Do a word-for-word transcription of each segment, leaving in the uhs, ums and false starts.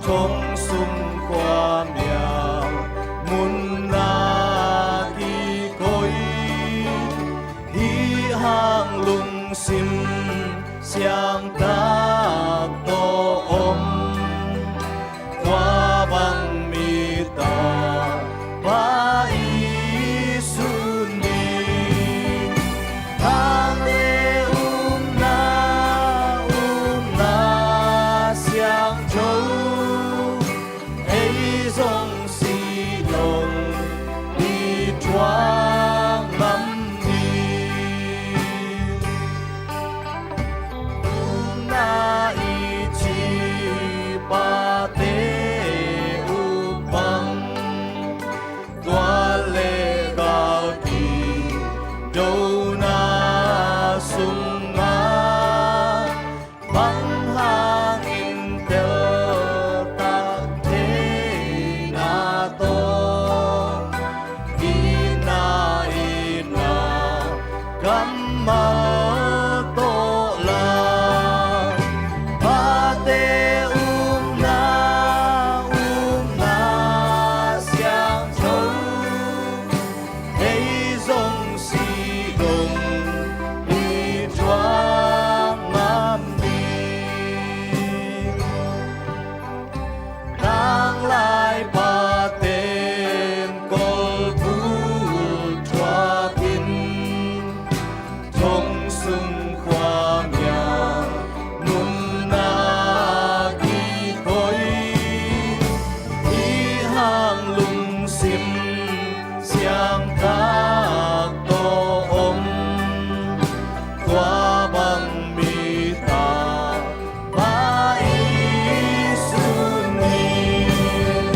kong sung khua mial mun na kikoi, hih hang lungsim siangtak tawh om. Tua bang mi tapa i sun ding, nang le upna, upna siangtho, ei zong si dong i thuak ngam ding. Upna i cih pate up bang, tua le galkip dona sungah, bang hangin teltak theihna tawh, itna, itna kammal tawh la, pate upna, upna siangtho, ei zong si dong i thuak ngam ding. Tanglai paten kolbul thuakin, thong sung khua mial mun na kikoi, hih hang lungsim siangtak tawh om. Tua bang mi tapa i sun ding,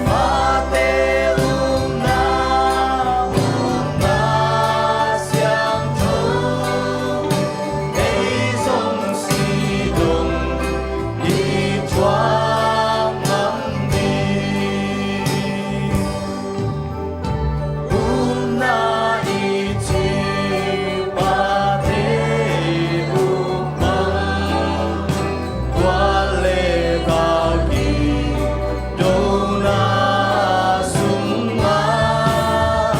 pate upna, upna siangtho, ei zong si dong i thuak ngam ding. Upna i cih pate up bang, tua le galkip dona sungah,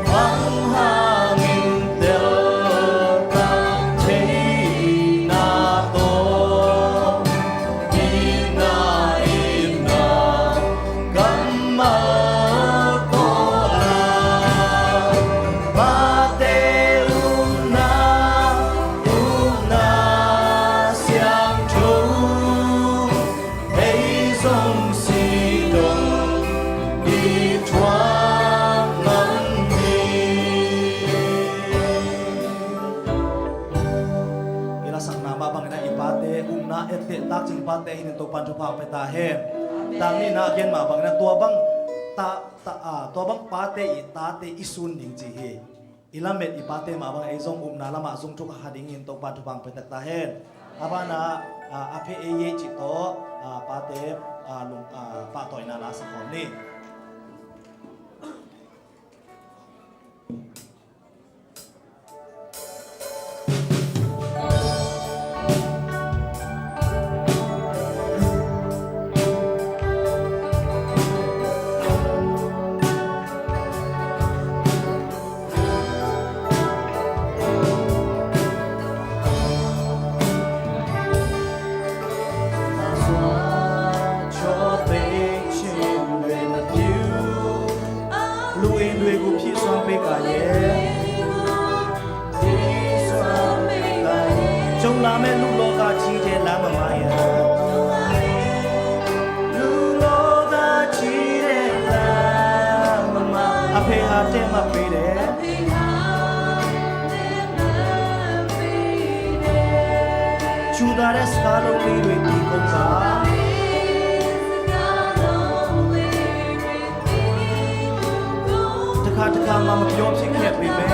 bang hangin teltak theihna tawh, itna, itna kammal tawh la, pate upna, upna siangtho, ei zong si dong i thuak ngam ding. I lasakna mah bangin ah i pate upna etteh takcing pate hi-in Topa'n thupha hong pia ta hen. Tang nihna gen mah bangin ah tua bang ta, ta, a, tua bang pate i tate i sun ding ci hi. I lamet i pate mah bangin ei zong upna lamah zong thuk kha dingin Topa'n thupha hong pia tek ta hen. A banah, a, a phei ei ei cih tawh, a, pate, a, lung, a, pahtawina la sa khawm ni. Takha takha mah mapyaw phikhiat pi meh.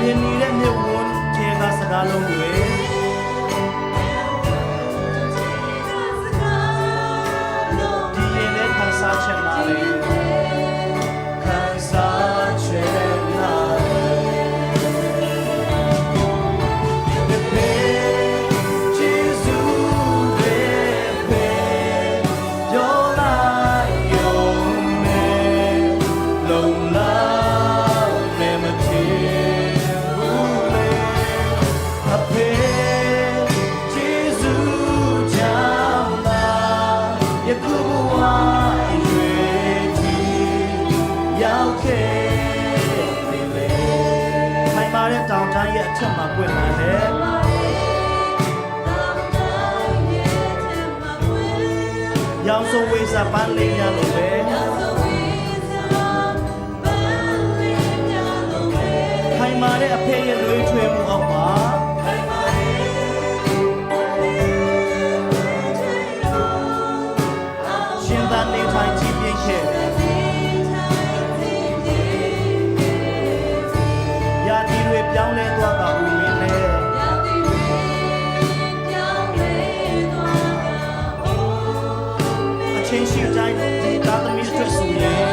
Myanmar le Myanmar theka sa ga lo meh. D N A khansa chet na le. Khansa chet na le. ရောက်ခဲ့ပြီလေ။ ခိုင်မာတဲ့ တောင်တန်းရဲ့ အထက်မှာ ပွင့်လာတဲ့ ရောင်စုံဝေစာ ပန်းလေးများလိုပဲ ခိုင်မာတဲ့ အဖေရဲ့ နွေးထွေးမှုအောက်မှာ ရှင်သန်နေထိုင် ကြီးပြင်းခဲ့တယ်။ ရာသီတွေ ပြောင်းလဲသွားပါဦးမင်းလဲ။ အချိန်ရှိတိုင်း ဒီသားသမီးအတွက်ဆိုရင်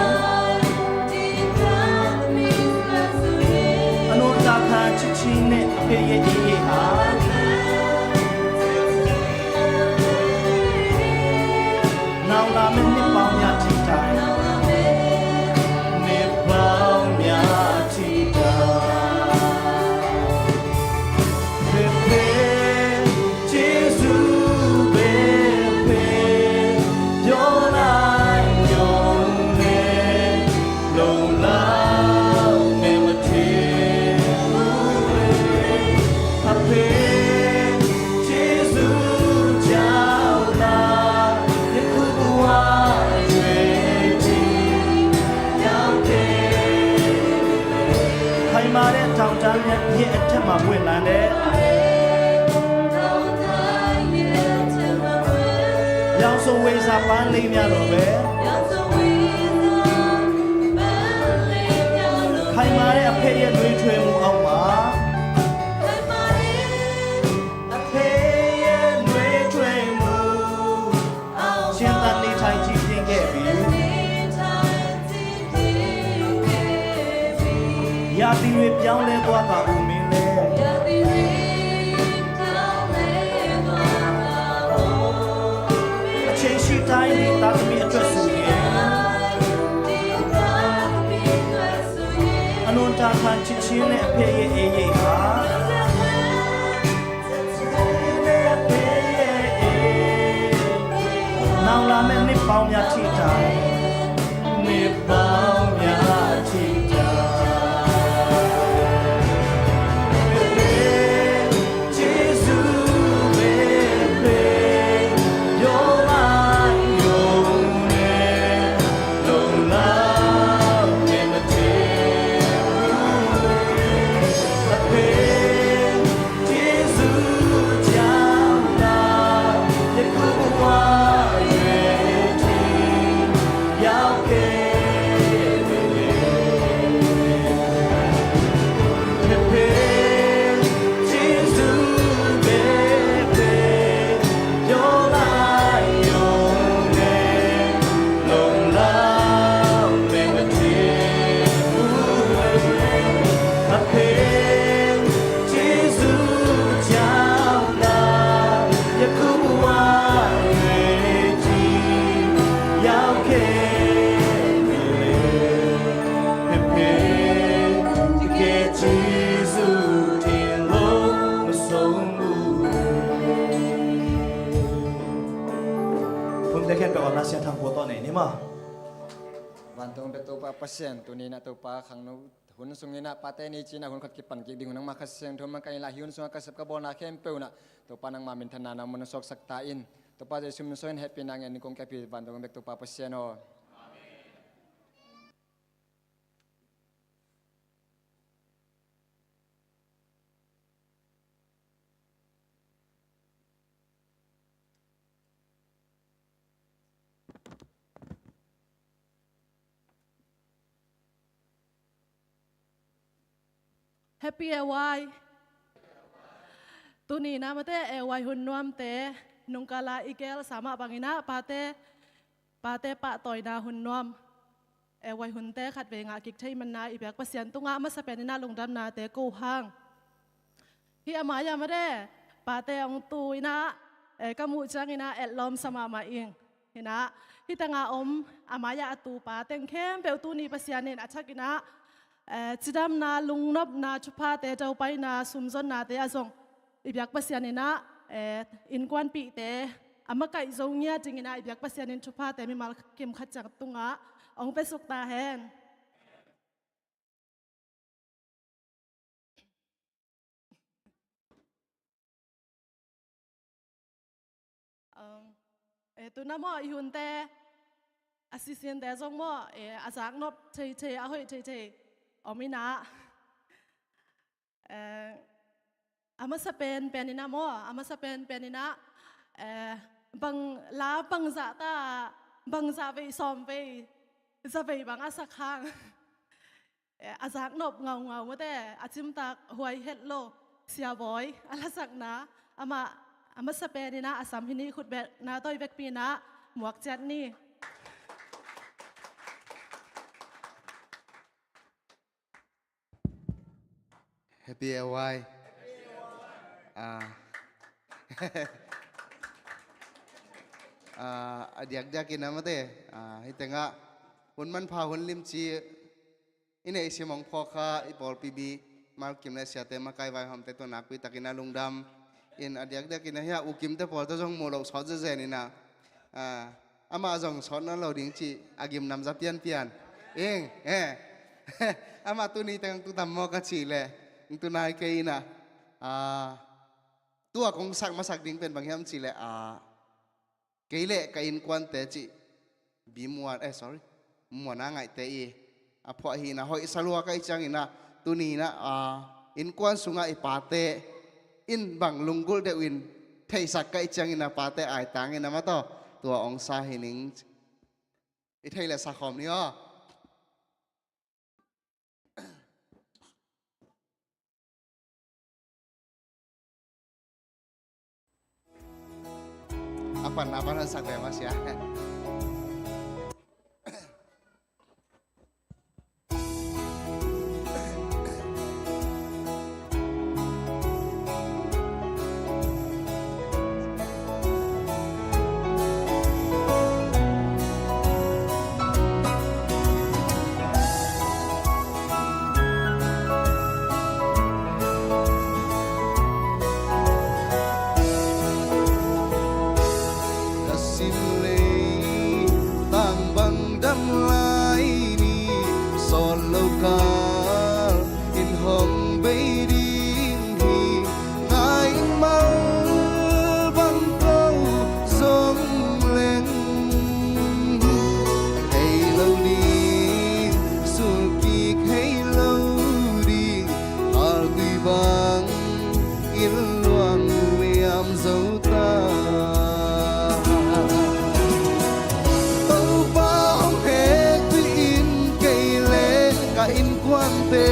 အနုတ္တခံချစ်ခြင်းနဲ့ အဖေရဲ့ အရေးဟာ နောင်လာမယ့် နှစ်ပေါင်းများထိတိုင်၊ နှစ်ပေါင်းများထိတိုင်၊ ဖေဖေ ကျေးဇူးပဲ ဖေ ပြောလိုက်ရုံနဲ့ လုံလောက်မယ် မထင်ဘူးလေ။ အဖေ ကျေးဇူးကြောင့်သာ ယခုဘဝ ရွေးချယ်ရောက်ခဲ့။ ခိုင်မာတဲ့ တောင်တန်းရဲ့ အထက်မှာ ပွင့်လာတဲ့ ရောင်စုံဝေစာ ပန်းလေးများလိုပဲ ခိုင်မာတဲ့ အဖေရဲ့ နွေးထွေးမှုအောက်မှာ အဖေရဲ့ နွေးထွေးမှုအောက်မှာ ရှင်သန်နေထိုင် ကြီးပြင်းခဲ့ပြီ။ ရာသီတွေ ပြောင်းလဲသွားပါဦးမင်းလဲ။ အချိန်ရှိတိုင်း ဒီသားသမီးအတွက်ဆိုရင် အနုတ္တခံချစ်ခြင်းနဲ့ အဖေရဲ့ အရေးဟာ နောင်လာမယ့် နှစ်ပေါင်းများထိတိုင်၊ နှစ်ပေါင်းများထိတိုင်၊ Hun teh khempeuh awlna siangtho pua tawh nei ni maw. Vantung bek Topa Pasian, tuni-in ah Topa khangno hun sungin ah Pate' Ni ci-in ah hun khat kipan kik ding hun nangma Kha Siangtho makaih inla, hih hun sungah ka sep ka bawlna khempeuh in ah Topa nangma minthanna na mun na suaksak ta in. Topa Jesu min suangin hehpihna ngen ning kong kiap hi, vantung bek Topa Pasian aw. Happy A Y. Tuni-in ah mate A Y hun nuamte nungkala i gelsa mah bangin ah pate, pate pahtawina hun nuam, A Y hunte khatvei ngah kik thei manin ah i biak Pasian tungah a masa penin ah lungdamnate ko hang. Hih a mai-ah mate pate hong tu-in ah, eh, ka muh ciangin ah etlawm sa mahmah ing. Hi-in ah hih tengah om a mai-ah a tu pa teng khempeuh tuni Pasian in a thakin ah, eh, cidamna, lungnopna, thuphate, daupaina, sumzonnate ah zong i biak Pasian in ah, eh, innkuanpihte a makaih zo ngiat dingin ah i biak Pasian in thuphate mimal kim khat ciang tungah hong piasuk ta hen. Um, eh, tuna maw i hunte, a sisinte zong maw, eh, a zaknop theithei, a hoih theithei om inah, eh, a masa penpen inah maw, a masa penpen inah, eh, bang la bang zah ta, bang zah vei sawm vei, za vei bang a sak hang. Eh, a zaknop ngaungau mate, a cimtak huai het lo, Sia Bawi, a lasakna, amah, a masa pen inah, a sam hi ni, khutbetna tawi vekpi inah, muak ciat ni. Happy A Y. Ah. Ah, a diakdiak inah mate, ah, hih tengah, hun manpha hun limci, i neih sim hong phawk kha i pawlpi bi, Malkim le siate makai vaihawmte tawh nakpi takin a lungdam in a diakdiak inah hia U Kimte pawlte zong muh loh sawt zezen inah, ah, amah zong sawt nawn lo ding cih a gimnam za pianpian. Ing, eh. Amah tuni teng tu tam maw ka cih leh, tu nai kei inah, ah, tua kong sak masak ding pen bang hiam cih leh, ah, kei le ka innkuante cih, Bi Muan, eh, sorry, Muan a ngaihte i a phuah hi inah hoih sa lua ka hih ciang inah, tuni inah, ah, innkuan sungah i pate in bang lunggulh deuh in theisak ka hih ciang inah pate aitang inah mataw, tua hong sa hi ning. I thei le sa khawm ni aw. A pan, a pan hong sak ve mah sia. Ka sim lei tang bang dam lai ni, sawt lo kal in hong bei ding hi. Ngai in mal bang ko zong leng, hei lo ding, sulkik hei lo ding, haltui bang in luang liam zo ta. Topa hong hekpih in, kei le ka innkuante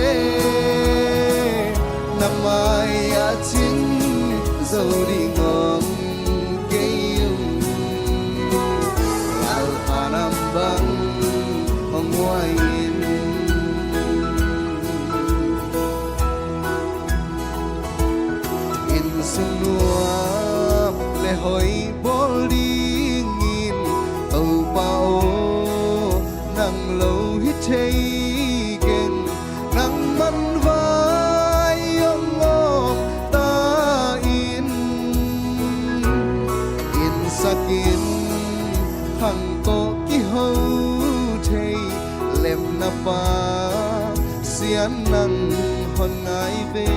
na mai-ah cing zo ding om kei ung. Lalpa nam bang hong huai in. Inn sung nuam le hoih bawl dingin, Topa aw, nang lo hi thei keng, nang man vai om om ta in. Inn sak in, khang tawh kiho thei, lemna pa Sian nang hon ngai ve.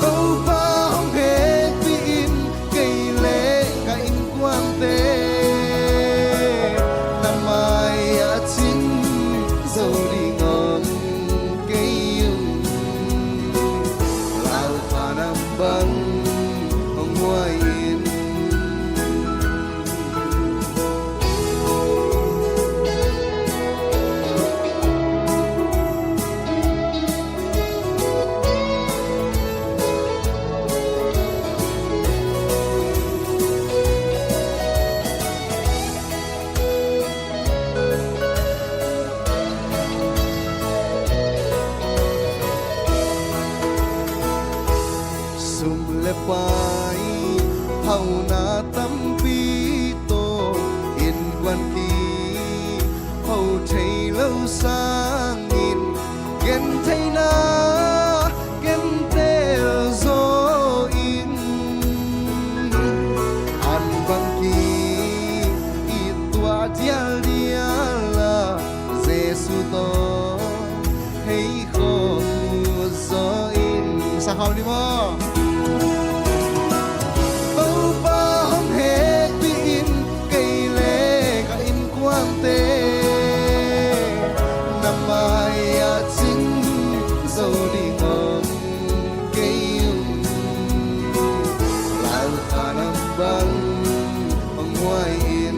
Topa hong hekpih in, kei le ka innkuante na mai-ah cing zo ding om kei ung. Lalpa nam bang hong huai in. Sum le pai, hauna tampi tawh, innkuan kiho thei lo sangin, gentheihna gentel zaw in. Hau ni maw? Topa hong hekpih in kei le ka innkuante na mai-ah cing zo ding om kei ung. Laukha nam bang hong huai in.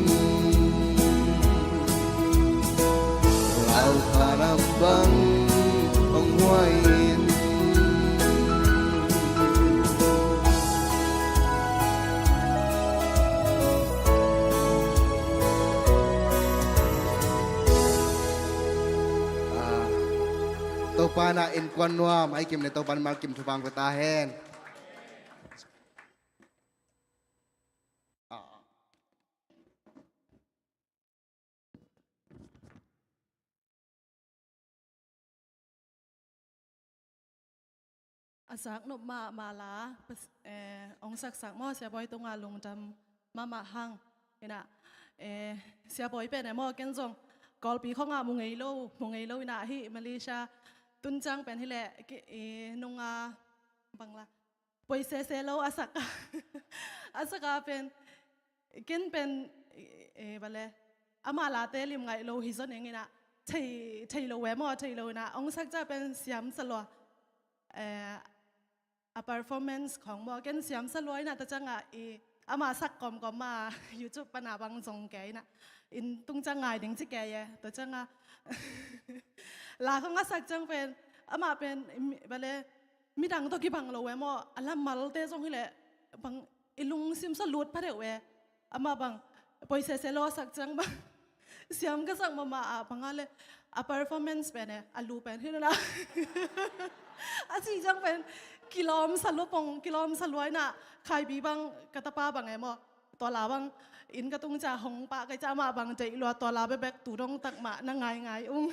Laukha nam bang hong huai in. Ah, Topa na innkuan nuam a i kim le Topa na mal kim thupha hong pia ta hen. Ah. A zaknop mahmah la, pas-, eh, hong saksak maw, Sia Bawi tungah lungdam mahmah hang. Inah, eh, Sia Bawi pen e maw, ken zong Kawlpi khongah mu ngei lo, mu ngei lo inah hih Malaysia tun ciang pen hi leh, ki-, i, nunga bang la, poi sese lo a sak a, a sak a pen, ken pen, e, e, bale, ama late lim ngaih lo hi zaw ning inah, thei, thei lo e maw, thei lo inah, hong sak ciang pen siam sa lua. Eh, a performance khong maw, ken siam sa lua inah, tua ciangah i, ama sak kawmkawm a, YouTube pana bang zong kei inah, inn tung ciang ngai ding ci kei e, tua ciangah, la khong a sak ciang pen, amah pen, mi-, bale, midang tawh kibang lo e maw, a lammalte zong hi leh, bang i lungsim sa lut pha deuh e, amah bang, poi sese lo a sak ciang bang, siam ka sak mahmah a, bang a le, a performance pen e, a lu pen hi na. A cih ciang pen, kilawm sa lua pong, kilawm sa lua inah, Khaipei bang, ka tapa bang e maw, tua la bang, inn ka tung ciang hong pah kei ciang amah bang, deih lua tua la bekbek tu dong tak mah, na ngaingai ung.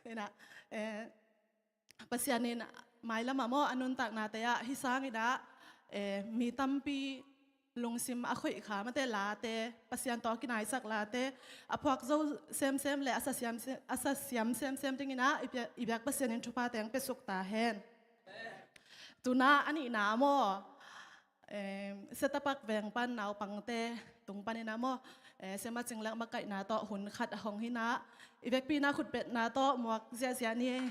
Inah, eh, Pasian in mailam ah maw, a nuntaknate ah, hih sang inah, eh, mi tampi lungsim a khoihkha mate late, Pasian tawh a kinaisak late, a phuak zo semsem le a sa siam se-, a sa siam semsem ding inah, i bia-, i biak Pasian in thupha teng pia suk ta hen. Tuna a nihna maw, eh, Setapak veng pan naupangte tung pan inah maw, eh, Sia Macing Lek makaihna tawh hun khat a hong hi inah, i vekpi inah khutbetna tawh muak ziahziah ni.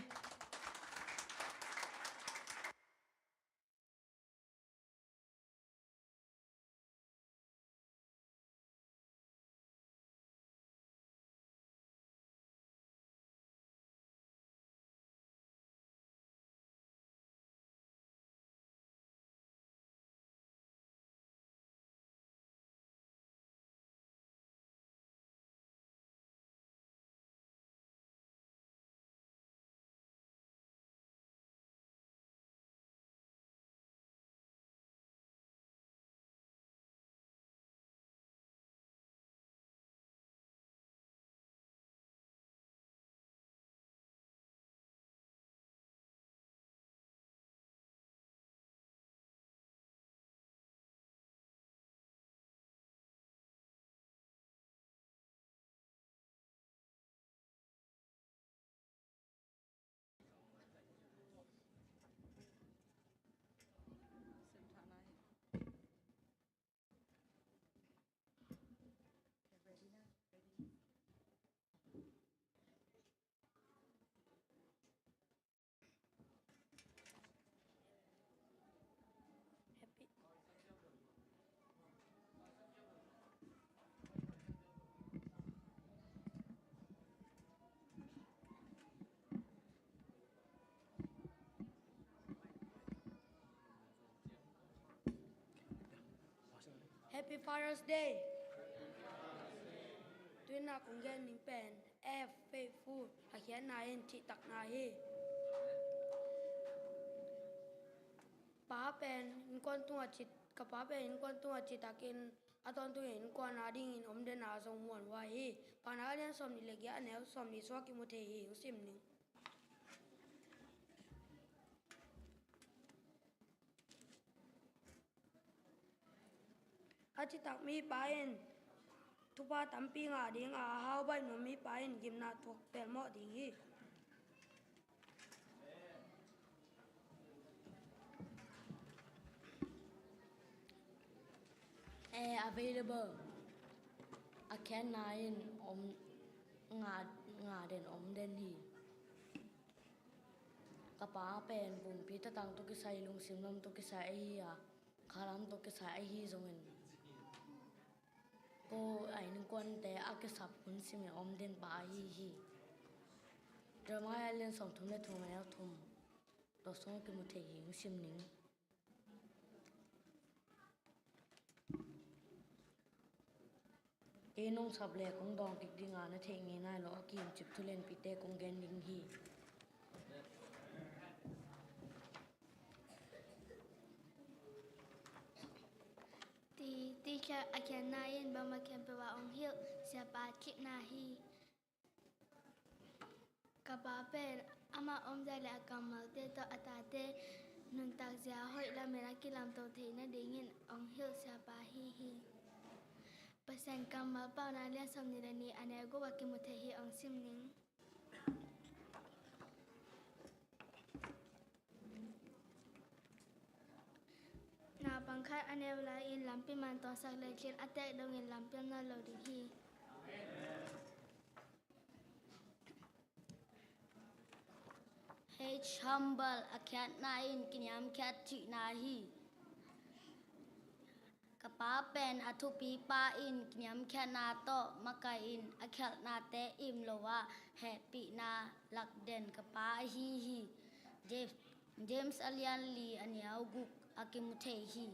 Happy Father's Day. Tuinah kong gen ning pen F, faithful, a khiatna in cihtakna hi. Pa pen innkuan tungah ci, ka pa pen innkuan tungah citakin a tawntung in innkuan a dingin om den a zong muanhuai hi. Paunak a lian sawmnih le giat, a neu sawmnih sungah kimu thei hi. Hong sim ning. A citak mipa in thupha tampi ngah ding a, a hau baih nuam mipa in gimna thuak pelmawh ding hi. Available. A khiatna in om, nga, nga den om den hi. Ka pa pen pumpi tatang tawh kisai, lungsim lam tawh kisai ahi a, kha lam tawh kisai ahi zongin, ko a innkuante a kisap hun simin om den pa ahi hi. Jeremiah lian sawmthum le thum, a neu thum tawh sung kimu thei hi, hong sim ning. Kei nong sap le kong dawng kik ding a, na theih ngei nai lo a kicip thu lianpite kong gen ding hi. Ti, teacher, a khiatna in bangmah khempeuh ah hong hilh siapa cihna hi. Ka pa pen amah omzia le a kammalte tawh a tate nuntakzia hoih lamin a kilamto theih nadingin hong hilh siapa ahi hi. Pasian kammal Paunak lian sawmnih le nih, a neu guk ah kimu thei hi, hong sim ning. Naupang khat a neu lai-in lampi man tawh sak lecin a tek dongin lampiam nawn lo ding hi. H, humble, a khiatna in kiniamkhiat cihna hi. Ka pa pen a thupipa in kiniamkhiatna tawh makaih in a khialhnate im lo a, hehpihna lak den ka pa ahi hi. James, James a lian li, a neu guk ah kimu thei hi.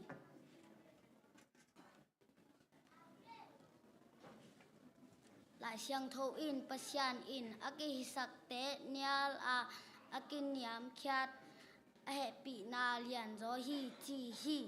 Lai Siangtho in Pasian in a kihisakte nial a, a kiniamkhiat a hehpihna lianzaw hi ci hi.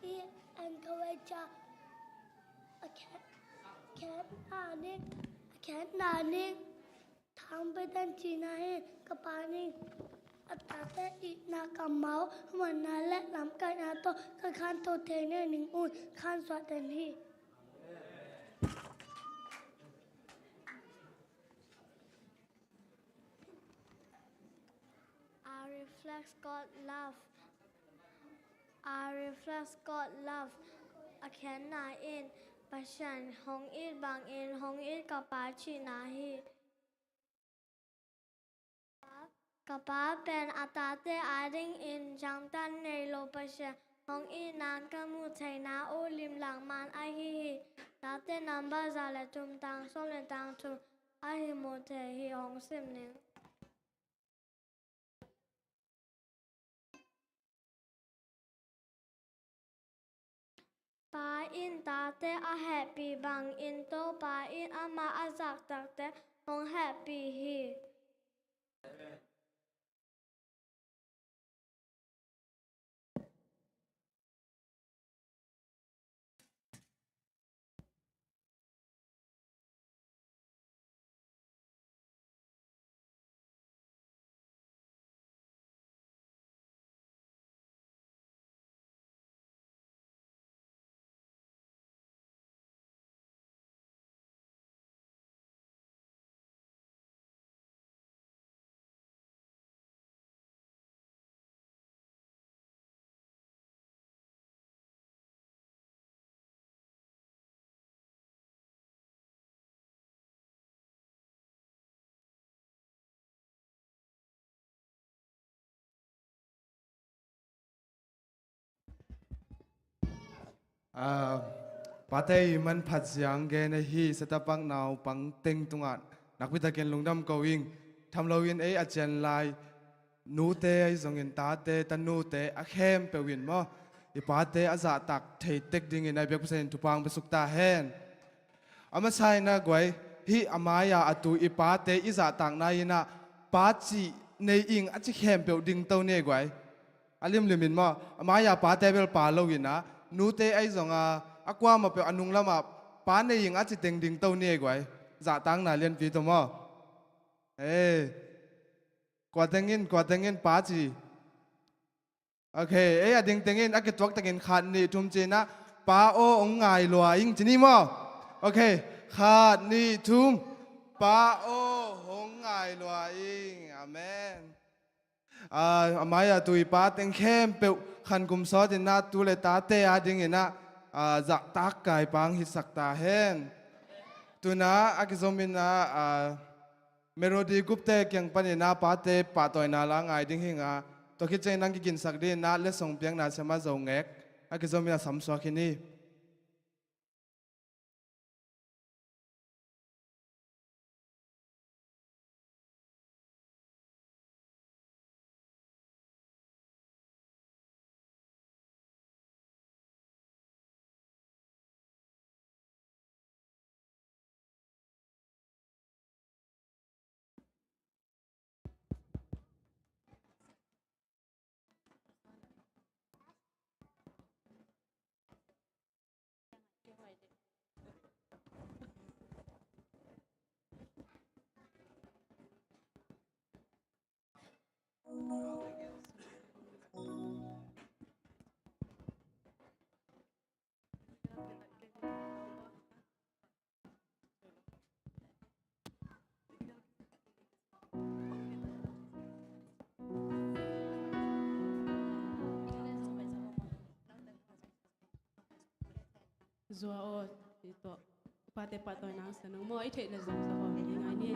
Hi an ka wai ca a khen, khen na ning, a khen na ning. Thang pai dan cihna hi. Ka pa ning a tate itna kammal, huanna le lamkaihna tawh ka khanto thei nading un khansuah den hi. I reflect God love. I reflect God love. A khenna in Pasian hong it bangin hong it ka pa cihna hi. Ka pa pen a tate adingin ciangtan nei lo Pasian hong itna ka muh theihna uh limlang man ahi hi. Late number za le thum, tang sawm le tang thum ahi, mu thei hi, hong sim ning. Pa in tate a hehpih bangin Topa in amah a zahtakte hong hehpih hi. Aa, pate i manphat ziang gen ahi, setapak naupang teng tungah nakpitakin lungdam ko ing. Tham loin ei a cian lai nute ahi zongin tate, tanute a khempeuh in maw, i pate a zahtak thei tek dingin a biak Pasian in thupha hong piasuk ta hen. A masa in a guai, hih a mai-a a tu i pate i zahtakna in a pa cih nei ing a ci khempeuh dingto ni guai. A limlim in maw, a mai-a pate bel pa lo in a, nute ahi zong a, a kuamah peuh a nung lamah Pa nei ing a ci teng ding to ni ei guai. Zahtakna lianpi tawh maw? Ei. Kua teng in, kua teng in pa ci. Ok, ei a ding teng in a kituak takin khat nih thum ci-in ah, Pa aw hong ngai lua ing ci ni maw? Ok, khat nih thum. Pa aw hong ngai lua ing. Amen. Ah, a mai-ah tu i pa teng khempeuh khankum sawt in ah tu le tate a ding in ah, ah, zahtak kaipa hong hitsak ta hen. Tu-in ah a kizom in ah, ah, Melody Gupte kiang panin ah pate pahtawina la ngai ding hi ing a, tua khit ciangin hong kiginsak ding in ah letsong piakna siam a Zo Ngek a kizom in ah samsuak hi ni. Zua aw, i tawh. Pate pahtawina hong sa nung maw, i theih le zong sa aw, i ngai ni.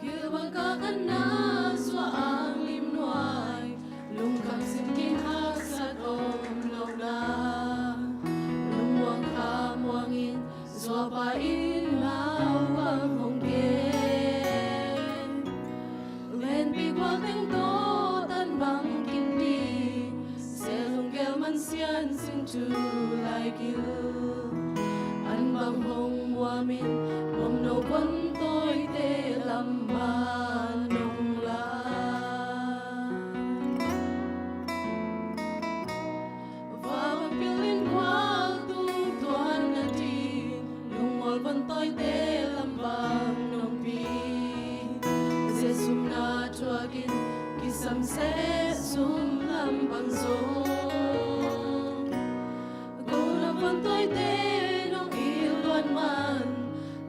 Kilbang ka khanna zua ang lim nuai, lungkham sin kim haksat om lo na. Lungmuang khamuang in zuapa in mau bang hong gen. Lenpi gual teng tawh tan bang kim ding, se lunggel man sian sin tu lai gil. An bang hong muam in, muam no guan tawite lam man nong la. Vang pilin gual tung tuan na ding, lungmual van tawite lam bang nong pi. Jesu na thuakin kisam se sum lam bang zong. Gona van tawite nong it luat man,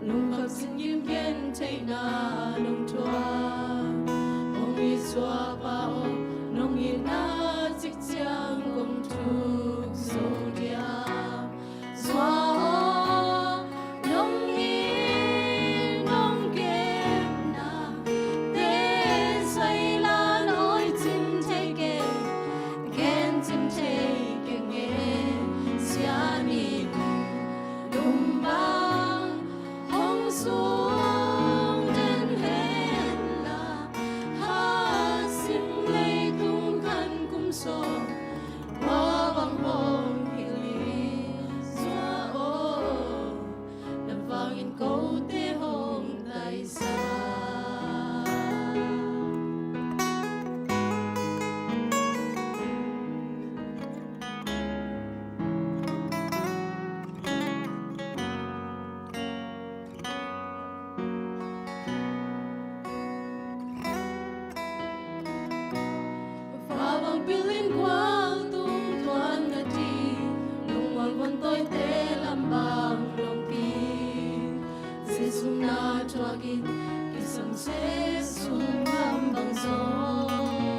lungkham sin kim gen theihna nong thuak. Hong it zuapa aw, nong itna cik ciang kong thuk zo diam. Zua aw, nong it nong genna te sai la nawi cin thei keng, gen cin thei keng e. Sian in lum bang hong sung den hen la, ha sim leitung khan kum sawm, hua bang hong hilh in. Zua aw, na vangin kote hong taisa. Fa bang pilin gual tung tuan ka ti, lungmual van tawite lam bang nong pi. Jesu na thuakin kisam se sum lam bang zong.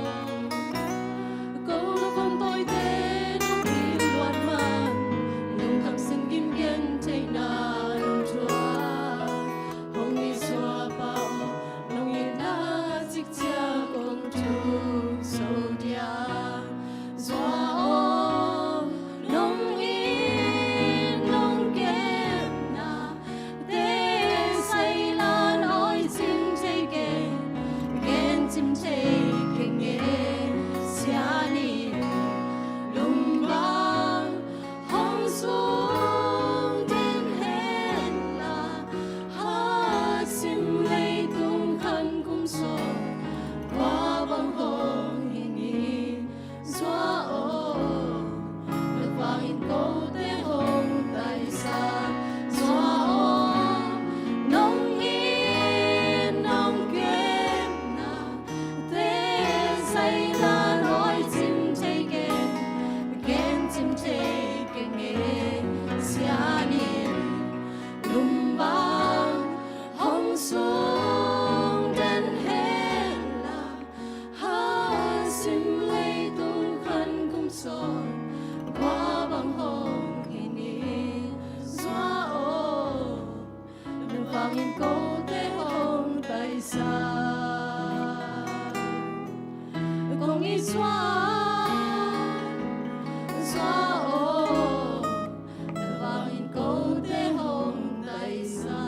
Zuau, zuau aw, vangin kote hong taisa.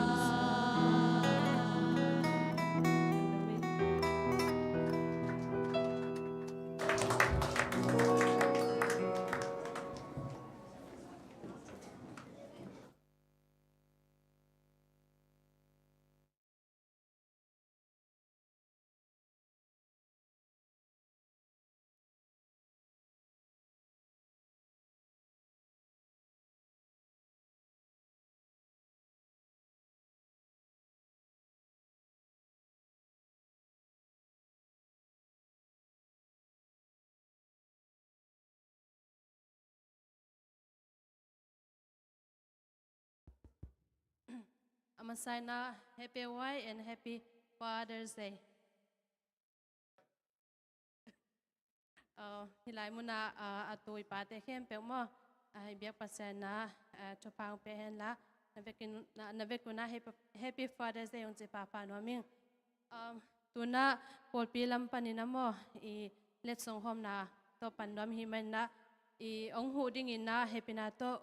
A masa in ah, Happy Wife and Happy Father's Day. Aw, hih lai munah, ah, a tu i pate khempeuh maw, ah, i biak Pasian in ah, ah, thupha hong pia hen la, na vekun, na, na vekun ah Happy, Happy Father's Day hong ci pahpah nuam ing. Um, tu in ah pawlpi lam panin ah maw, i letsong hawmna tawh pan nuam hi manin ah, i hong huh dingin ah hehpihna tawh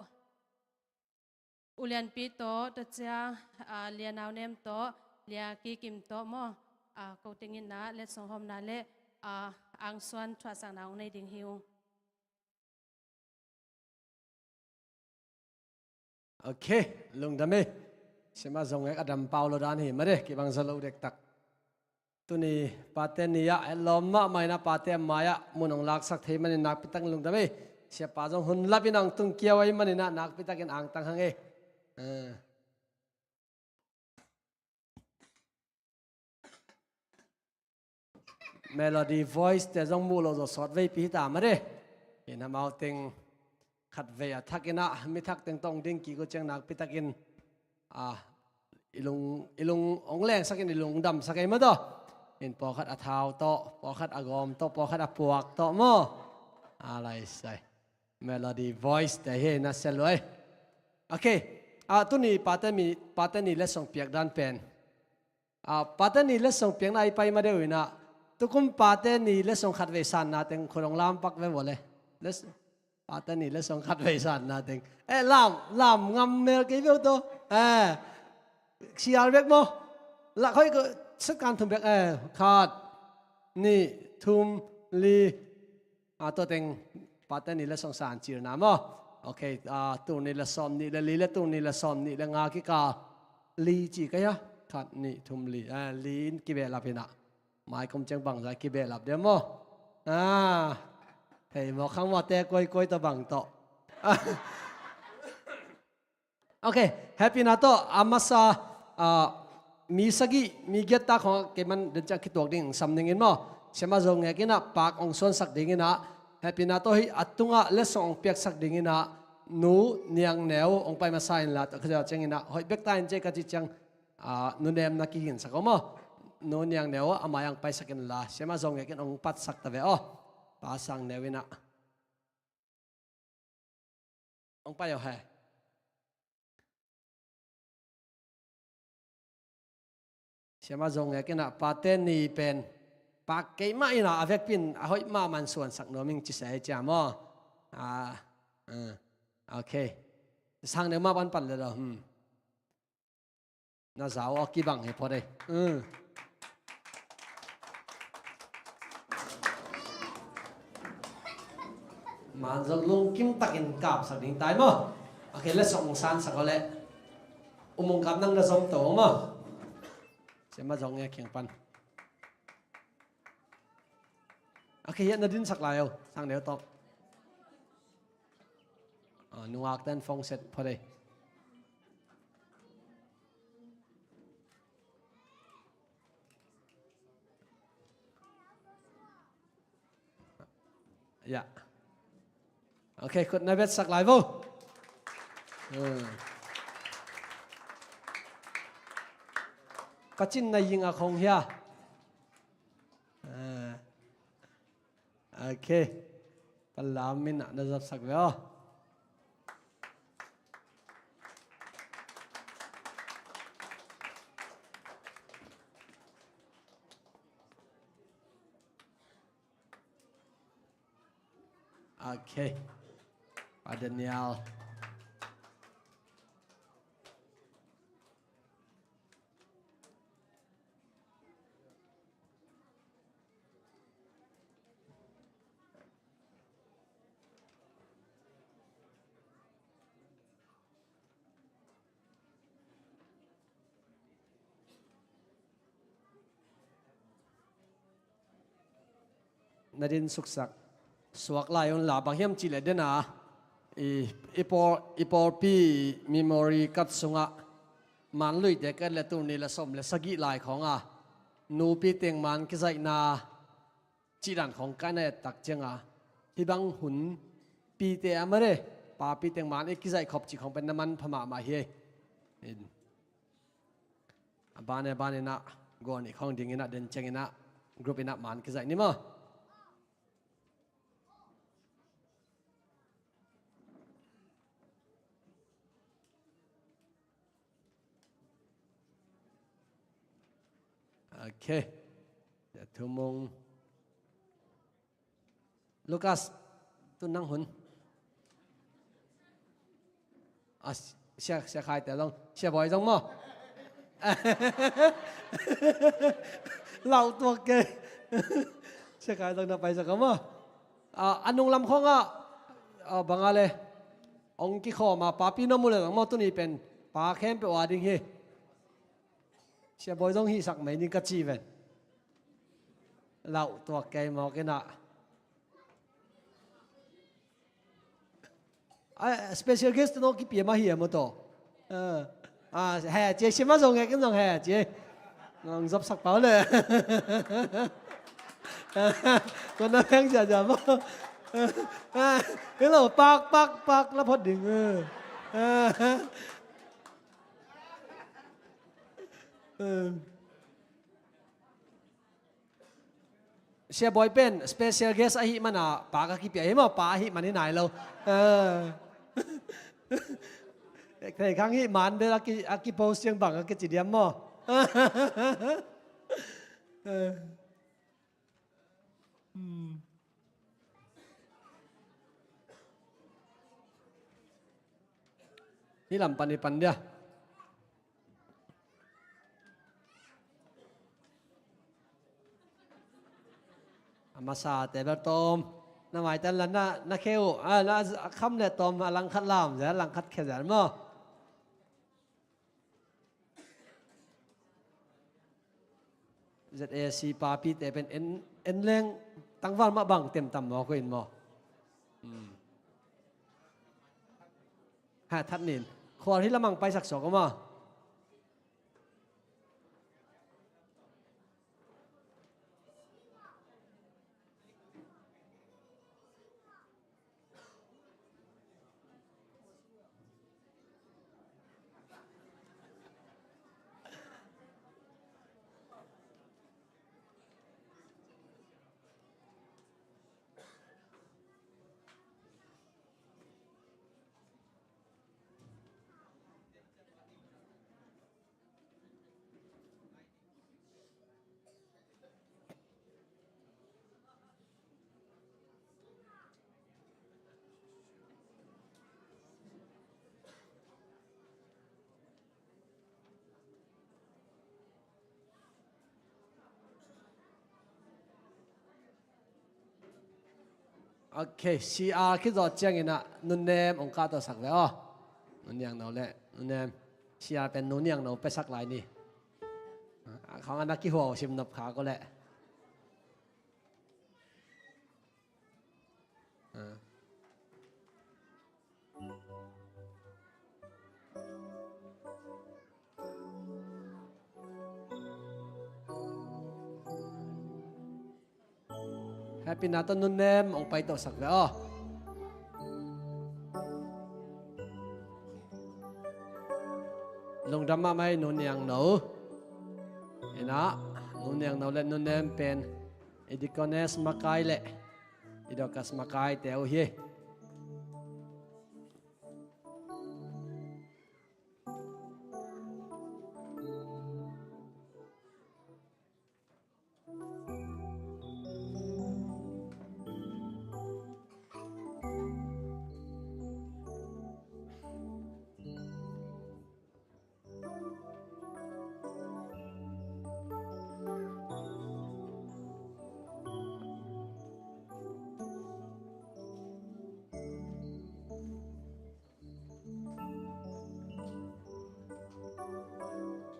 U Lianpi tawh, tua ciang, ah, Lia Nau Nem tawh, Lia Kikim tawh maw, ah, ko teng in ah letsong hawmna le, ah, angsuan thuahsakna hong nei ding hi ung. Ok, lungdam ei. Siamah Zo Ngek a dam pau lo dan hi mah de, kibang zaw lo dektak. Tuni pate ni ah, etlawm mahmah in ah pate mai-ah mun hong laksak thei manin nakpi takin lungdam ei. Siapa zong hun lapin hong tung kiau ahih manin ah nakpi takin angtang hang ei. Ah. Melody Voice te zong muh lo zaw sawt veipi hi ta mah de. In amau teng khatvei a thak in ah, mi thak teng tawh hong ding kik uh ciang nakpi takin, ah, i lung, i lung hong lengsak in, i lung damsak ei maw taw. In pawlkhat a thau tawh, pawlkhat a gawm tawh, pawlkhat a puak tawh maw. A lai sai. Melody Voice te hi na sel uh ei. Ok. Ah, tuni pate ni, pate ni letsong piak dan pen. Ah, pate ni letsong piakna i pai ma deuh in ah, tukum pate ni letsong khatvei sanna teng khut hong lam pak ve vua le. Pate ni letsong khatvei sanna teng. Eh, lam, lam ngam mel kei ve uh taw. Eh, sial bek maw. Lak hoih ko, set kan thum bek, eh, khat, nih, thum, li. Ah, tua teng pate ni letsong san cirna maw. Ok, ah, tul nih le sawm nih le li le tul nih le sawm nih le nga kikal li ci kei a. Khat, nih, thum, li. Ah, li in kibehlap hi na. Mai kum ciang bangzah kibehlap dia maw. Ah, hei maw, khang maw te kuaikuai tawh bang tawh. Ok, hehpihna tawh a masa, ah, mi sagih, mi giat ta khawng keiman den ciang kituak ding sam ning in maw. Siamah Zo Ngek in ah pak hong suansak ding in ah, hehpihna tawh hih a tungah letsong hong piaksak ding in ah, Nu Niang Neu hong pai masa in la, tua ka ciang in ah, hoih bek ta in ci ka cih ciang, ah, Nu Nem na kiginsak aw maw. Nu Niang Neu a mai-ah hong paisak in la, Siamah Zo Ngek in hong patsak ta ve aw. Pa Sang Neu in ah. Hong pai aw he. Siamah Zo Ngek in ah pate ni pen pak kei mah in ah, a vekpi in a hoih mahmah in suansak nuam ing ci se ei cia maw. Ah, ah, ok. Sang Neu mah pan pan le lo. Hmm. Na zau aw, kibang hi phot ei. Mm. Man zong lungkim takin kapsak ding tai maw. Ok, letsong sansak aw le. Um, hong kap nang na zom to maw. Siamah Zo Ngek kiang pan. Ok, hiah na dinsak lai aw, Sang Neu tawh. Ah, nungak ten phone set phot ei. Ya. Ok, khut na vetsak lai vo. Hmm. Ka cin na ying a khong hia. Ah. Ok. Palam in ah na zapsak ve aw. Ok. Pa Daniel. Na din suksak suak lai un la, bang hiam cih leh den a, i, i pawl, i pawlpi memory card sungah manluite ka et leh tul nih le sawm le sagih lai khawng a, nupi teng man kizaihna cih dan khawng ka na et tak ciang a, hih bang hun pite a mare, papi teng man i kizaih khop cih khawng pen na manpha mahmah hi. In. A ban e, a ban inah, gual nih khawng ding inah, den ciang inah, group inah man kizaih ni maw. Ok. Sia Thu Mung. Lucas, tu nang hun. A, sia, sia Khai te zong, sia Bawi zong maw. Lau tuak kei. Sia Khai zong na paisak a maw. A, a nunglam khawngah, a, bang a le, hong kikhawm a, papi na mu le zong maw, tuni pen pa khempeuh a ding hi. Sia Bawi zong hihsak mai ning ka ci ven. Lau tuak kei mawk inah. A, special guest tawh kipia mah hi a maw tawh. A, a, he ci, sia mah zong ngek in zong he ci. Nang zopsak pau le. Kua na peng sia sia maw. A, hello, pak, pak, pak, la phot ding. A. A. Sia Bawi pen special guest ahih mana pa ka kipia hi maw, pa ahih man hi nai lo. A. Thei khang hih man bel a ki, a ki post ciang bang a kici diam maw. A. Hmm. Hih lam pan i pan dia. A masa te bel tawm. Na maitan la na, na khe uh. A, na a kham le tawm a langkhat lam zel, langkhat khe zel maw. Z A C papi te pen en, en leng tangval mah bang tem tam maw, ko in maw. Hmm. Ha, that nin. Khual hi lamang paisak suak a maw. Ok, C R kizawh ciangin ah nunnem hong kahtosak ve aw. Nu Niang No le nunnem. C R pen Nu Niang No piasak lai ni. A khawng a na kihuau sim nop kha ko leh. Happy na tawh nunnem hong paitosak ve aw. Lungdam mahmah ei Nu Niang No. Inah Nu Niang No le nunnem pen i deaconess makai le i Dorcas makai te uh hi.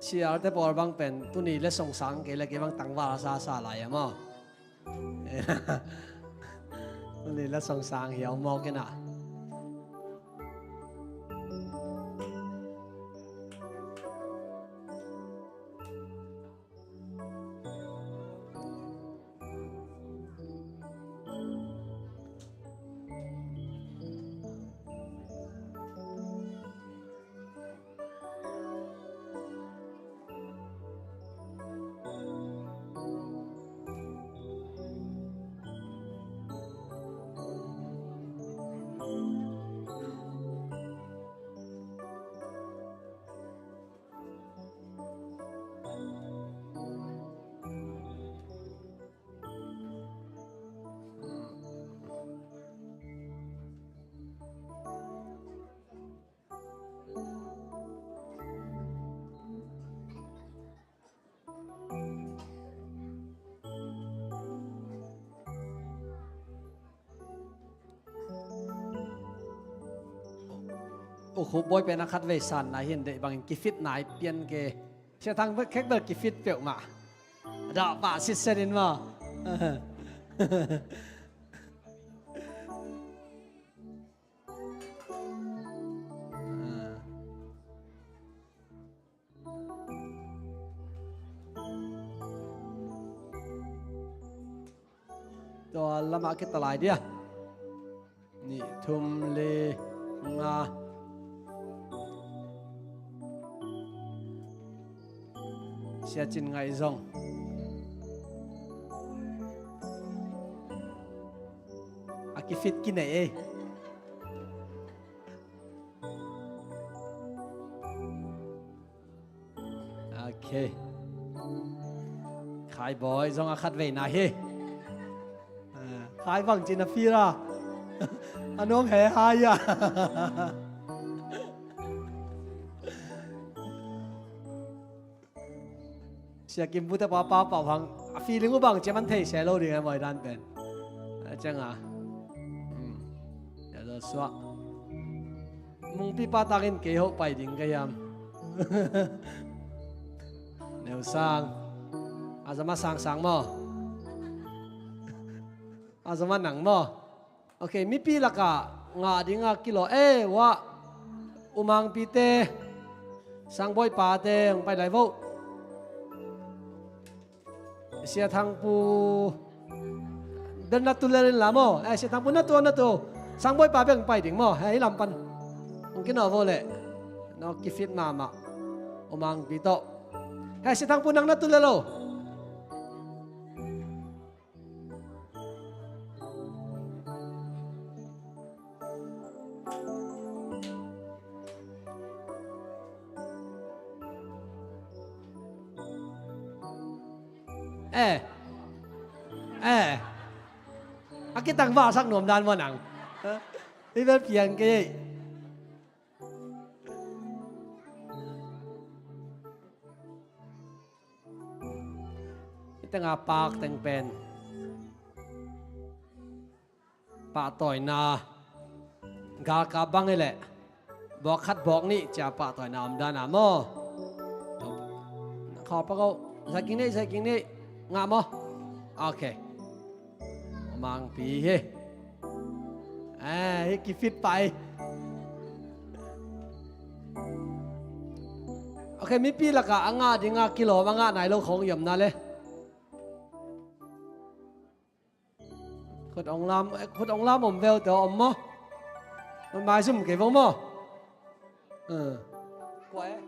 Sialte pawl bang pen tuni le song sang kei le kei bang tangval a sasa lai a maw? Tuni le song sang hiau mawk in ah. U Khup Bawi pen a khatvei san nai hi in, deih bangin kifit nai pian ke. Sia Thang khek bel kifit peuhmah. Dah pah sitset in maw? Tua lamah kitalai dia. Nih, thum, li, nga. Sia Cin Ngaih zong a kifit kinei ei. Ok. Khai Bawi zong a khatvei nai hi. Ah, Khai bang cin a fira. A nuam he hai a. Sia Kim Bute pa pa pau hang a feeling uh bang ciam an thei se lo ding a mawi dan pen. A ciang a. Hmm. Ya zo suak. Mungpi pa takin kei hoh pai ding ka hiam? Neu sang. A zama sang sang maw? A zama nang maw? Ok, mipi lakah ngah dinga kilawh. Eh, wah. U Mangpite. Sangbawipa te hong pai lai vo. Sia Thangpu. Dan na tu lel in la maw? Eh, Sia Thangpu na tu, na tu. Sangbawipa bek pai ding maw? Eh, hih lam pan. Hong kinawh vo leh. Nawh kifit mahmah. U Mangpi tawh. Eh, Sia Thangpu nang na tu lel lo. Eh. Eh. A kitangvalsak nuam dan maw nang? Hih bel piang kei. Hih tengah pak teng pen pahtawina galkap bang hi leh bawk khat bawk nih cia pahtawina om dan a maw? Khawpa ko. Zaiking nih, zaiking nih. Ngah maw? Ok. Mangpi hi. Eh, hih kifit pai. Ok, mipi lakah a ngah dinga kilawm a ngah nai lo khawng i omna le. Khut ong lam, eh, khut ong lam om veu tawh om maw? Maizum kei vo maw? Eh. Kua eh?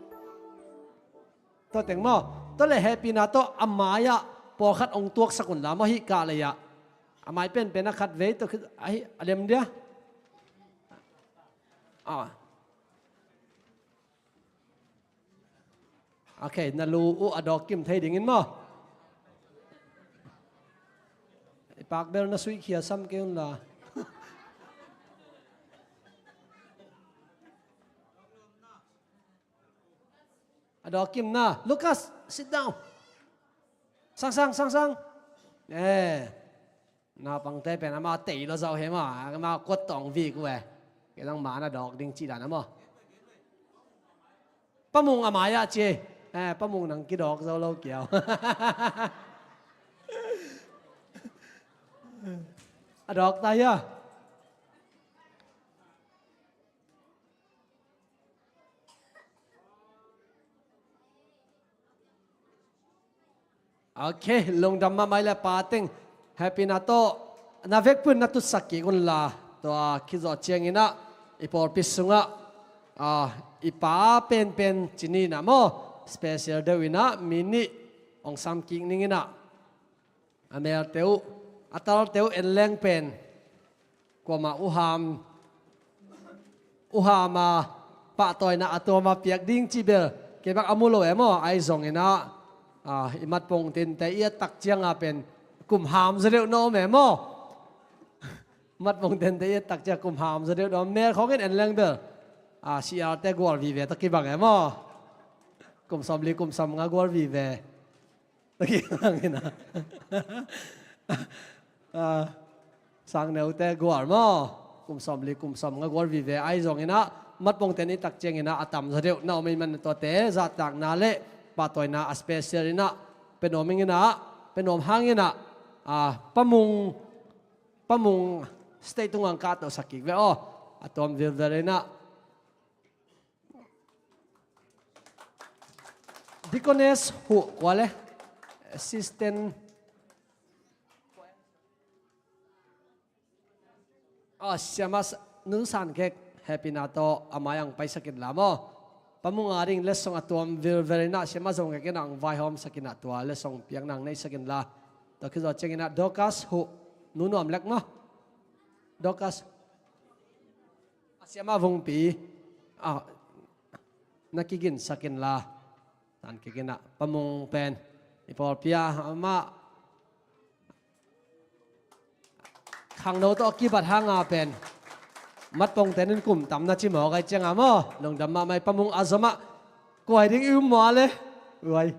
Tua teng maw? Tua le hehpihna tawh a mai-ah pawlkhat ong tuaksak un la maw hih kah lei-ah. A mai penpen a khat vei tawh khit, ahi, a lem dia. Ah. Ok, na lu uh a dawk kim thei dingin maw? I pakbel na suihkhia sam kei un la. A dawk kim na. Lucas, sit down. Sang, sang, sang, sang. Eh. Naupangte pen ama tei lo zau he maw, ama kuat tawng vik uh e. Kei zong ma na dawk ding cih dan a maw. Pa Mung a mai-ah ci. Eh, Pa Mung nang kidawk zo lo kiau. A dawk ta hia? Ok, lungdam mahmah le Pa teng, happy na tawh na vekpi un na tutsak kik unla, tua khit zawh cianginah i pawlpi sungah, ah, i pa penpen ci ni inah maw, special deuh inah mi nih hong sam kik ning inah, a melte uh, a talte uh en leng pen kuamah uham, uham a pahtawina a tuam a piak ding cih bel kei bek a mu lo e maw. Ahi zonginah, ah, i matpongtinte i et tak cianga pen kum ham zaw deuh na om e maw. Matpongtinte i et tak cianga kum ham zaw deuh na om. Mel khawngin en leng bel, ah, C R te gual vive tawh kibang e maw. Kum sawmli kum sawmnga gual vive. Taki hangin ah. Ah, sangneute gual maw. Kum sawmli kum sawmnga gual vive ahi zonginah, matpongten i tak cianginah a tam zaw deuh na om ahih man tuate zahtakna le pahtawina a special inah pia nuam inginah, pia nuam hanginah, ah, Pa Mung, Pa Mung stage tungah kah tohsak kik ve aw. A tuam vilvel inah. Deaconess Huh kua le? Assistant. Ah, Siamah Nu San Kek, happy na tawh a mai-ah paisak inla maw. Pa Mung a ding letsong a tuam vilvel inah Siamah Zo Ngek inah hong vaihawmsak inah tua letsong piakna hong neihsak inla. Tua khit zawh cianginah Dorcas Huh, Nu Nuam Lek maw. Dorcas. A Siamah Vungpi, ah, na kiginsak inla. Tan kik inah Pa Mung pen i pawlpi ah amah khangno tawh a kibat hanga pen matpongten in kum tam na ci mawk ahi cianga maw. Lungdam mahmah i Pa Mung a zomah. Kuai ding i um maw le? Uai.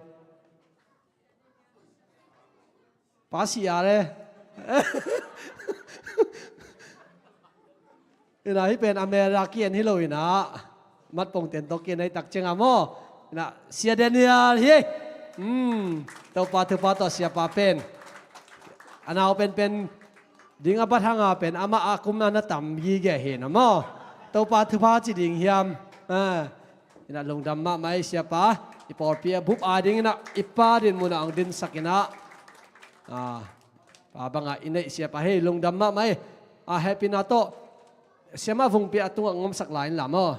Pa si a le. Inah hih pen a mel a ki-en hi lo inah, matpongten tawh ki-en ahi tak cianga maw. Inah Sia Daniel hi. Hmm, Topa thupha tawh siapa pen a nau penpen ding a bat hanga pen amah a kumna na tam gige hi na maw. Topa thupha ci ding hiam? Ah. Inah lungdam mahmah i siapa, i pawlpi a bup a dinginah i pa din munah hong dinsak inah, ah, pa bangah i neih siapa hi. Lungdam mahmah i, ah, happy na tawh Siamah Vungpi a tungah hong omsak lai inla maw.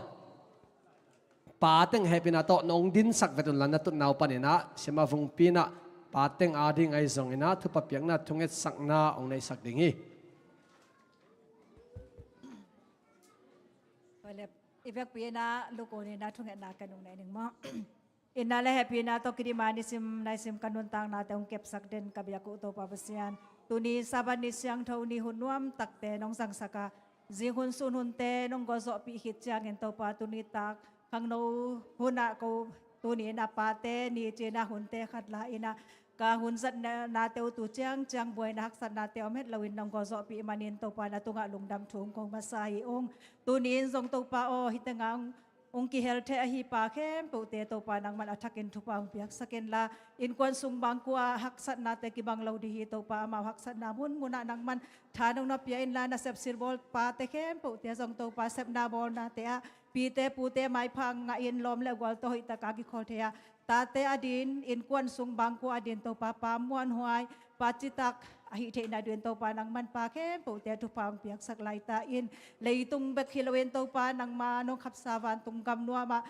Pa teng happy na tawh nong dinsak vet unla na tutna uh paninah Siamah Vungpi inah pa teng a ding ahi zonginah thupha piakna thungetsakna hong neihsak ding hi. I vekpi inah lukun inah thungetna ka nung nei ning maw. Inah le happy na tawh kidima nisim naisim ka nuntaknate hong kepsak den ka biak uh Topa Pasian, tuni Sabbath ni siangtho ni hun nuam takte nong zangsak a, zinghun sunhunte nong gualzawhpih khit ciangin Topa tuni tak khangno hunah ko tuni inah pate ni cinah hunte khat la inah ka hun zatnate uh tu ciangciang buaina haksatnate om het loin nong gualzawhpih manin Topa na tungah lungdam thu kong masa hi ung. Tuni in zong Topa aw, hih tengah hong kihel thei ahi pa khempeuhte Topa nangman a thakin thupha hong piaksak inla, innkuan sung bangkua haksatnate kibang lo dih hi Topa, amau haksatna munmunah nangman tha nong na pia inla, nasep silbawl pate khempeuhte zong Topa sepna bawlnate ah pite pute maipha ngahin lawm le gual tawh hoihtaka kikhol thei a, tate adin, innkuan sung bangkua adin Topa pa muanhuai, pa citak ahih theihna dingin Topa nangman pa khempeuhte thupha hong piaksak laita in, leitung bek hi loin Topa nangma nong khapsa vantung gam nuamah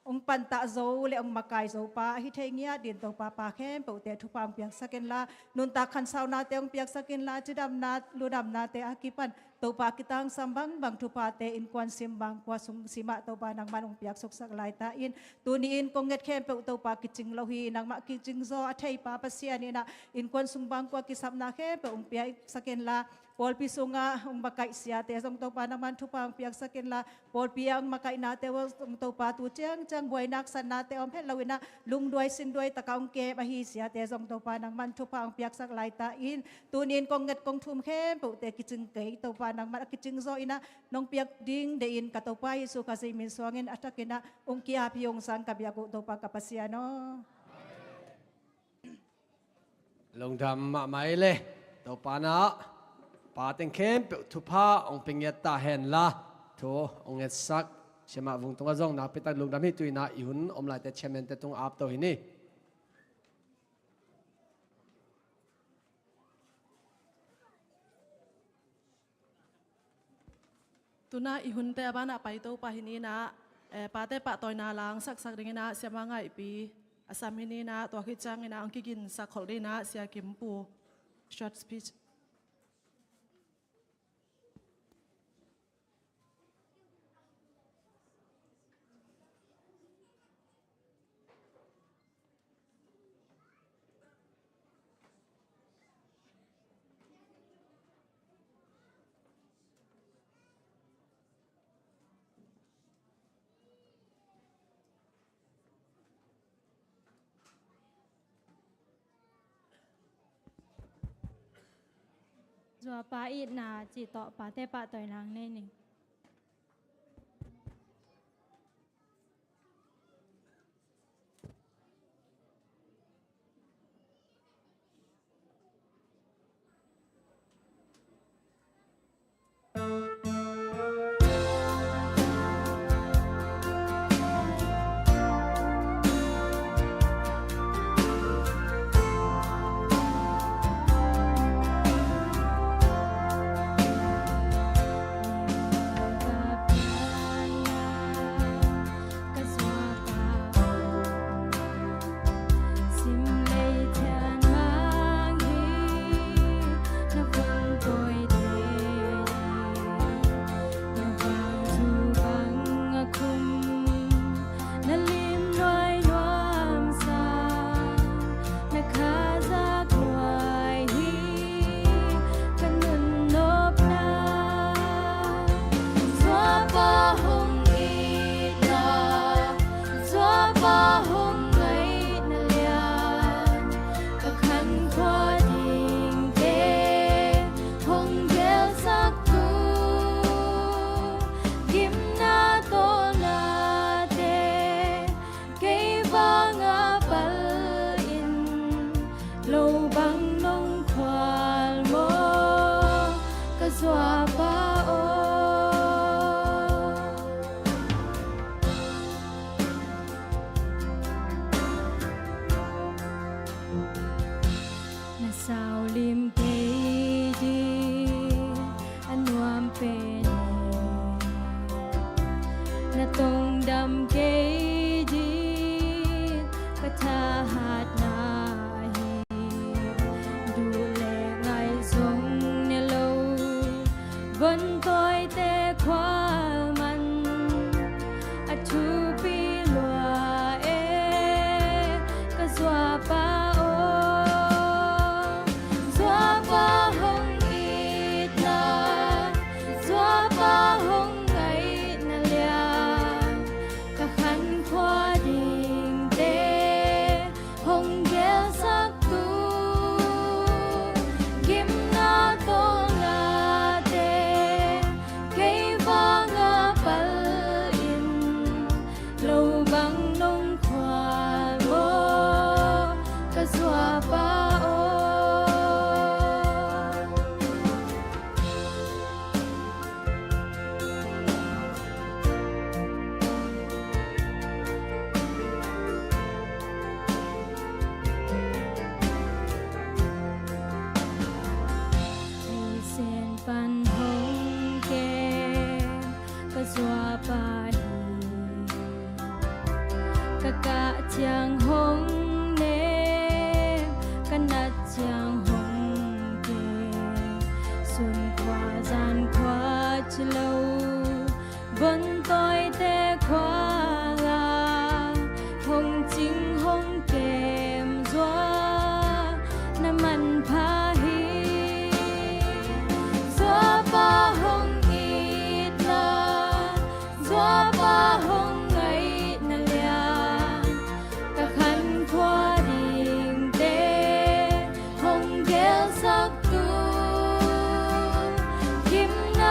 hong pantah zo le hong makai zo pa ahi thei ngiat dingin Topa pa khempeuhte thupha hong piaksak inla, nuntak khansaunate hong piaksak inla, cidamna ludamnate a kipan Topa kitangsam bangbang thuphate innkuan sim bangkua sung simah Topa nangman hong piaksuksak laita in, tuni in kong nget khempeuh Topa kicing lo hi, nangmah kicing zaw a thei pa Pasian inah innkuan sung bangkua kisapna khempeuh hong piaksak inla, pawlpi sungah hong makaih siate zong Topa nangman thupha hong piaksak inla, pawlpi ah hong makaihnate uh zong Topa tu ciangciang buaina haksatnate om het lo inah lungduai sinduai takah hong kem ahi siate zong Topa nangman thupha hong piaksak laita in, tuni in kong nget kong thum khempeuhte kicing kei Topa Topa, nangman a kicing zaw in ah nong piak ding deih in ka Topa Jesu Khazih min suangin a thakin ah hong ki-ap hi ung sang ka biak uh Topa ka Pasian aw. Lungdam mahmah ei le. Topa in ah pa teng khempeuh thupha hong pia ngiat ta hen la, thu hong ngetsak Siamah Vung tungah zong nakpi tak lungdam hi. Tu in ah i hun om laite chairman te tung ap to hi ni. Tu in ah i hunte a banah paito pah hi ni in ah, eh, pate pahtawina langsaksak ding in ah Siamah Ngaihpi a sam hi ni in ah, tua khit ciangin ah hong kiginsak khol ding in ah Sia Kim Pu short speech. Zuapa itna cih tawh pate pahtawina nei ning. Ka nunnuamna, Zuapa hong itna, Zuapa hong ngaihna lian, ka khankhua dingte hong gelsaktu, gimna tawlnate kei vangah palin, lo bang nong khual maw, ka Zuapa aw. Na saulim kei ding a nuam pen, na tongdam kei ding ka thahatna hi. Duh le ngai zong ne lo, von tawite khual man a thupi lua e, ka Zuapa aw. Zuapa hong itna, Zuapa hong ngaihna lian, ka khankhua dingte hong gelsaktu, gimna tawlnate kei vangah palin, lo bang nong khual maw, ka Zuapa aw. Thisen pan hong kem ka Zuapa hi. Ka kah ciang hong nem, ka nat ciang hong kem, sun khua zan khua ci lo, von tawite khua ah hong cing hong kem zua na manpha hi. Zuapa hong itna, Zuapa hong ngaihna lian, ka khankhua dingte hong gelsaktu, gimna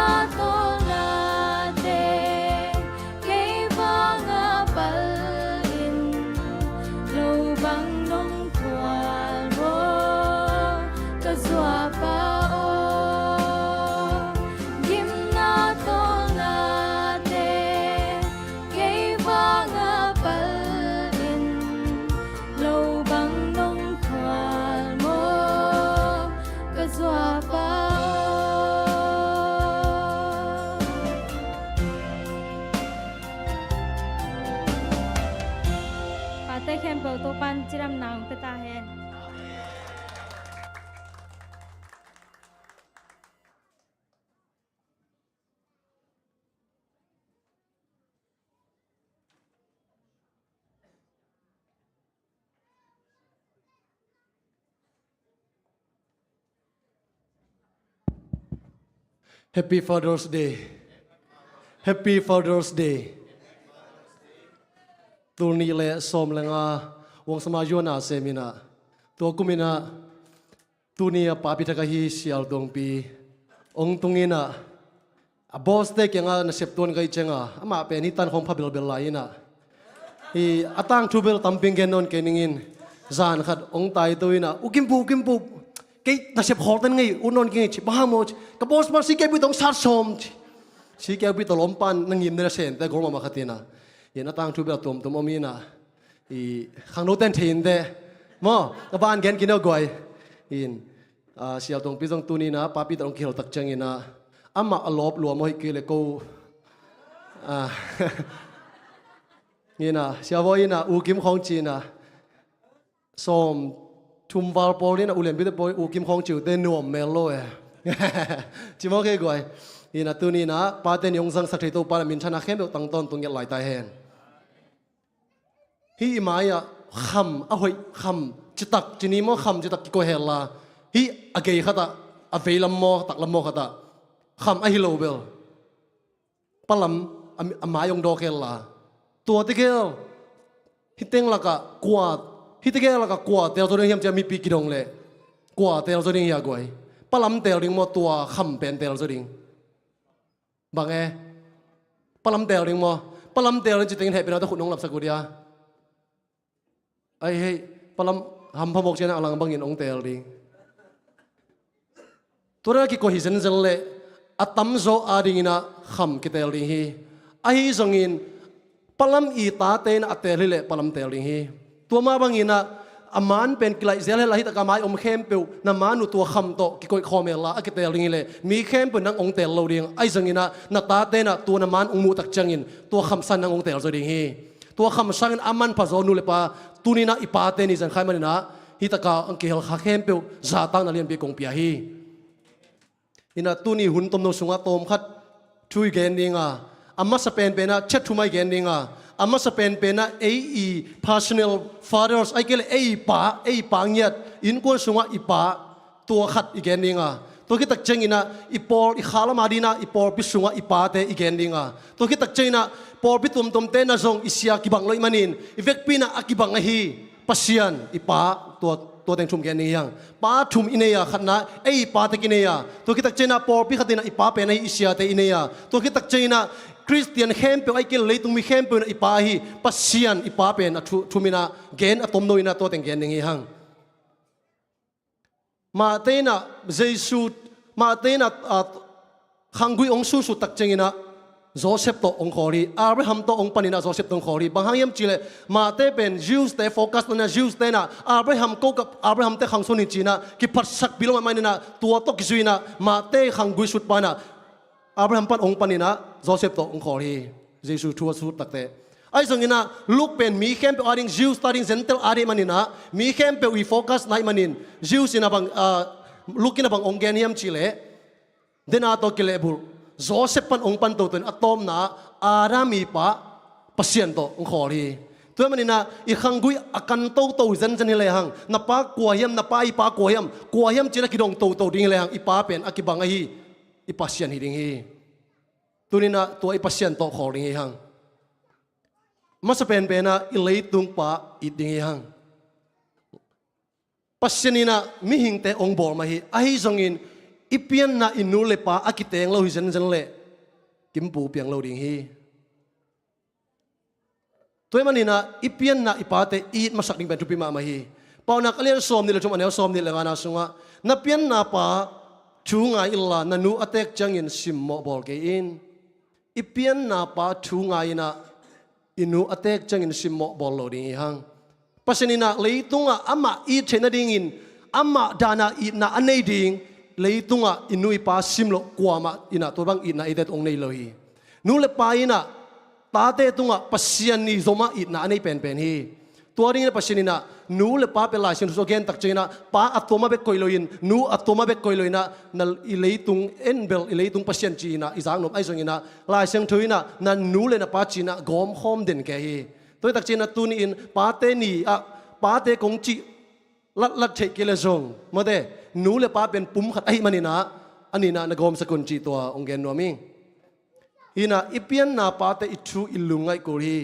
Zuapa aw, gimna tawlnate kei vanga palin lo bang nong khual maw, ka zuapa aw. Pate khempeuh Topa'n cidamna hong pia ta hen. Happy Father's Day. Happy Father's Day. Tul nih le sawm le nga, Wang Sama Yuan a sem in ah, tua kum in ah, tuni a papi thak ahi Sial Tuangpi hong tung in ah, a boss te kiangah nasep tuan ka hih ciangah, amah pen hih tan khawng pha belbel lai in ah, hih a tangthu bel tampi gen nawn kei ning in, zan khat hong taito in ah, U Kim Pup, U Kim Pup, kei nasep khawl tan ngei ut nawn kei ning ci. Bang hang maw ci, ka boss pa C K B tawh hong sat sawm ci. C K B tawh lawm pan na ngim den a sente gol mahmah khat in ah, hih a tangthu bel a tuamtuam om in ah, hih khangno ten thei in teh maw, a ban gen kei ni aw guai. In, ah, Sial Tuangpi zong tuni in ah papi tawh hong kihel tak ciangin ah, amah a lawp lua maw, hi kei le ko, ah, in ah, Sial Bawi in ah U Kim khawng ci in ah, sawm thum val pawl in ah, U Lianpi te pawl U Kim khawng ci uh teh nuam mel lo e. Ci maw kei guai. In ah tuni in ah pate ni hong zangsak thei Topa'n a minthanna khempeuh tang tawntung ngiat lai ta hen. Hih i mai-ah kham a hoih, kham citak ci ni maw, kham citak kikoih hen la, hih a gei khatah, a veilam maw, taklam maw khatah, kham ahi lo bel, palam a, a mai hong dawk hen la, tua tegel hih teng lakah kua, hih tegel lakah kua teel zaw ding hiam ci-a mipi kidong leh, kua teel zaw ding hia guai? Palam teel ding maw, tua kham pen teel zaw ding? Bang e? Palam teel ding maw? Palam teel ding ci tengin hehpihna tawh khut nong lapsak uh dia? Ai hei, palam hampha mawk ciangin a lang bangin hong teel ding. Tua dan a kikoih hi zenzen leh a tamzaw adingin ah kham kiteel ding hi. Ahi zongin palam i tate in ah a teel hi leh palam teel ding hi. Tua mah bangin ah a man pen kilaih zel hen la, hih takah mai om khempeuh na man uh tua kham tawh kikoih khawm hen la, a kiteel ding hi leh mi khempeuh nang hong teel lo ding. Ahi zongin ah na tate in ah tua na man hong muh tak ciangin tua kham sangin nang hong teel zaw ding hi. Tua kham sangin a manpha zaw nu le pa, tuni in ah i pate ni zang kha ahih manin ah hih takah hong kihel kha khempeuh zahtakna lianpi kong pia hi. In ah tuni hun tomno sungah tawmkhat thu i gen ding a, a masa penpen ah chat thu mah i gen ding a, a masa penpen ah ei i personal fathers, ahih kei leh ei i pa, ei i pa ngiat, innkuan sungah i pa, tua khat i gen ding a, tua khit tak ciangin ah i pawl, i khalam adingin ah i pawlpi sungah i pate i gen ding a, tua khit tak ciangin ah pawlpi tuamtuamte na zong i sia kibang lo ahih manin i vekpi in ah a kibang ahi Pasian i pa, tua, tua teng thum gen ding hi hang. Pa thum i nei a, khatna ei i pa tek i nei a, tua khit tak ciangin ah pawlpi khat in ah i pa pen ahi i siate i nei a, tua khit tak ciangin ah Khristian khempeuh ahih kei leh leitung mi khempeuh in ah i pa ahi Pasian i pa pen a thu, thum in ah gen a tomno in ah tua teng gen ding hi hang. Mahte in ah Jesu, mahte in ah, ah, khanggui hong sutsut tak ciangin ah Joseph tawh hong khawl hi. Abraham tawh hong panin ah Joseph tawh hong khawl hi. Bang hang hiam cih leh mahte pen Jews te focus na, Jews te in ah Abraham ko ka, Abraham te khang suan hi ci-in ah kiphatsakpih lo mah ahih manin ah tua tawh kizui in ah mahte khanggui sutpa in ah Abraham pan hong panin ah Joseph tawh hong khawl hi. Jesu thu a sut takte. Ahi zongin ah Luke pen mi khempeuh ading, Jews ading, Gentile ading ahih manin ah mi khempeuh i focus na ahih manin Jews in ah bang, ah, Luke in ah bang hong gen hiam cih leh, den a tawh kilehbulh Joseph pan hong pan toto in a tawpna ah Adam i pa Pasian tawh hong khawl hi. Tua ahih manin ah i khanggui a kan toto hi zenzen hi lehang, na pa kua hiam, na pa i pa kua hiam, kua hiam ci-in a kidong toto ding hi lehang, i pa pen a kibang ahi i Pasian hi ding hi. Tuni in ah tua i Pasian tawh khawl ding hi hang. Masa penpen ah i leitung pa it ding hi hang. Pasian in ah mihingte hong bawl mah hi. Ahi zongin i pianna i nu le pa a kiteng lo hi zenzen leh kimpu piang lo ding hi. Tua ahih manin ah i pianna i pate i it masak ding pen thupi mahmah hi. Paunak a lian sawm nih le thum, a neu sawm nih le ngana sungah, na pianna pa thu ngai inla, na nu a teek ciangin simmawh bawl kei in. I pianna pa thu ngai inah, i nu a teek ciangin simmawh bawl lo ding hi hang. Pasian inah leitungah amah it theih nadingin amah danah itna a nei ding, leitungah i nu i pa sim loh kuamah inah tua bang itna eite tawh hong nei lo hi. Nu le pa inah tate tungah Pasian ni zomah itna a nei penpen hi. Tua dingin Pasian inah nu le pa pen Lai Siangtho sung a gen tak cianginah pa a tuama bek koih loin, nu a tuama bek koih loinah, na i leitung en bel i leitung pasian ci inah i zak nuam ahi zonginah, Lai Siangtho inah na nu le na pa ci inah gawmkhawm den kei hi. Tua hi tak cianginah tuni-in pate ni ah pate kong cih latlat theih kei le zong, mate, nu le pa pen pum khat ahi maninah, a ninah na gawmsak un cih tua hong gen nuam hi. Hinah i pianna pate i thu i lungngaih kul hi.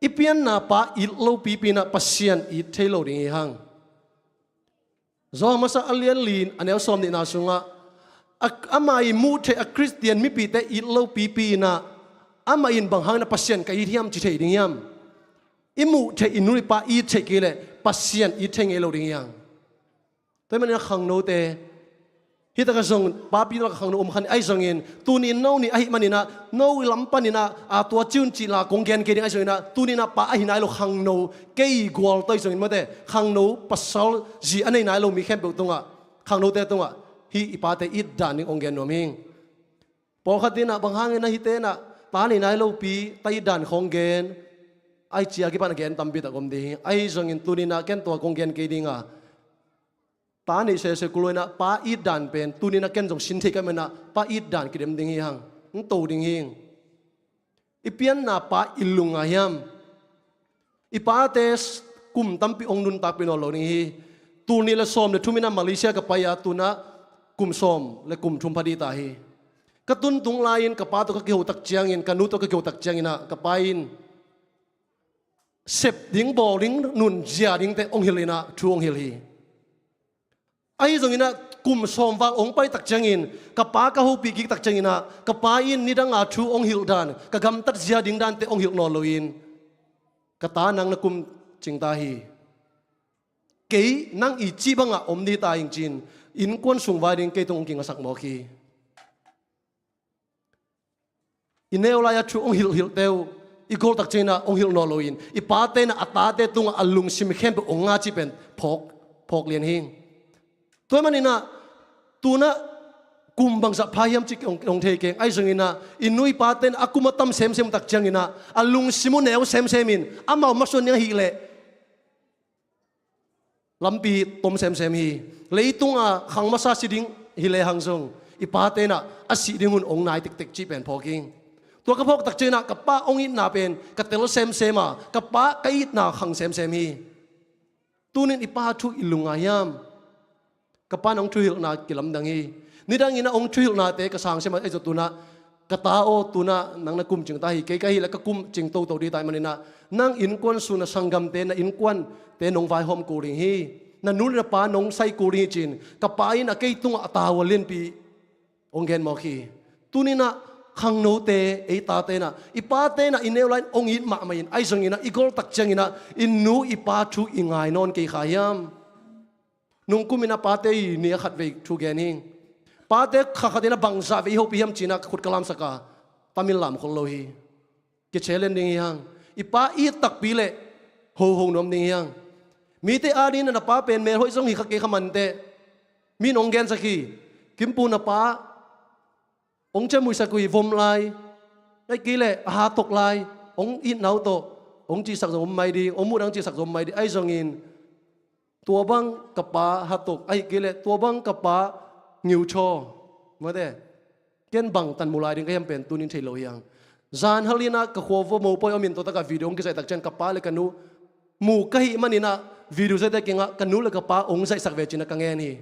I pianna pa it lo pipi inah Pasian it thei lo ding hi hang. Johan masa a lian li, a neu sawm nihna sungah, a, amah i muh theih a Khristian mipite it lo pipi inah amah in bang hangin a Pasian ka it hiam ci thei ding hiam? I muh theih i nu i pa it theih kei leh Pasian it thei ngei lo ding hi hang. Tua hi maninah khangnote, hi takah zong papi lakah khangno om kha ni ahi zongin, tuni-in no ni ahi maninah, no i lam paninah, a tua ci un cih la kong gen kei ding ahi zonginah, tuni-inah pa ahi nai lo khangno, kei gual tawh ahi zongin mate, khangno pasal zi a nei nai lo mi khempeuh tungah, khangnote tungah, hih i pate it dan ding hong gen nuam hi. Pawlkhat inah bang hangin a hite inah, ta nei nai lopi, ta it dan khawng gen, ai cia kipan a gen tampi tak om ding hi. Ahi zongin tuni-inah ken tua kong gen kei ding a, ta neih sese kul lo inah pa it dan pen tuni-inah ken zong sin thei ka menah pa it dan kidem ding hi hang. Hong to ding hi. I pianna pa i lungngai hiam? I pate s-, kum tampi hong nuntakpih nawn lo ding hi. Tul nih le sawm le thum inah Malaysia ka pai a, tunah kum sawm le kum thum pha dih ta hi. Ka tuntung lai-in ka pa tawh ka kiho tak ciangin, ka nu tawh ka kiho tak cianginah ka pa in sep ding, bawl ding, nunzia dingte hong hilh inah thu hong hilh hi. Ahi zonginah kum sawm val hong pai tak ciangin, ka pa ka hopih kik tak cianginah ka pa in nidanga thu hong hilh dan, ka gamtat zia ding dante hong hilh nawn loin, ka ta, nang na kum cing ta hi. Kei nang i cih bangah om ni ta ing ci-in innkuan sung vai ding kei tung hong kingasak mawk hi. I neu lai-a thu hong hilhhilhte uh i gol tak cianginah hong hilh nawn loin, i pate inah a tate tungah a lungsim khempeuh hong nga cih pen phawk, phawk lian hi. Tua hi maninah tunah kum bangzah pha hiam cih hong, hong thei keng. Ahi zonginah i nu i pate inah a kum a tam semsem tak cianginah a lungsim uh neu semsem in, amau masuan ding ahih leh lampi tom semsem hi. Leitunga khang masa si ding hi lehang zong, i pate inah a sih ding hun hong nai tektek cih pen phawk hi. Tua ka phawk tak cianginah ka pa hong itna pen ka tel semsem a, ka pa ka itna khang semsem hi. Tunin i pa thu i lungngai hiam? Ka pa in hong thuhilhna kilamdang hi. Nidangin a hong thuhilhnate ka sang siam a, ei zaw tunah, ka ta aw, tunah nang na kum cing ta hi, kei ka hilh a ka kum cing toto dih ta hi maninah, nang innkuan sung, na sanggamte, na innkuante nong vaihawm kul ding hi. Na nu le na pa nong sai kul ding hi ci-in ka pa in a kei tungah a tavuan lianpi hong gen mawk hi. Tuninah khangnote, ei tate inah, i pate inah i neu lai-in hong it mahmah in, ahi zonginah i gol tak cianginah i nu i pa thu i ngai nawn kei kha hiam? Nungkum inah pate i ni a khatvei thu gen hi. Pate kha khat inah bangzah vei i hopih hiam ci-inah ka khut ka lamsak a, tam in lam khol lo hi. Kichallenge ding hi hang. I pa it takpi leh hoho nuam ding hi hang. Mite adingin na pa pen melhoih zong hi kha kei kha manteh, mi in hong gensak hi. Kimpu na pa hong ciamnuihsak uh hi, vom lai, ahih kei leh a hatok lai, hong itna uh tawh hong cihsak zong om mai ding, hong muhdang cihsak zong om mai ding. Ahi zongin tua bang ka pa hatok, ahih kei leh tua bang ka pa ngiuthaw, mate, ken bangtan mu lai ding ka hiam pen tunin thei lo hi hang. Zan hal inah ka khua vua mopawi om in, tua takah video hong kizaih tak ciang ka pa le ka nu mu ka hih maninah video zaihte kiangah ka nu le ka pa hong zaihsak ve ci-inah ka ngen hi.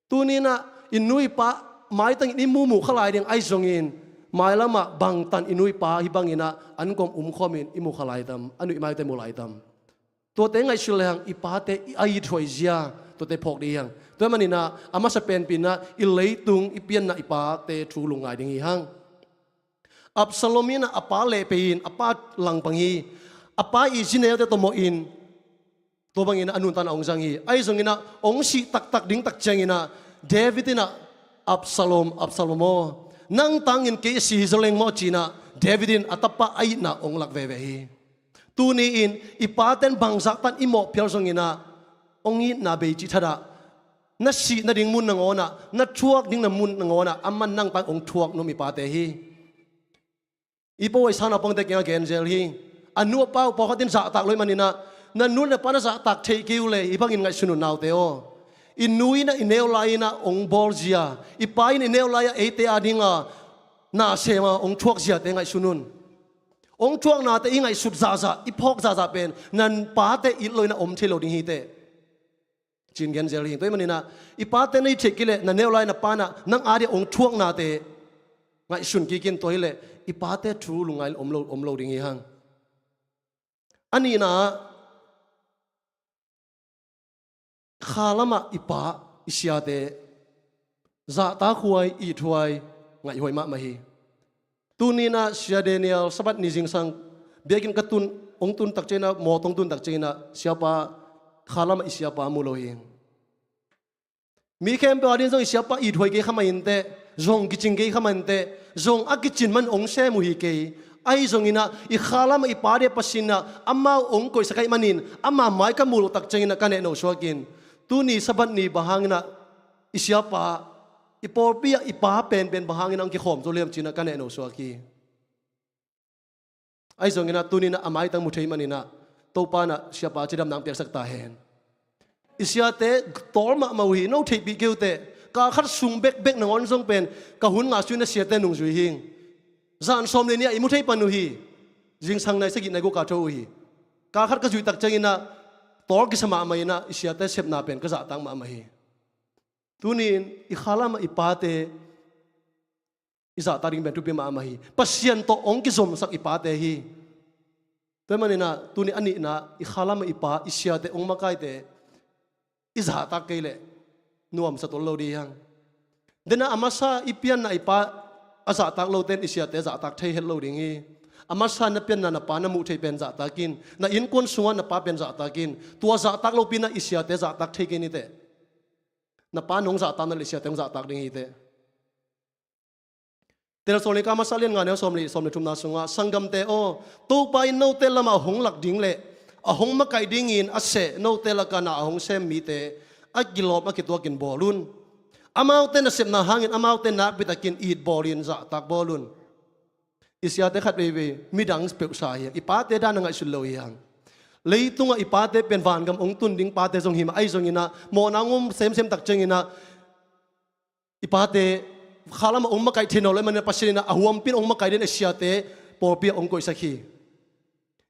Tuninah i nu i pa maitangin i mumu kha lai ding ahi zongin, mailamah bangtan i nu i pa hih banginah an kawm umkhawmin i mu kha lai tam, a nuih maite mu lai tam? Tuate ngaihsun lehang i pate i a ithuai zia tuate phawk dih hi hang. Tua hi maninah a masa penpi inah i leitung i pianna i pate thu lungngai ding hi hang. Absalom inah a pa lehpei-in a pa langpang hi. A pa i zineute tawh mawhin Tua bangin a nuntakna hong zang hi. Ahi zongin ah hong sih taktak ding tak ciangin ah David in ah, "Absalom, Absalom aw, nang tangin kei a si hi zaw leng maw," ci-in ah David in a tapa a itna hong lak veve hi. Tuni-in i pate'n bangzah tan i mawh phial zongin ah hong itna bei cih thadah, na sih nading mun nangawn ah, na thuak ding na mun nangawn ah, aman nang tang hong thuak nuam i pate hi. I pawisa naupangte kiangah gen zel hi. A nu a pa uh pawlkhat in zahtak lo ahih manin ah, na nu na pa na zahtak thei kei uh leh hih bangin ngaihsun un naute aw. I nu in ah i neu lai-in ah hong bawl zia, i pa in i neu lai-ah eite ading a na sem a hong thuak ziate ngaihsun un. Hong thuaknate i ngaihsut zahzah, i phawk zahzah pen na pate it lo-in ah om thei lo ding hi teh, ci-in gen zel hi. Tua ahih manin ah i pate na it theih kei leh na neu lai na pa'n ah nang adia hong thuaknate ngaihsun kik in. Tua hi leh i pate thu lungngai om lo, om lo ding hi hang. A nihna ah, kha lamah i pa, i siate zahtak huai, it huai, ngaih huai mahmah hi. Tuni-in ah Sia Daniel, Sabbath ni zingsang biakinn ka tun, hong tun tak ciangin ah, mawtaw hong tun tak ciangin ah, siapa, kha lamah i siapa mu lo hi. Mi khempeuh ading zong i siapa it huai kei kha mah inteh, zong kicing kei kha mah inteh, zong a kicin man hong sem uh hi kei. Ahi zongin ah i kha lamah i pate Pasian in ah amau hong koihsak ahih manin, ama mai ka muh loh tak ciangin ah ka nehno suak in. Tuni Sabbath ni bang hangin ah i siapa, i pawlpi ah i pa penpen bang hangin ah hong kikhawm zo liam ci-in ah ka nehno suak hi. Ahi zongin ah tuni-in ah a maitang mu thei manin ah Topa in ah siapa cidamna hong piaksak ta hen. I siate tawl mahmah uh hi, no theihpih kei uh teh. Kal khat sung bekbek nangawn zong pen ka hun ngah sungin ah siate nungzui hi. Zan sawm le nih ah i mu thei pan uh hi. Zingsang nai sagih nai guk a tho uh hi. Kal khat ka zuih tak ciangin ah tawl kisa mahmah in ah i siate sepna pen ka zahtak mahmah hi. Tuni-in i kha lamah i pate i zahtak ding pen thupi mahmah hi. Pasian tawh hong kizomsak i pate hi. Tua ahih manin ah tuni a nihna, i kha lamah i pa, i siate, hong makaite i zahtak kei leh nuamsa tawh lo ding hi hang. Dena a masa i pianna i pa a zahtak lote in i siate zahtak thei het lo ding hi. A masa na pianna na pa na muh theih pen zahtak in, na innkuan sungah na pa pen zahtak in. Tua zahtak lopi-in ah i siate zahtak thei kei ni teh. Na pa nong zahtak na leh i siate hong zahtak ding hi teh. Thessalonika masa lian nga neu sawm le, sawm le thumna sungah, "Sanggamte aw, Topa in note lamah a hong lak ding le a hong makaih dingin a seh, note lakah na a hong sem mite a kilawm a kituakin bawl un. Amaute nasepna hangin amaute nakpitakin it bawlin zahtak bawl un." I siate khat veivei midang peuhsa hi hang, i pate dan a ngaihsut lo hi hang. Leitungah i pate pen vangam hong tun ding pate zong hi mah, ahi zongin ah mawhna hong om semsem tak ciangin ah, i pate kha lamah hong makaih thei nawn lo ahih manin ah Pasian in ah a huampi-in hong makaih dingin i siate pawlpi ah hong koihsak hi.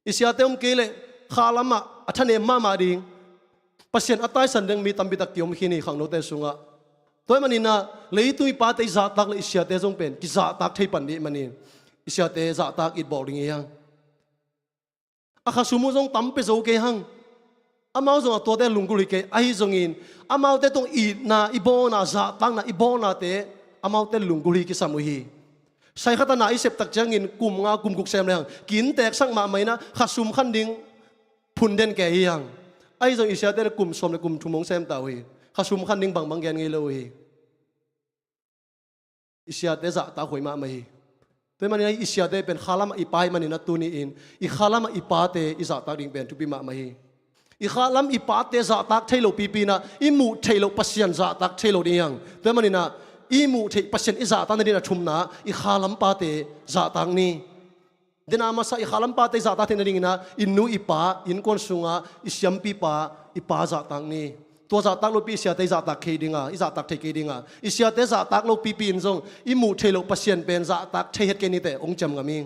I siate om kei leh kha lamah a thanem mahmah ding, Pasian a taisan ding mi tampi tak kiom khin hi khangnote sungah. Tua ahih manin ah leitung i pate i zahtak leh i siate zong pen kizahtak thei pan ding ahih manin i siate zahtak it bawl ding hi hang. A khasum uh zong tam pia zo kei hang. Amau zong a tuate lunggulh hi kei, ahi zongin amaute tawh itna i bawlna, zahtakna i bawlnate amaute lunggulh hi kisam uh hi. Sai khat a na i sep tak ciangin kum nga kum guk sem le hang, ki-innteeksak mahmah in ah khasum khan ding phun den kei hi hang. Ahi zong i siate le kum sawm le kum thum hong sem ta uh hi. Khasum khan ding bangbang gen ngei lo uh hi. I siate zahtak huai mahmah hi. Tua ahih manin ah i siate pen kha lamah i pa ahih manin ah tuni-in i kha lamah i pate i zahtak ding pen thupi mahmah hi. I kha lam i pate zahtak thei lo pipi-in ah i muh theih loh Pasian zahtak thei lo ding hi hang. Tua ahih manin ah i muh theih Pasian i zahtak nadingin a thumna, i kha lam pate zahtak ni. Dena masa i kha lam pate i zahtak theih nadingin ah i nu i pa, innkuan sungah i siampipa, i pa zahtak ni. Tua zahtak lopi i siate i zahtak thei ding a, i zahtak thei kei ding a, i siate zahtak lo pipi in zong i muh theih loh Pasian pen zahtak thei het kei ni teh, hong ciam ngam ing.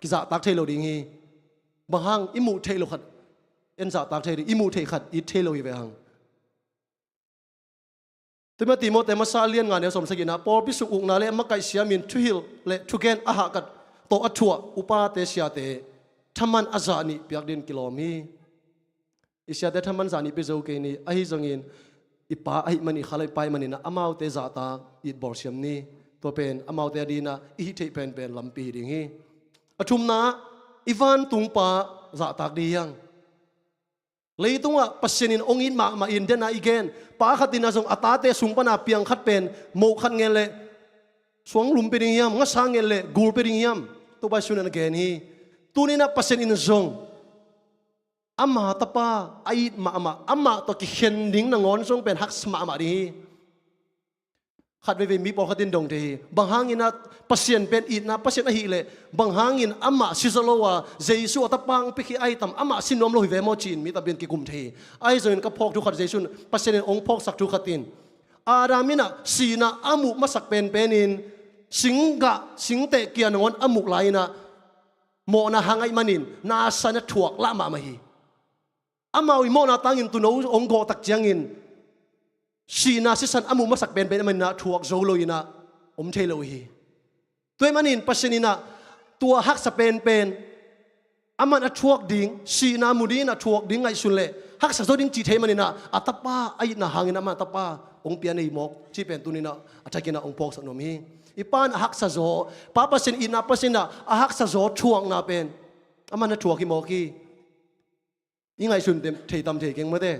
Kizahtak thei lo ding hi. Bang hang? I muh theih loh khat en zahtak thei ding, i muh theih khat it thei lo hi ve hang. Tua ahih manin Timote masa lian nga neu sawm sagihna, pawlpi sung ukna le a makaih siamin thuhilh le thugen a hahkat tawh a thuah upate siate thaman a zah nih piak dingin kilawm hi. I siate thaman zah nih pia zo kei ni, ahi zongin i pa ahih manin, i kha lam i pa ahih manin ah amaute zahtak it bawl siam ni. Tua pen amaute adingin ah i hih theih penpen lampi hi ding hi. A thumna, i vantungpa zahtak ding hi hang. Leitungah Pasian in hong it mahmah in, dena i gen, pa khat in ah zong a tate sung pana piang khat pen moh khat ngen leh suang lum pia ding hiam, ngasa ngen leh gul pia ding hiam? Topa Jesu in a gen hi. Tuni-in ah Pasian in zong ama tapa a it mahmah, amah tawh kikhen ding nangawn zong pen haksa mahmah ding hi. Khat veivei mi pawlkhat in dong thei hi. Bang hangin ah Pasian pen itna Pasian ahih leh bang hangin amah si zaw lo a Jesu a tapa hong pia khia ahi tam, amah si nuam lo hi ve maw ci-in mi tampi in kikum thei hi. Ahi zongin ka phawk thu khat, Jesu in, Pasian in hong phawksak thu khat in, Adam in ah sihna a muh masak penpen in singgah, singteh kia nangawn a muh lai-in ah mawhna hang ahih manin nasa in a thuak lah mahmah hi. Amau i mawhna tangin tuuno hong gawh tak ciangin sihna sisan a muh masak penpen ahih manin ah thuak zo lo-in ah om thei lo hi. Tua ahih manin Pasian in ah tua haksa penpen, aman a thuak ding, sihna mu dingin a thuak ding ngaihsun leh haksa zo ding cih thei manin ah a tapa a itna hangin aman a tapa hong pia na hi mawk cih pen tuni-in ah a thakin ah hong phawksak nuam hi. I pa in a haksa zaw, Pa Pasian, itna Pasian in ah a haksa zaw thuakna pen aman a thuak hi mawk hi. I ngaihsun tem, thei tam thei keng mate.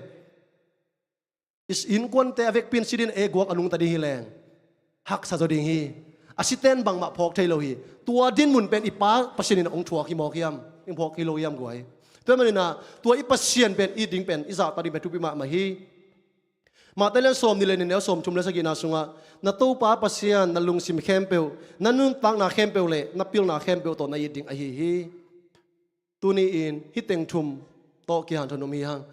I innkuante a vekpi in si dingin ei guak a nungta ding hi leng haksa zaw ding hi. A siten bangmah phawk thei lo hi. Tua dinmun pen i Pa Pasian in hong thuak hi mawk hiam? Hong phawk hi lo hiam guai? Tua ahih manin ah tua i Pasian pen it ding pen, i zahtak ding pen thupi mahmah hi. Matthai lian sawmnih leh nih, neu sawmthum leh sagihna sungah, "Na Topa Pasian na lungsim khempeuh, na nuntakna khempeuh leh na pilna khempeuh tawh na it ding ahi hi." Tuni-in hih teng thum tawh kihanthawn nuam hi hang.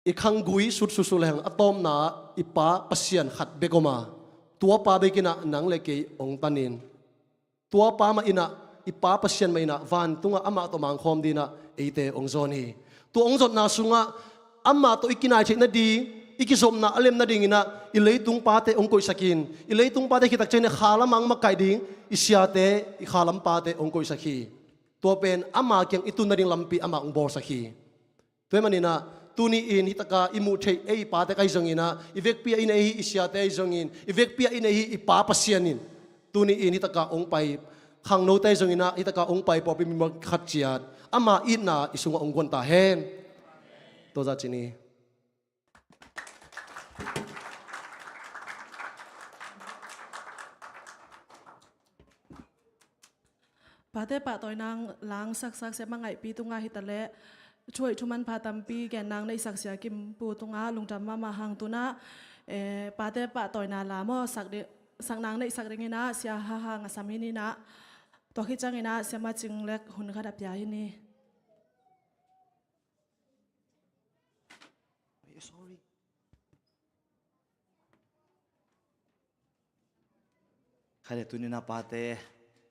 I khanggui sut sutsuh lehang a tawpna ah i Pa Pasian khat bek om a, tua Pa bek in ah nang leh kei hong tan in, tua Pa mah in ah, i Pa Pasian mah in ah vantungah amah tawh mangkhawm dingin ah eite hong zawn hi. Tua hong zonna sungah amah tawh i kinai theih nading, i kizopna a lem nadingin ah i leitung pate hong koihsak in, i leitung pate khit tak ciangin ah khalam ah hong makaih ding i siate, i khalam pate hong koihsak hi. Tua pen ama kiang i tun nading lampi amah hong bawlsak hi. Tua ahih manin ah tuni-in hih taka i muh theih ei pate ahi zongin ah, i vekpi a i neih hi, i siate ahi zongin, i vekpi a i neih hi, i Pa Pasian in tuni-in hih taka hong pai khangnote ahi zongin ah, hih taka hong pai pawlpi mi khat ciat ama itna i sungah hong guan ta hen. Tua zah ci ni. Pate pahtawina la hong saksak Siamah Ngaihpi tungah hi ta leh, thu hoih thu manpha tampi genna hong neihsak Sia Kim Pu tungah lungdam mahmah hang. Tu-in ah, eh, pate pahtawina la maw, sak di-, sakna hong neihsak dingin ah Sia Ha Hang a sam hi ni-in ah, tua khit ciangin ah Siamah Cing Lek hun khat a pia hi ni. Sorry. Kha le, tuni-in ah pate,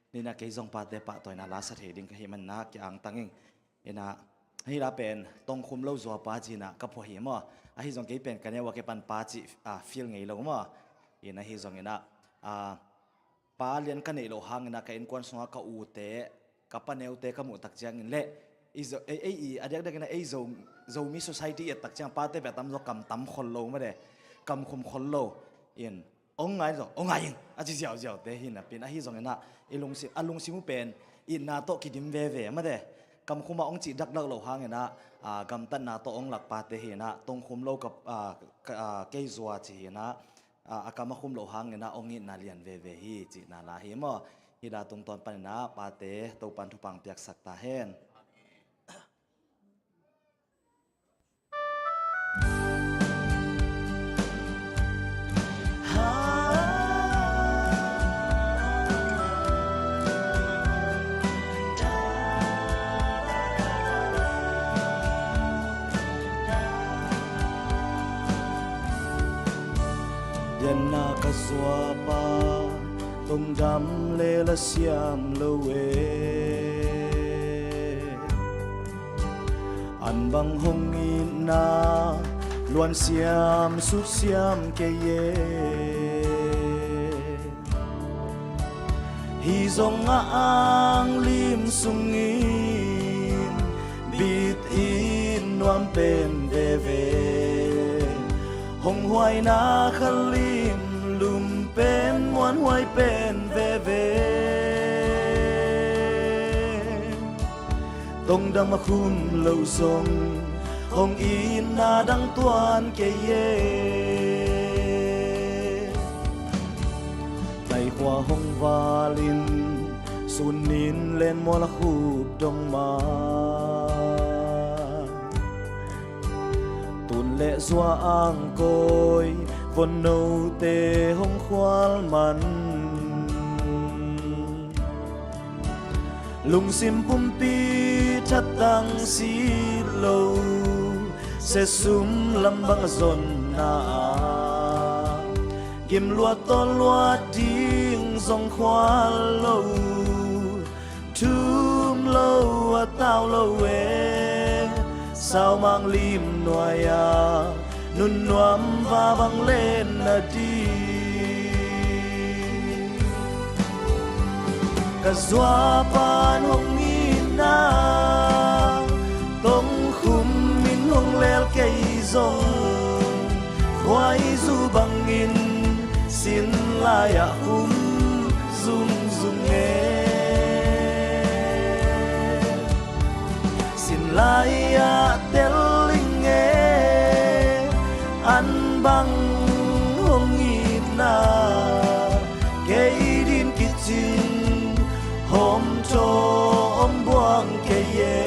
ni-in ah kei zong pate pahtawina la sa thei ding ka hih manin ah ki-angtang ing. In ah, hih la pen tongkhum lo zuapa ci-in ah ka phuah hi maw. Ahi zong kei pen ka neu a kei pan pa cih, ah, feel ngei lo maw. In ah, ahi zongin ah, ah, pa lian ka neih loh hangin ah ka innkuan sungah ka ute, ka paneute ka muh tak ciangin leh, i Zo, ei, ei, i a diakdiakin ah ei Zo, Zomi society i et tak ciang pate bek a tamzaw kam tam khol lo mate, kam khum khol lo. In, "Hong ngai zaw, hong ngai ing," a ci ziauziaute hi napi-in, ahi zongin ah i lungsim, a lungsim uh pen itna tawh kidim veve mate, kam khum ah hong cih dakdak loh hangin ah, ah, gamtatna tawh hong lak pate hi-in ah, tongkhum lo ka, ah, ka, ah, kei zua ci hi-in ah, a, a kam a khum loh hangin ah hong itna lian veve hi cihna la hi maw. Hih la tungtawn panin ah pate Topa'n thupha hong piaksak ta hen. Lianna ka zuapa tongdam le la siam lo e. An bang hong itna luan siam sut siam kei e. Hih zong a anglim sungin bitin nuam pen veve, hong huaina khalim lum pen muanhuai pen veve. Tongdam a khum loh zong Hong itna dang tuan kei e. Taikhua hong valin sunin lenmual a khup dong ma. Tun le zua angkawi vonnote hong khual man. Lungsim pumpi thattang si lo, sesum lambang a zonna a, gimluat tawlluat ding zong khual lo. Thum lo a tau lo e, saumang lim nuai-a nunnuam va bang len na di. Ka zuapan hong itna tongkhum in hong lel kei zong, khuaizu bangin sin lai-ah khum zungzung e. Sin lai-ah tel ing e, an bang hong itna, kei din kicing hawm thaw om buang kei e.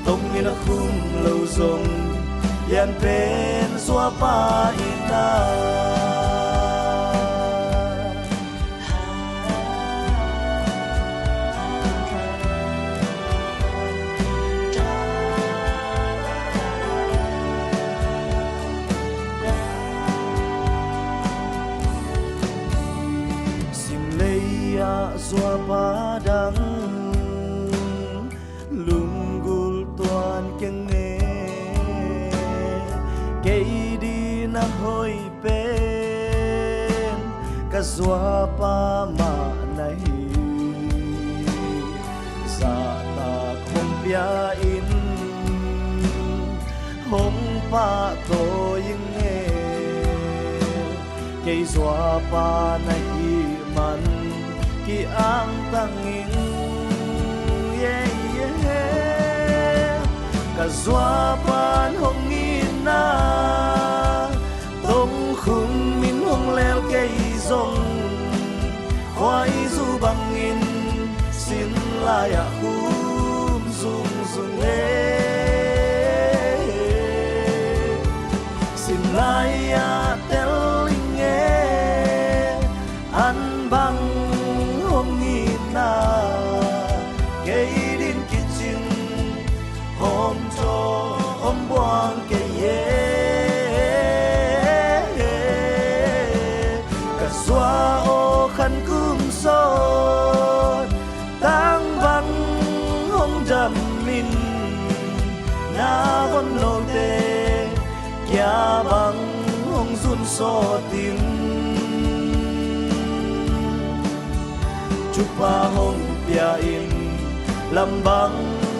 Tong in a khum lo zong, lian pen zuapa itna. Simlei ah zuapa dang lunggulh tuan keng e. Kei din a hoih pen ka zuapa mah na hi. Zahtak hong pia in hong pahtawi ing e. Kei zuapa na hih man ki-angtang ing, yeah, yeah. Ka zuapan hong itna tongkhum in hong lel kei zong, khuaizu bangin sin lai-ah khum zungzung e. Sin lai-ah tel ing e, an bang hong itna, kei din kicing hawm thaw om buang kei e. Ka zua aw khan kum sawt, tang bang hong dam in, na vonnote kia bang hong zun sawt in. Thupha hong pia in, lam bang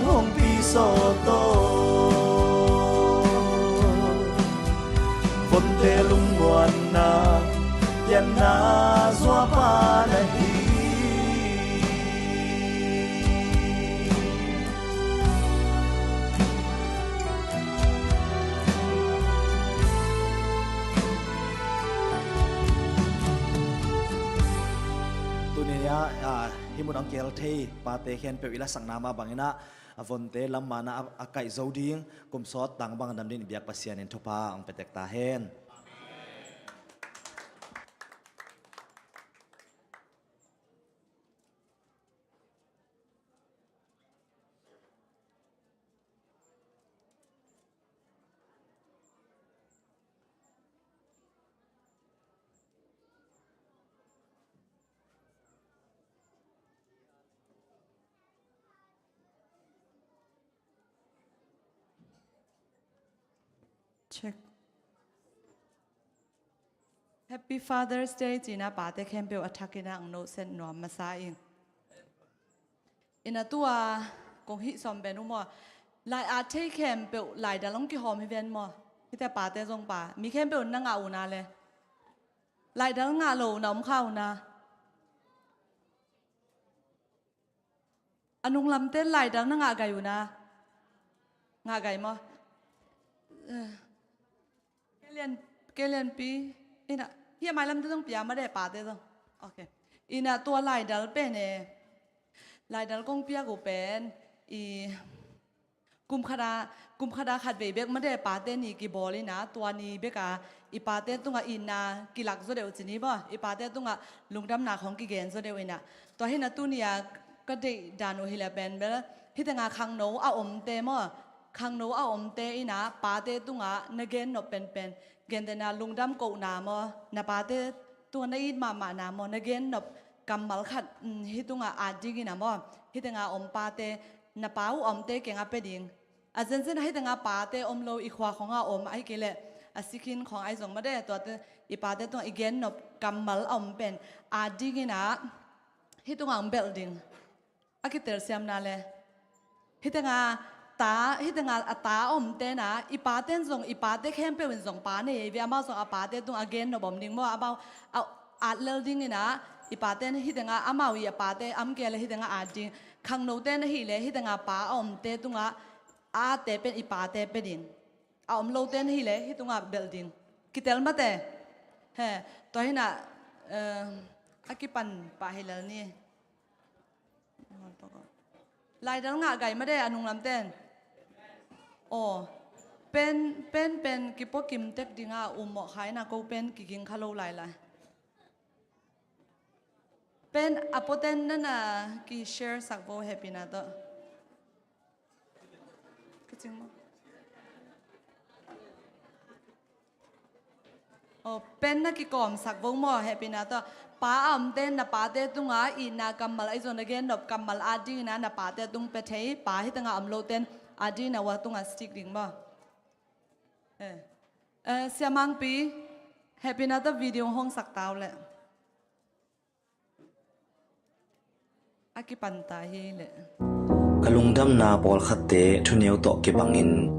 hong pi sawt aw. Vonte lungmuanna, pianna zuapa na hi. Tuni-in ah, ah, hih mun ah hong kihel thei pate khempeuh i lasakna mah bangin ah, a vonte lam man ah a, a kaih zo ding, kum sawt tang bang a dam dingin i biak Pasian in thupha hong pia tek ta hen. Check. Happy Father's Day ci-in ah pate khempeuh a thakin ah hong nohset nuam masa ing. In ah tu-a kong hih sawm pen uh maw, lai-at thei khempeuh laidal hong kihawm hi ven maw. Hihte pate zong pa, mi khempeuh na ngah uh na le, laidal ngah lo na om kha uh na. A nunglamte laidal na ngah gai uh na. Ngah gai maw? Eh, kei lian, kei lianpi ina, hia mailamte zong pia made pate zong. Ok. Ina tua laidal pen e. Laidal kong piak uh pen i kum khata, kum khata khat vei bek made pate ni kibawl ina, tua ni beka i pate tungah ina kilak zaw deuh ci ni baw, i pate tungah lungdamna khong kigen zaw deuh ina. Tua hina tuni-a ka deih dan uh hileh pen bel, hitenga khangno a omte maw, khangno a omte ina pate tungah na gen nop penpen, gentehna lungdam kohna maw, na pate tungah na it mahmahna maw, na gen nop kammal khat, mm, hih tungah at ding ina maw, hitenga om pate, na pa uh omte kiangah pia ding. A zenzen a hitenga pate om lo i khua khongah om, ahih kei leh a sikhin khong ahi zong made, tuate i pate tungah i gen nop kammal a om pen at ding ina, hih tungah hong belh ding. A kitelsiamna le, hitenga ta, hitenga a ta a omte na, i pate in zong, i pate khempeuh in zong pa nei hi ve, amau zong a pate tungah a gen nop om ding maw, amau a at lel ding ina, i pate in hitenga amau i a pate om kei leh hitenga at ding. Khangnote na hileh hitenga pa a omte tungah a atte pen i pate pia ding. A om lote na hileh hih tungah belh ding. Kitel mate. He, tua hina, eh, a kipan pah hi lel ni. Laidal ngah gai made a nunglamten. Aw, pen, pen, pen kipuakim tek dinga um mawh kha ina, ko pen kiging kha lo lailai. Pen a puaten nana ki share sak vo hehpihna tawh. Ka cing maw? Aw, pen na kikawmsak vo maw, hehpihna tawh. Pa a omte na pate tungah itna kammal ahi zong na gen nop kammal at ding ina na pate tung pia thei, pa hitenga om loten at ding ina ua tungah stick ding maw. Eh. Eh, Sia Mangpi, hehpihna tawh video hong sak ta uh leh. A kipan ta hi leh. Ka lungdamna pawlkhatte thuneu tawh kibangin.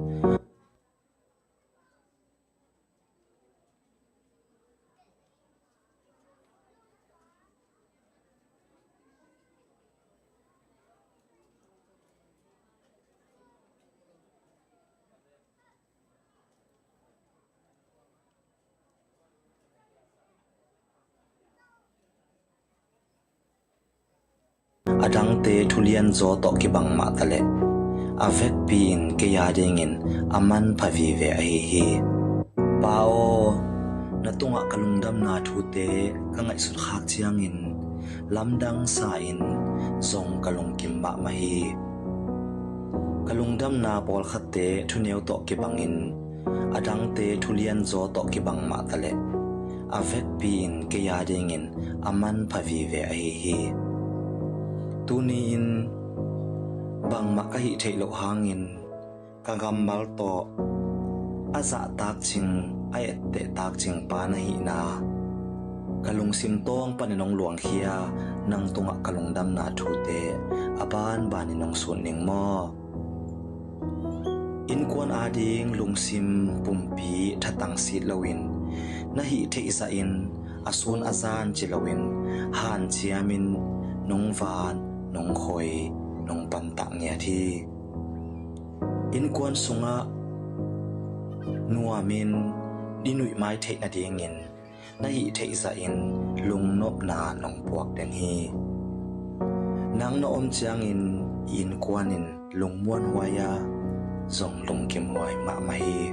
A dangte thulian zaw tawh kibang mah taleh a vekpi in kei a dingin a manpha vive ahi hi. Pa aw, na tungah ka lungdamna thute ka ngaihsut khak ciangin lamdang sa-in zong ka lungkim mahmah hi. Ka lungdamna pawlkhatte thuneu tawh kibangin a dangte thulian zaw tawh kibang mah taleh a vekpi in kei a dingin a manpha vive ahi hi. Tuni-in bangmah ka hih theih loh hangin ka gammal tawh a zahtak cing, a ettehtak cing pa na hihna ka lungsim tawng panin hong luangkhia, nang tungah ka lungdamna thute a banbanin hong sut ning maw? Innkuan ading lungsim pumpi thatang sit loin na hih theih zahin a sun a zan ci loin hanciamin nong van, nong khoi, nong pantah ngiat hi. Innkuan sungah nuamin i nuihmai theih nadingin na hih theih zahin lungnopna nong puak den hi. Nang na om ciangin innkuan in lungmuanhuai a zong lungkimhuai mahmah hi.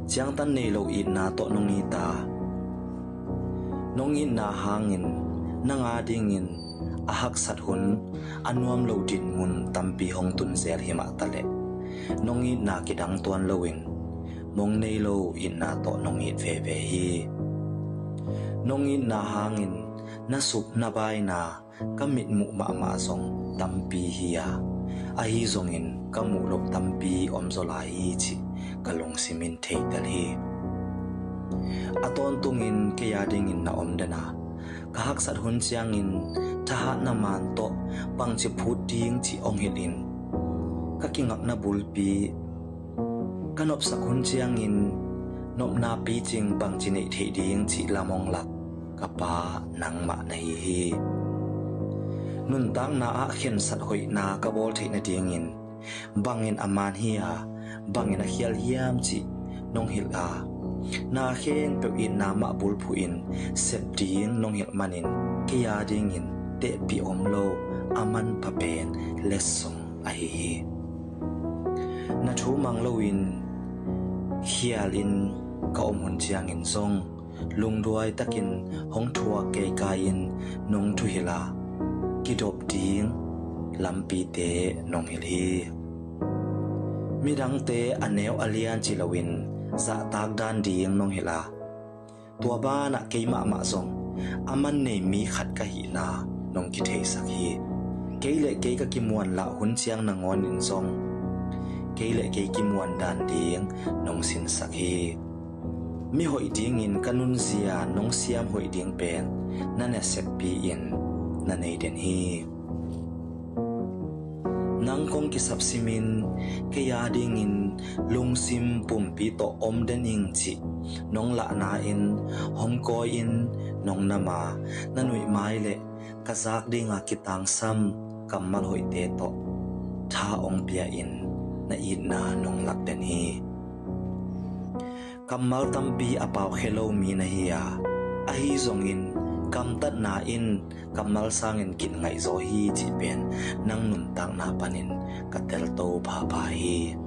Ciangtan nei lo itna tawh nong it a, nong itna hangin nang a dingin a haksat hun a nuam lo dinmun tampi hong tun zel hi mah taleh nong itna kidang tuan loin mong nei lo itna tawh nong it veve hi. Nong itna hangin na sup na baina ka mitmuh mahmah zong tampi hi a, ahi zongin ka muh loh tampi om zaw lai hi cih ka lungsim in theitel hi. A tawntungin kei a dingin na om den a, ka haksat hun ciangin thahatna man tawh bangci phut ding cih hong hilhin ka kingakna bulpi ka nopsak hun ciangin nopna picing bangci neih theih ding cih lam hong lak ka pa nangmah na hi hi. Nuntakna ah khensat hoihna ka bawl theih nadingin bangin a man hi a, bangin a khial hiam cih nong hilh a, na khempeuh itna mah bulphuhin sep ding nong hilh manin kei a dingin tehpih om lo a manpha pen letsong ahi hi. Na thu mang loin khialin ka om hun ciangin zong lungduai takin hong thuak keikai-in nong thuhilh a, kidop ding lampite nong hilh hi. Midangte a neu a lian ci loin zahtak dan ding nong hilh a, tua banah kei mahmah zong a man nei mi khat ka hihna nong kitheisak hi. Kei le kei ka kimuanlah hun ciang nangawnin zong kei le kei kimuan dan ding nong sinsak hi. Mi hoih dingin ka nunzia nong siam hoih ding pen na naseppi-in na nei den hi. Nang kong kisap simin kei a dingin lungsim pumpi tawh om den ing cih nong lahna-in hong kawi-in nong nam a, na nuihmai le ka zak dinga kitangsam kammal hoihte tawh tha hong pia-in na itna nong lak den hi. Kammal tampi a paukhia lo mi na hi a, ahi zongin gamtatna in kammal sangin kin ngaihzaw hi cih pen nang nuntakna panin ka telto phapha hi.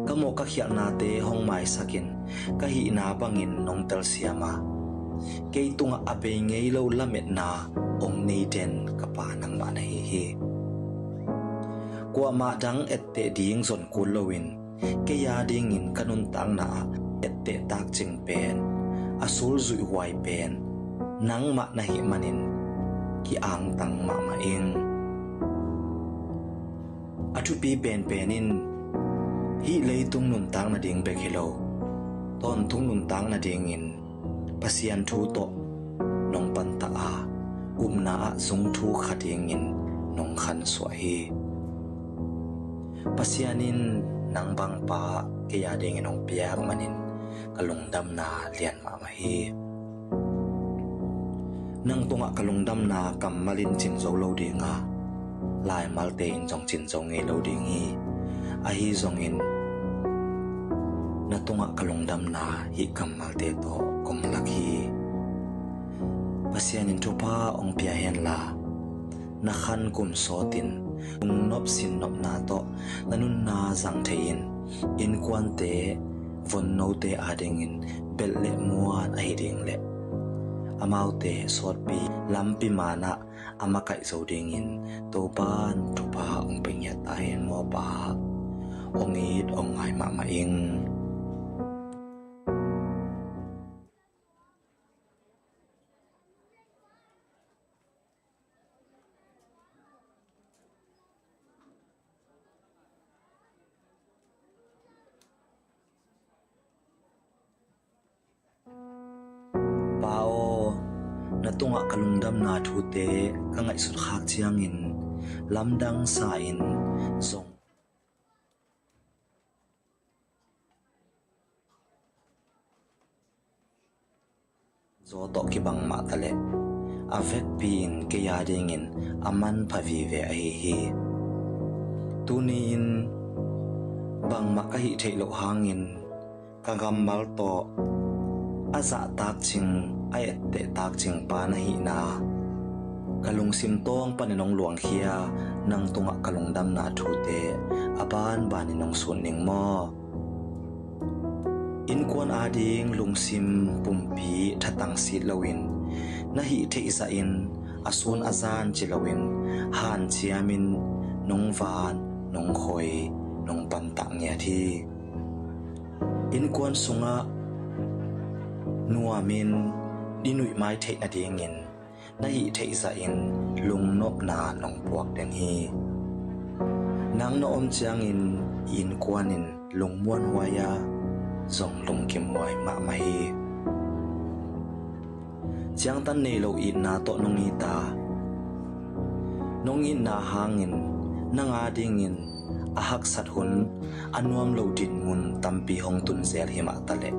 Ka mawh ka khialhnate hong maisakin ka hihna bangin nong telsiam a, kei tungah a bei ngei lo lametna hong nei den ka Pa nangmah na hi hi. Kuamah dang etteh ding zon kul loin kei a dingin ka nuntakna ah etteh takcing pen, a sulzuih huai pen nangmah na hih manin ki-angtang mahmah ing. A thupi penpen in hih leitung nuntak nading bek hi lo, tawntung nuntak nadingin Pasian thu tawh nong pantah a, upna ah zung thu kha dingin nong khansuah hi. Pasian in nang bang pa kei a dingin hong piak manin ka lungdamna lian mahmah hi. Nang tungah ka lungdamna kammal in cin zo lo ding a, laimalte in zong cin zo ngei lo ding hi. Ahi zongin na tungah ka lungdamna hih kammalte tawh kong lak hi. Pasian in thupha hong pia henla, na khan kum sawtin lungnop sinnopna tawh na nunna zang thei-in, innkuante vonnote adingin belh le muan ahi ding le amaute sawtpi lampi manah a makaih zo dingin Topan thupha hong pia ngiat ta hen maw Pa. Hong it hong ngai mahmah ing. Pa aw, na tungah ka lungdamna thute ka ngaihsut khak ciangin lamdang sa-in zong zaw tawh kibang mah taleh a vekpi-in kei a dingin a manpha vive ahi hi. Tuni-in bangmah ka hih theih loh hangin ka kammal tawh a zahtak cing, a ettehtak cing pa na hihna ka lungsim tawng panin hong luangkhia, nang tungah ka lungdamna thute a banbanin hong sun ning maw. Innkuan ading lungsim pumpi thatang sit loin, na hih theih zahin a sun a zan ci loin hanciamin nong van, nong khoi, nong pantah ngiat hi. Innkuan sungah nuamin i nuihmai theih nadingin na hih theih zahin lungnopna nong puak den hi. Nang na om ciangin i innkuan in lungmuanhuai a, zong lungkimhuai mahmah hi. Ciangtan nei lo itna tawh nong it a, nong itna hangin nang adingin a haksat hun, a nuam lo dinmun tampi hong tun zel hi mah taleh,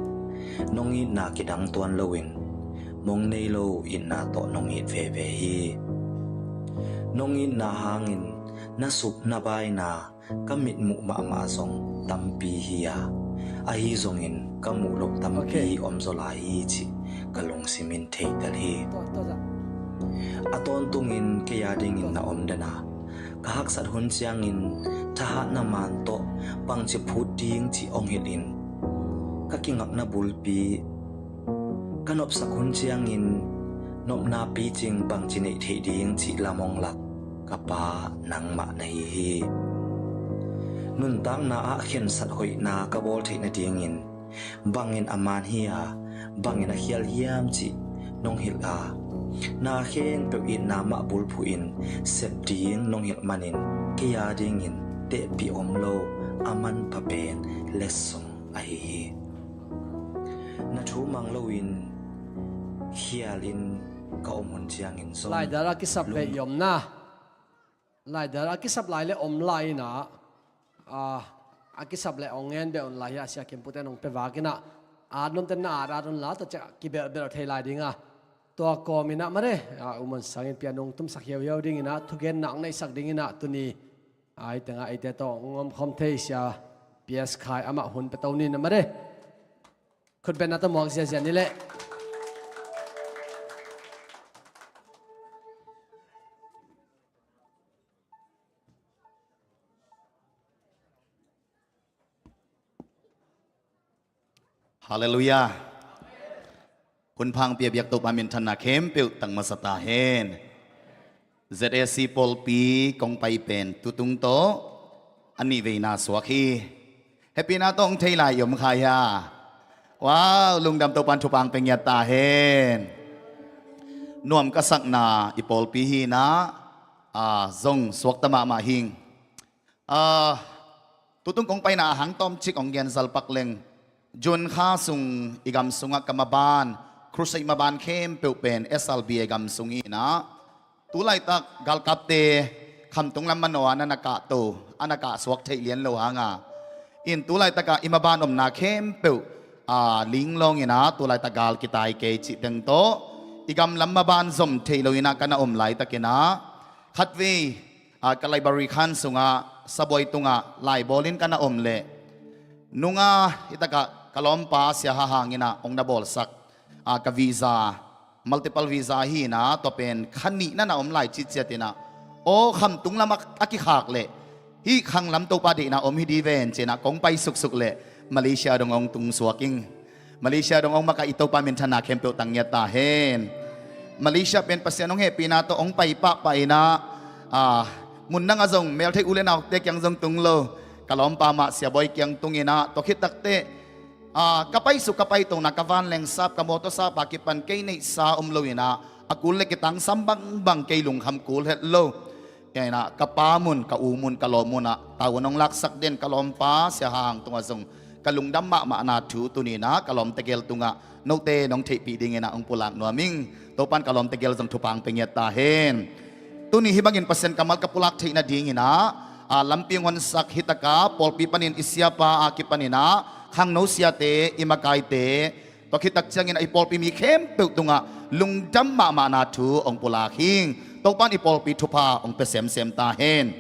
nong itna kidang tuan loin mong nei lo itna tawh nong it veve hi. Nong itna hangin na sup na baina ka mitmuh mahmah zong tampi hi a, ahi zongin ka muh loh tampi om zaw lai hi cih ka lungsim in theitel hi. A tawntungin kei a dingin na om den a, ka haksat hun ciangin thahatna man tawh bangci phut ding cih hong hilh in, ka kingakna bulpi ka nopsak hun ciangin nopna picing bangci neih theih ding cih lam hong lak ka Pa nangmah na hi hi. Nuntakna ah khensat hoihna ka bawl theih nadingin bangin a man hi a, bangin a khial hiam cih nong hilh a, na khempeuh itna mah bulphuh in sep ding nong hilh manin kei a dingin tehpih om lo a manpha pen letsong ahi hi. Na thu mang loin khialin ka om hun ciangin zong laidal a kisap leh i omna, laidal a kisap lai le om lai inah, a kisap le ong ngen beh un lai hi a, Sia Kim Pute nong pe vak inah, at nuamten na at at un la, tua ciah kibelhbelh thei lai ding a, tua kawm inah mare, a, U Mun Sang in pia nong tumsak hiauhiau ding inah, thugenna ong neihsak ding inah, tuni a, ei tengah eite tawh ong omkhawm thei Sia P S Khai amah hun pe to ni na mare. Khutbetna tawh muak ziazia ni leh. Halleluiah. Hun pha hong pia biak Topa minthanna khempeuh tang masa ta hen. Z A C pawlpi kong pai pen tutung tawh a nihveina suak hi. Happy na tawh hong thei lai i om kha hia? Wow, lungdam, Topa'n thupha hong pia ngiat ta hen. Nuam ka sakna i pawlpi hi inah, a, zong suakta mahmah hing. A, tutung kong paina a hang tawmcik hong gen zal pak leng, June kha sung i gam sungah ka maban, crusade maban khempeuh pen S L B A gam sung hi inah, tu laitak galkapte khamtung lam manoh a na na kahto, a na kahsuak theih lian lo hanga, in tu laitakah i maban omna khempeuh, a, linglawng inah, tu laitak gal kitai kei cih teng tawh i gam lam maban zom thei lo inah ka na om laitak inah, khatvei, a, ka library khan sungah sabuai tungah laibawlin ka na om leh, nunga hitakah ka lawmpa Sia Ha Hang inah hong na bawlsak, a, ka visa, multiple visa hi inah, tua pen kha nihna na om lai citciat inah, aw, khamtung lamah a kikhak leh hih khang lam Topa deihna om hi di ven ci inah kong pai suksuk leh Malaysia dong hong tung suak ing. Malaysia dong hong makaih Topa minthanna khempeuh tang ngiat ta hen. Malaysia pen Pasian hong hehpihna tawh hong pai pahpah inah, a, mun dangah zong meltheih u le naute kiang zong tung lo, ka lawmpa mah Sia Bawi kiang tung inah, tua khit takteh, a, ka paisuk ka paitona, ka vanleng sap, ka mawtaw sap a kipan kei neihsa om lo inah, a kul le kitangsam bangbang kei lungkham kul het lo. Inah ka pa mun, ka u mun, ka lawm munah tavuan hong laksak den ka lawmpa Sia Ha Hang tungah zong ka lungdam mahmahna thu tuni inah ka lawm tegel tungah note nong theihpih ding inah hong pulak nuam ing. Topa'n ka lawm tegel zong thupha hong pia ngiat ta hen. Tuni hih bangin Pasian kammal ka pulak theih nading inah, a, lampi hong honsak hitakah pawlpi panin i siapa a kipan inah khangno siate, i makaite, tua khit tak ciangin a i pawlpi mi khempeuh tungah lungdam mahmahna thu hong pulak hing. Topa'n i pawlpi thupha hong pia semsem ta hen.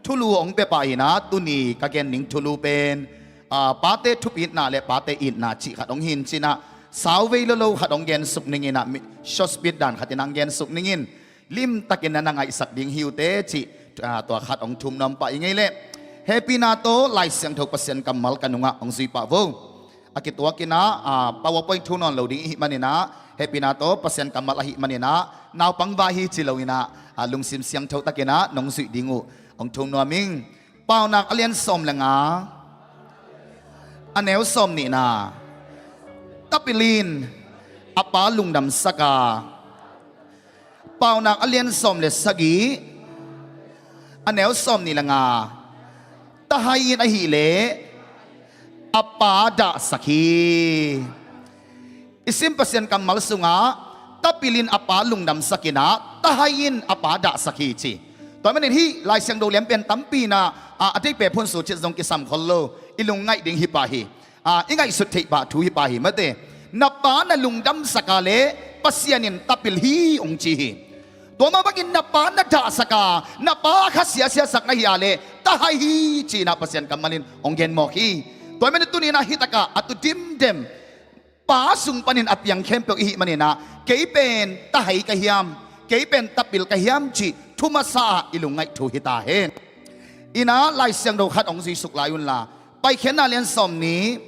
Thulu hong pia pah inah, tuni ka gen ning thulu pen, a, pate thupitna le pate itna cih khat hong hi in ci inah, sauvei lolo khat hong gensuk ning inah, mi, short speech dan khat inah hong gensuk ning in. Limtakin na na ngaihsak ding hi uh teh cih, a, tua khat hong thum nuam pah ing ei leh. Hehpihna tawh Lai Siangtho Pasian kammal ka nungah hong zui pah vo. A kituak inah, a, PowerPoint thu nawn lo ding i hih man inah, hehpihna tawh Pasian kammal ahih man inah, naupang vai hi ci lo inah, a, lungsim siangtho tak inah nong zuih ding uh hong thum nuam ing. Paunak a lian sawm le nga, a neu sawm nihna. Tapil in a pa lungdamsak a. Paunak a lian sawm le sagih, a neu sawm nih le nga. Tahai in ahih leh a pa dahsak hi. I sim Pasian kammal sungah, tapil in a pa lungdamsak inah, tahai in a pa dahsak hi ci. Tua manin hih Lai Siangtho lian pen tampi inah, a, a deih pep hun sut cit zong kisam khol lo, i lungngaih ding hi pah hi. A, i ngaihsut theih pah thu hi pah hi mate. Na pa na lungdamsak a leh Pasian in tapil hi hong ci hi. Tua mah bangin na pa na dahsak a, na pa a kha siasiasak na hih a leh, ta hai hi, ci-in ah Pasian kammal in hong gen mawk hi. Tua ahih manin tuni-in ah hih takah a tu dimdem Pa sung panin a piang khempeuh i hih manin ah, kei pen ta hai ka hiam, kei pen ta pil ka hiam cih thu masa ah i lungngaih thu hi ta hen. In ah Lai Siangtho khat hong zuisuk lai unla, Paikhiatna lian sawm nih,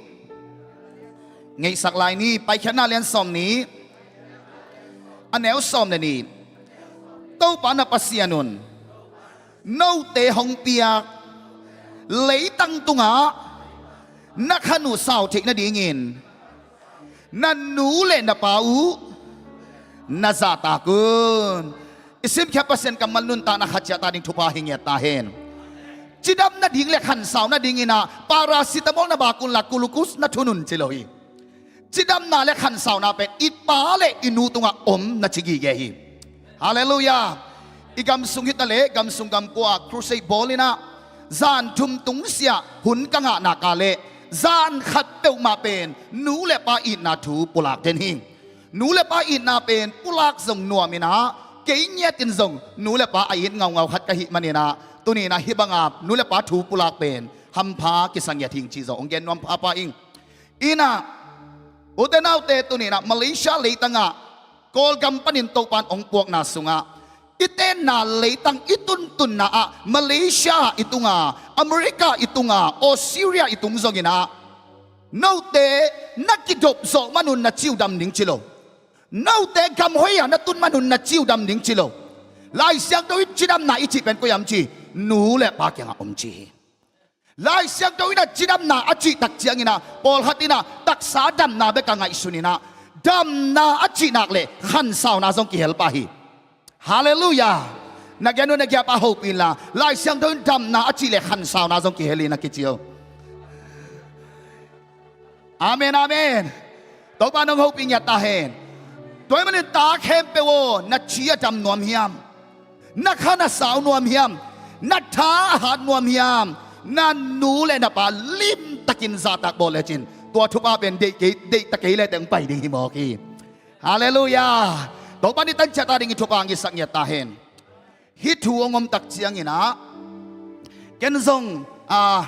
ngeihsak lai ni, Paikhiatna lian sawm nih, a neu sawm le nih. Topa na Pasian un note hong piak leitang tungah na khan uh sau theih nadingin na nu le na pa uh na zahtak un. I simkhiat Pasian kammal nuntakna khat ciat a ding thupha hi ngiat ta hen. Cidam nading le khansau nadingin ah paracetamol na bak unla glucose na thun un ci lo hi. Cidamna le khansauna pen i pa le i nu tungah om na ci gige hi. Halleluiah. I gam sung hi ta leh gam sung gam kua ah crusade bawl in ah, zan thum tungsiah hun ka ngah nak leh zan khat peuhmah pen nu le pa itna thu pulak den hi. Nu le pa itna pen pulak zong nuam in ah, kei ngiat in zong nu le pa a it ngaungau khat ka hih manin ah, tuni-in ah hih banga nu le pa thu pulak pen hampha kisa ngiat hi ing ci zong hong gen nuam phapha ing. In ah, ute naute, tuni-in ah Malaysia leitangah Kawlgam panin Topa'n hong puakna sungah i tenna leitang i tuntunna ah Malaysia i tunga, America i tunga, Australia i tung zongin ah, note na kidop zawh man un na ci uh dam ding ci lo. Note gam hoih ah na tun man un na ci uh dam ding ci lo. Lai Siangtho in cidamna i cih pen koi hiam ci, nu le pa kiangah om ci hi. Lai Siangtho in ah cidamna a cih tak ciangin ah, pawlkhat in ah taksa damna bek a ngaihsun in ah, damna a cih nak leh khansauna zong kihel pah hi. Halleluiah. Na gen uh na giapa hopih inla, Lai Siangtho in damna a cih leh khansauna zong kihel hi na kici uh. Amen, amen. Topa nong hopih ngiat ta hen. Tua ahih manin ta khempeuh aw, na ci a dam nuam hiam? Na khan a sau nuam hiam? Na tha a hat nuam hiam? Na nu le na pa limtakin zahtak bawl lecin, tua thupha pen deih kei, deih ta kei le teng pai ding hi mawk hi. Halleluiah. Topa nih tan ciat a ding i thupha ngitsak ngiat ta hen. Hih thu hong om tak ciangin ah, ken zong, ah,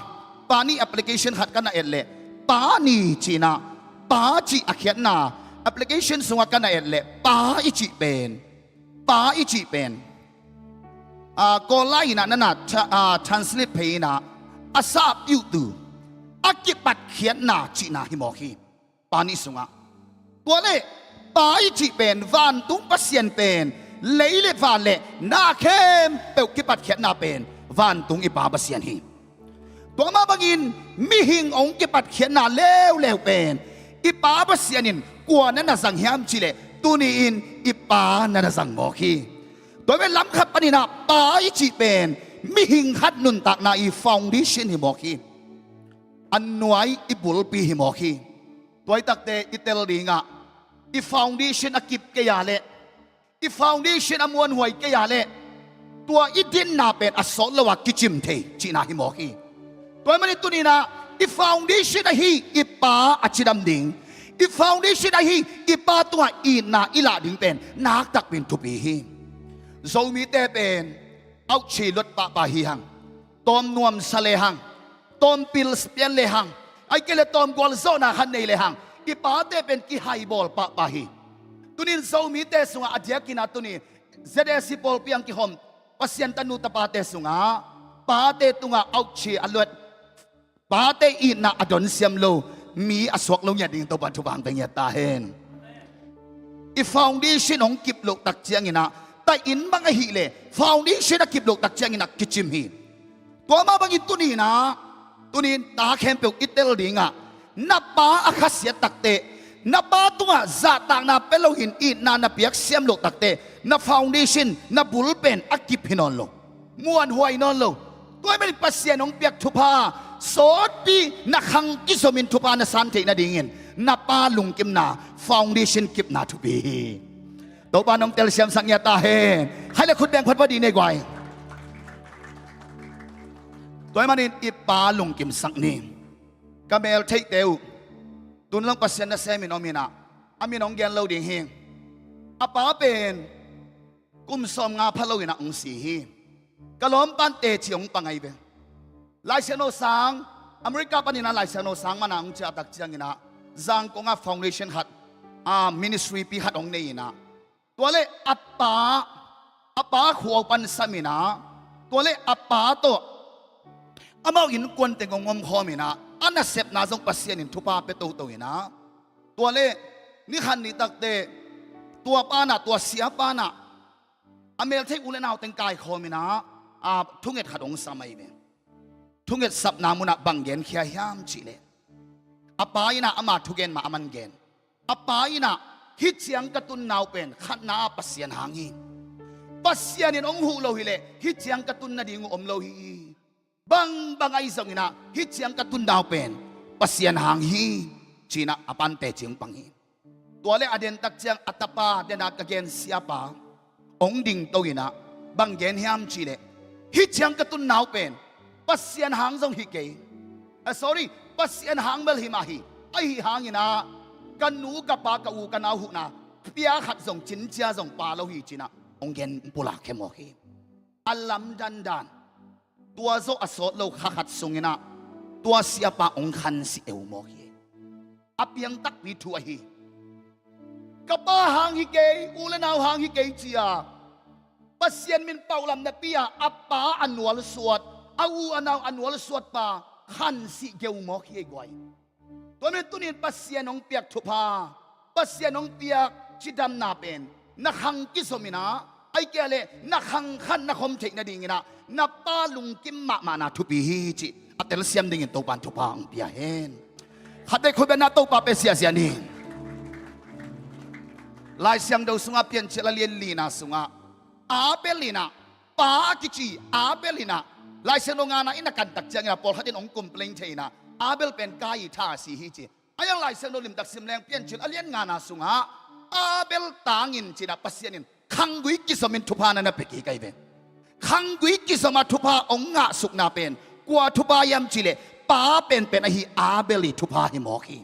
pa ni application khat ka na et leh, pa ni ci-in ah, pa cih a khiatna application sungah ka na et leh, pa i cih pen, pa i cih pen, ah, Kawl lai in ah na na tra-, ah, translate phei in ah, a sahpiuhtu, a kipatkhiatna cihna hi mawk hi. Pa ni sungah. Tua leh, pa i cih pen, vantung Pasian pen, lei le van le na khempeuh kipatkhiatna pen vantung i Pa Pasian hi. Tua mah bangin mihing hong kipatkhiatna leuleu pen i Pa Pasian in kua na na zang hiam cih leh, tuni-in i Pa na na zang mawk hi. Tua pen lam khat panin ah pa i cih pen mihing khat nuntakna i foundation hi mawk hi. A nuai i bulpi hi mawk hi. Tua i takte i tel dingah, i foundation a kip kei a leh, i foundation a muanhuai kei a leh, tua i dinna pen a sawt lo a kicim thei cihna hi mawk hi. Tua ahih manin tuni-in ah i foundation ahi i Pa a cidam ding, i foundation ahi i Pa tungah itna i lah ding pen naktakpi in thupi hi. Zomite pen auchi luat pahpah hi hang, tawm nuamsa lehang, tawm pils pian lehang, ahih kei leh tawm gualzawhna khat nei lehang, i pate pen kihaibawl pahpah hi. Tuni-in Zomite sungah a diakin ah tuni Z A C pawlpi hong kihawm Pasian tanu tapate sungah pate tungah auchi a luat, pate itna a don siam lo mi a suak lo ngiat ding Topa'n thupha hong pia ngiat ta hen. I foundation hong kip loh tak ciangin ah, ta inn bang ahih leh foundation a kip loh tak ciangin ah kicim hi. Tua mah bangin tuni-in ah, tuni-in ta khempeuh i tel dingah, na pa a khasiat takteh, na pa tungah zahtakna pia loin itna na piak siam loh takteh, na foundation, na bul pen a kip hi nawn lo, muanhuai nawn lo. Tua ahih manin Pasian hong piak thupha sawtpi na khang kizomin thupha na san theih nadingin na pa lungkimna, foundation kipna thupi hi. Topa'n hong telsiamsak ngiat ta hen. Khai le khut beng phatphat dih ni ei guai. Tua ahih manin i pa lungkimsak ni. Ka mel theihte uh, tun zong Pasian nasem in om in ah, a min hong gen lo ding hi. A pa pen Kum sawmnga pha lo-in ah hong si hi. Ka lawmpan teci hong pang ahi ve. Laisiangtho sang, America panin ah laisiangtho sang man ah hong ciahtak ciangin ah Zangkong ah foundation khat, a ministry pi khat hong nei-in ah, tua leh a pa, a pa khua uh pan samin ah, tua leh a pa tawh amau innkuan teng hong omkhawmin ah, a nasepna zong Pasian in thupha pia toto-in ah, tua leh ni khat ni takteh tua pa in ah, tua siapa in ah, a meltheih u leh nau teng kaikhawmin ah, a thunget khat hong sam ahi ve. Thungetsapna munah bang genkhia hiam cih leh, a pa in ah ama thugen mah aman gen. A pa in ah, "Hih ciang ka tunna uh pen khatna-ah Pasian hang hi. Pasian in hong huh lo hileh hih ciang ka tun nading uh om lo hi. Bangbang ahi zongin ah hih ciang ka tunna uh pen Pasian hang hi," ci-in ah a pan teci hong pang hi. Tua leh a dentak ciang a tapa, den a ka gen siapa hong dingto-in ah, bang gen hiam cih leh, "Hih ciang ka tunna uh pen Pasian hang zong hi kei. Ah, sorry, Pasian hang bel hi mah hi. Ahi hangin ah ka nu, ka pa, ka u, ka nau huhna pia khat zong, cincia zong pha lo hi," ci-in ah hong gen pulak khia mawk hi. A lamdang dan, tua zawh a sawt lo kha khat sungin ah tua siapa hong khansih eu mawk hi. A piang takpi thu ahi. "Ka pa hang hi kei, u leh nau hang hi kei," ci-a Pasian min paulam napi-a a pa a nualsuat, a u a nau a nualsuat pa khansih geu mawk hi ei guai. Tua manin tuni-in Pasian hong piak thupha, Pasian hong piak cidamna pen na khang kizomin ah, ahih kei leh na khang khan na khom theih nadingin ah na pa lungkim mahmahna thupi hi cih a telsiam dingin Topa'n thupha hong pia hen. Khat vei khuapi-in ah Topa pe siasia ni. Laisiangtho sungah Piancil a lian lina sungah Abel in ah, pa a kici Abel in ah, Laisiangtho ngana in a kantak ciangin ah pawlkhat in hong complain thei-in ah, Abel pen Kain tha a si hi ci. A yang Laisiangtho limtak sim leng Piancil a lian ngana sungah Abel tangin ci-in ah Pasian in khanggui kizomin thupha na na pia kik ahi ve. Khanggui kizom a thupha hong ngahsukna pen kua thupha hiam cih leh pa penpen ahi Abel ii thupha hi mawk hi.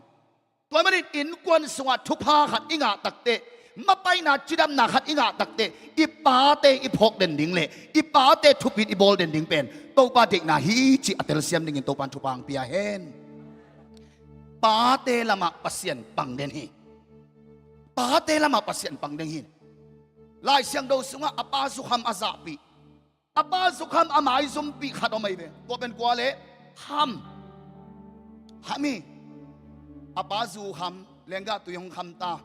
Tua manin innkuan sungah thupha khat i ngah takteh, mapaina cidamna khat i ngah takteh, i pate i phawk den ding leh i pate thupit i bawl den ding pen Topa deihna hi cih a telsiam dingin Topa'n thupha hong pia hen. Pate lamah Pasian pang den hi. Pate lamah Pasian pang den hi. Laisiangtho sungah a pa zukham a zahpih, a pa zukham a maizumpih khat om ahi ve. Tua pen kua leh? Ham. Ham hi. A pa zukham, lenggah tui hong kham ta.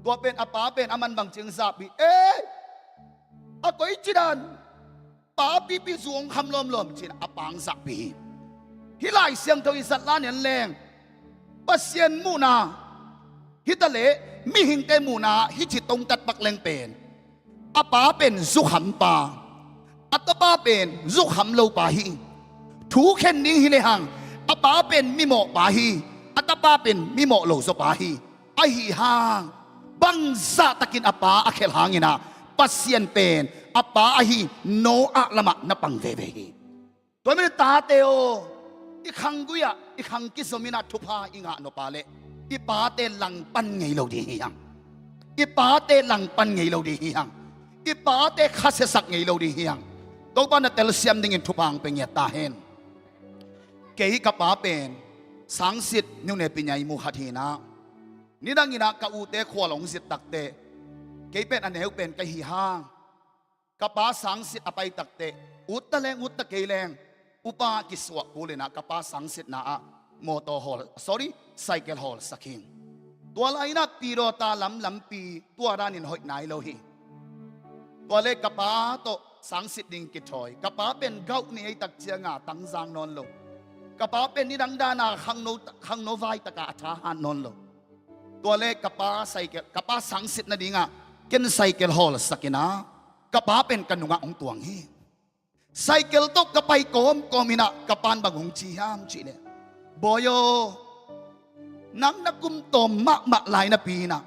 Tua pen a pa pen aman bangci hong zahpih, "Ei, a koici dan, pa pipi zu hong kham lawmlawm," ci-in a pa hong zahpih hi. Hih Laisiangtho i zat lai-in leng Pasian muhna hi taleh mihingte muhna hih ci tongtat pak leng pen, a pa pen zukham pa, a tapa pen zukham lo pa hi. Thu khen ding hi lehang, a pa pen mimawh pa hi, a tapa pen mimawh lo zaw pa hi. Ahi hang, bangzah takin a pa a khelh hangin ah Pasian pen a pa ahi Noah lamah na pang veve hi. Tua manin tate aw, i khanggui-ah i khang kizomin ah thupha i ngah nop leh i pate langpan ngei lo ding hi hang. I pate langpan ngei lo ding hi hang. I pate khasiasak ngei lo ding hi hang. Topa'n a telsiam dingin thupha hong pia ngiat ta hen. Kei ka pa pen sangsit niune pinyai mu khat hi-in ah, nidangin ah ka ute khual hong zit takteh, kei pen a neu pen ka hi hang. Ka pa sangsit a pai takteh, ut ta leng ut ta kei leng, upa kisuah kulin ah ka pa sangsitna ah mawtaw hawl, sorry, cycle hawlsak hi. Tua lai-in ah Pidawta lam lampi tua danin hoih nai lo hi. Tua leh ka pa tawh sangsit ding kithawi. Ka pa pen gauh ni ei tak ciangah tangzang nawn lo. Ka pa pen nidang dan a khangno, khangno vai takah a tha hat nawn lo. Tua leh ka pa cycle, ka pa sangsit nadingah ken cycle hawlsak in ah, ka pa pen ka nungah hong tuang hi. Cycle tawh ka pai kawmkawm in ah ka pa'n bang hong ci hiam cih leh, "Bawi aw, nang na kum tawm mahmah lai napi-in ah,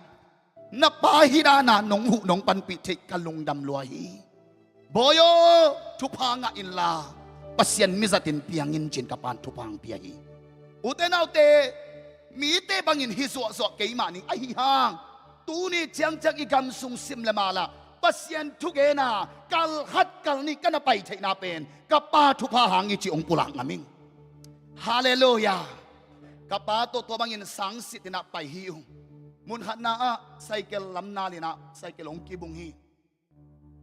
na pa hih dan a nong huh nong panpih theih ka lungdam lua hi. Bawi aw, thupha ngah inla, Pasian mizatin piang in," ci-in ka pa'n thupha hong pia hi. Ute naute, mite bangin hi zuahzuah kei mah ning, ahi hang tuni ciangciang i gam sung sim leh mah lah Pasian thugena kal khat kal nih ka na pai theihna pen ka pa thupha hang hi ci hong pulak ngam ing. Halleluiah. Ka pa tawh tua bangin sangsit inah pai hi uh. Mun khatna ah cycle lamnal inah cycle hong kibung hi.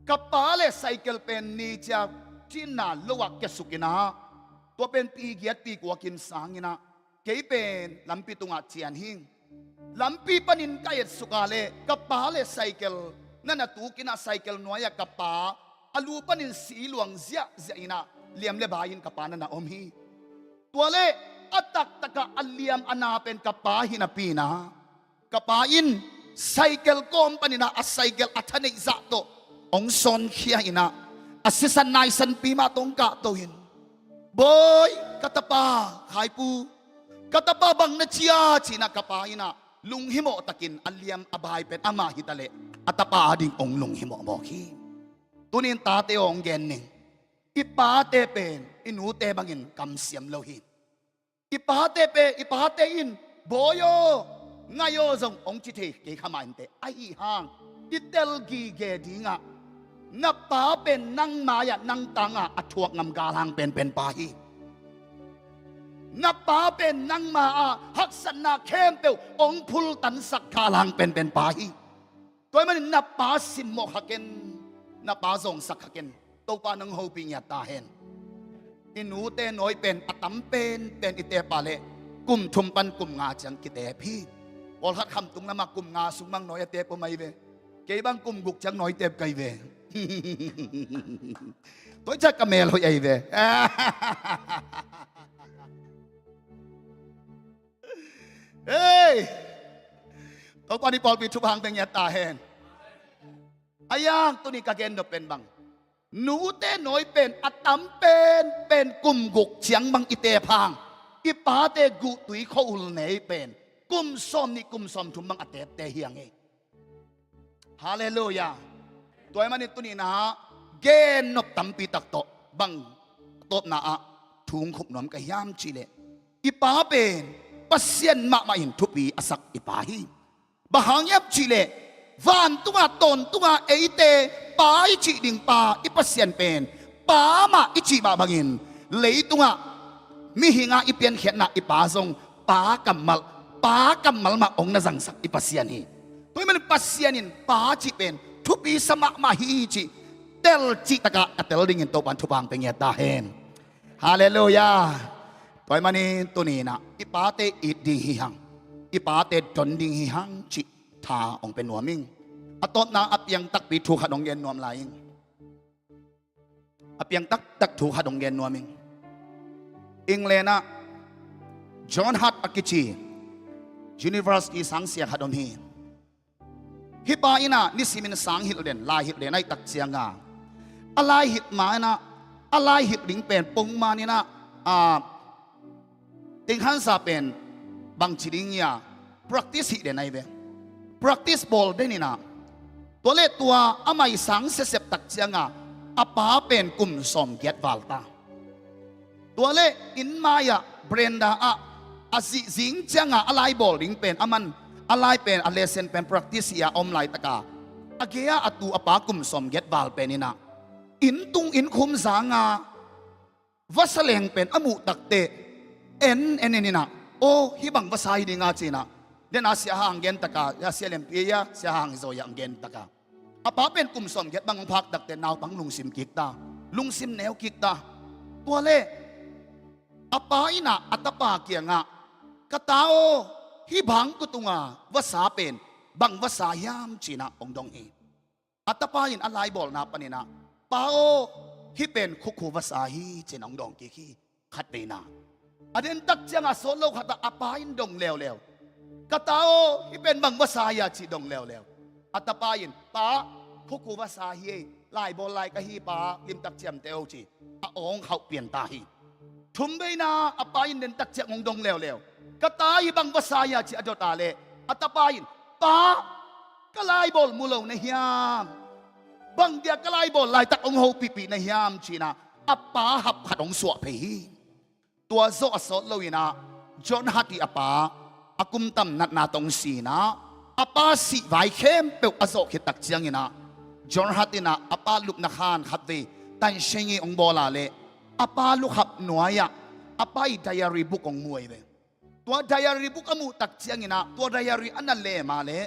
Ka pa le cycle pen ni cia cinna lo ah kiasuk inah, tua pen pi giat pi kua kim sang inah, kei pen lampi tungah cian hi. Lampi panin ka etsuk a leh ka pa le cycle na na tuk inah cycle nuai-ah ka pa a lu panin si luang ziahziah inah liam le bai in ka pa na na om hi. Tua leh a taktakah a liam a na pen ka pa hi napi inah, ka pa in cycle kawm panin ah a cycle a tha neih zah tawh hong sawnkhia inah a sisan naisanpi mah tawh hong kahto in, "Bawi, ka tapa, Khaipu, ka tapa bang na ci a?" ci inah ka pa inah lunghimawh takin a liam a bai pen amah hi ta leh a tapa ading hong lunghimawh mawk hi. Tuni in tate aw hong gen ning. I pate pen i nute bangin kamsiam lo hi. I pate pen, i pate in, "Bawi aw, ngai aw," zong hong ci thei kei kha mah inteh. Ahi hang i tel gige dingah na pa pen nang mai-ah nang tangah a thuak ngam galhang penpen pa hi. Na pa pen nang ma-ah haksatna khempeuh hong phultansak galhang penpen pa hi. Tua ahih manin na pa simmawh kha ken, na pa zawngsak kha ken. Topa nong hopih ngiat ta hen. I nute nawi pen a tam penpen i tep a leh kum thum pan kum nga ciang kitep hi. Pawlkhat khamtung lamah kum nga sung bang nawi a tep om ahi ve. Kei bang kum guk ciang nawi tep ka hi ve. Tua ciang ka mel hoih ahi ve. Hei! Topa in i pawlpi thupha hong pia ngiat ta hen. Ahi hang tuni ka gen nop pen bang, nute nawi pen a tam penpen kum guk ciang bang i tep hang, i pate guhtui khua-ul nei pen kum sawmnih kum sawmthum bang a tepte hi hang hi. Halleluiah. Tua ahih manin tuni inah gen nop tampi tak tawh bang tawpna ah thu hong khuk nuam ka hiam cih leh, i pa pen Pasian mahmah in thupi a sak i pa hi. Bang hang hiam cih leh vantungah tawntungah eite pa i cih ding pa i Pasian pen pa mah i cih mah bangin leitungah mihingah i piankhiatna i pa zong pa kammal, pa kammal mah hong na zangsak i Pasian hi. Tua ahih manin Pasian in pa cih pen thupi sa mahmah hi cih tel cih takah ka tel dingin Topa in thupha hong pia ngiat ta hen. Halleluiah. Tua ahih manin tuni inah i pate it ding hi hang, i pate don ding hi hang cih tha hong pia nuam ing. A tawpna a piang takpi thu khat hong gen nuam lai ing. A piang taktak thu khat hong gen nuam ing. England ah John Hutt a kici university sangsia khat om hi. Hih pa inah nisimin sang hilh den, lai hilh den ahih tak cianga, a lai hilh ma inah, a lai hilh ding pen pongman inah, a, Tinghansa pen bangci ding hia, practice hih den ahi ve. Practice bawl den inah, tua leh tua a mai sang siasep tak cianga a pa pen kum sawmgiat val ta. Tua leh inn mai-ah veranda ah a zihzing cianga a lai bawl ding pen a man, a lai pen a lesson pen practice hih a om laitaka, a gei-ah a tu a pa kum sawmgiat val pen inah inn tung inn khum zanga vasa leng pen a muh takteh en en en inah, "Aw, hih bang vasa hi dinga," ci inah, den a sia hang gen taka, a sia lempi a sia hang hi zaw hiah hong gen taka, a pa pen kum sawmgiat bang hong phak takteh naupang lungsim kik ta, lungsim neu kik ta. Tua leh a pa inah a tapa kiangah, "Ka ta aw, hih bangkua tunga vasa pen bang vasa hiam?" ci inah hong dong hi. A tapa in a lai bawlna panin ah, "Pa aw, hih pen khukhu vasa hi," ci-in hong dawng kik hi. Khat veina a den tak ciangah sawt lo khatah a pa in dong leuleu, "Ka ta aw, hih pen bang vasa hia?" ci dong leuleu. A tapa in, "Pa, khukhu vasa hi ei, lai bawl lai ka hi pa, limtak ciamteh o," ci a awng khauh pian ta hi. Thum veina a pa in den tak ciang hong dong leuleu, "Ka ta, hih bang vasa hia?" ci a dot a leh a tapa in, "Pa, ka lai bawl mu lo na hiam? Bang dia ka lai bawl laitak hong hopihpih na hiam?" ci-in ah a pa hap khat hong suah phei hi. Tua zawh a sawt loin ah John Hutt ii a pa a kum tam natna tawh hong si-in ah, a pa sih vai khempeuh a zawh khit tak ciangin ah John Hart in ah a pa lupna khan khatvei tansiangi hong bawl a leh a pa lukhap nuai-ah a pa ii diary book hong mu ahi ve. Tua diary book a muh tak ciangin ah tua diary a na lem a leh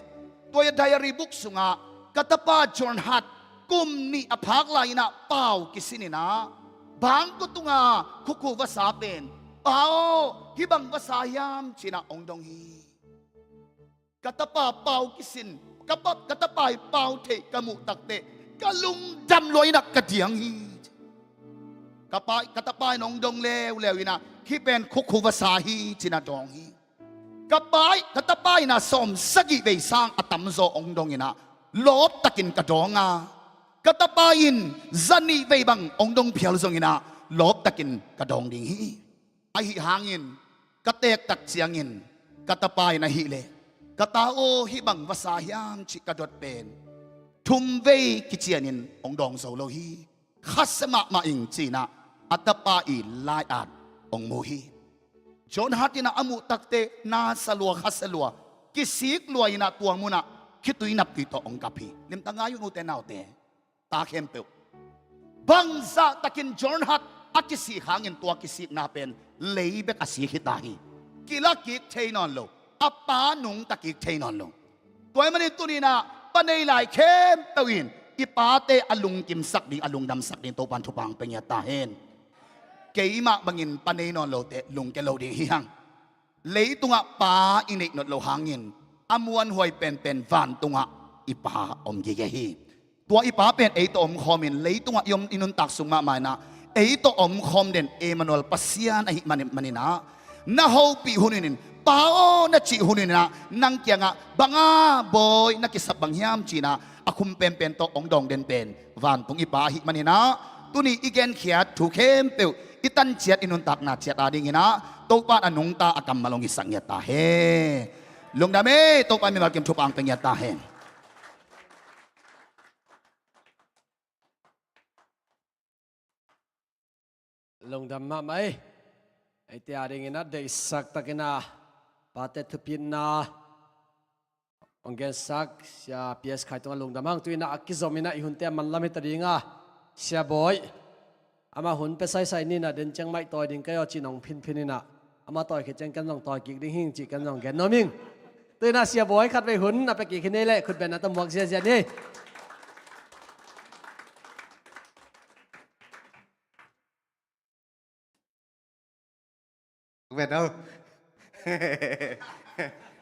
tua diary book sungah ka tapa John Hart kum nih a phak lai-in ah pau kisin in ah bangkua tunga khukhu vasa pen, "Pa aw, hih bang vasa hiam?" ci-in ah hong dong hi. Ka tapa pau kisin, ka pa, ka tapa ii pau theih ka muh takteh ka lungdam lua-in ah ka diang hi. Ka pa, ka tapa in hong dong leuleu in ah, "Hih pen khukhu vasa hi," ci-in ah dawng hi. Ka pa ii, ka tapa in ah sawmsagih vei sang a tamzaw hong dong in ah lawptakin ka dawng a, ka tapa in zanih vei bang hong dong phial zongin ah lawptakin ka dawng ding hi. Ahi hangin ka teek tak ciangin ka tapa in ahih leh, "Ka ta aw, hih bang vasa hiam?" cih ka dot pen thum vei kicianin hong dawng zo lo hi. "Khasia mahmah ing," ci-in ah a tapa ii lai-at hong mu hi. John Hart in ah a muh takteh nasa lua, khasia lua, kisik lua in ah tua munah khitui naptui tawh hong kap hi. Limtak ngai un, ute naute, ta khempeuh. Bangzah takin John Hart a kisik hangin tua kisikna pen lei bek a sik hi ta hi. Kila kik thei nawn lo, a pa nungta kik thei nawn lo. Tua ahih manin tuni-in ah pa nei lai khempeuh in i pate a lungkimsak ding, a lungdamsak ding Topa'n thupha hong pia ngiat ta hen. Keimah bangin pa nei nawn lote lungkia lo ding hi hang. Leitungah pa i neih nawn loh hangin a muanhuai penpen vantungah i Pa om gige hi. Tua i Pa pen ei tawh omkhawmin leitungah i om, i nuntak sung mahmah in ah ei tawh omkhawm den Emmanuel Pasian ahih manin, manin ah na hopih hun in, "Pa aw," na cih hun in ah nang kiangah, "Bang a bawi na kisap bang hiam?" ci-in ah a khum penpen tawh hong dawng den pen vantung i Pa ahih manin ah, tuni i genkhiat thu khempeuh i tan ciat, i nuntakna ciat adingin ah Topa'n a nungta a kammal hong hisak ngiat ta hen. Lungdam ei, Topa'n mimal kim thupha hong pia ngiat ta hen. Lungdam mahmah ei. Eite adingin ah deihsak takin ah pate thupitna hong gensak Sia P S Khai tungah lungdam hang. Tu-in ah a kizom in ah i hunte a manlam hi ta ding a, Sia Bawi, amah hun pia saisai ni in ah, den ciang maih tawi ding ka hi aw ci-in hong phinphin in ah, amah tawi khit ciang ken zong tawi kik ding hing cih ken zong gen nuam ing. Tu-in ah Sia Bawi khatvei hun a pia kik hi ni leh khut beng na tawh muak ziazia ni. Vet aw.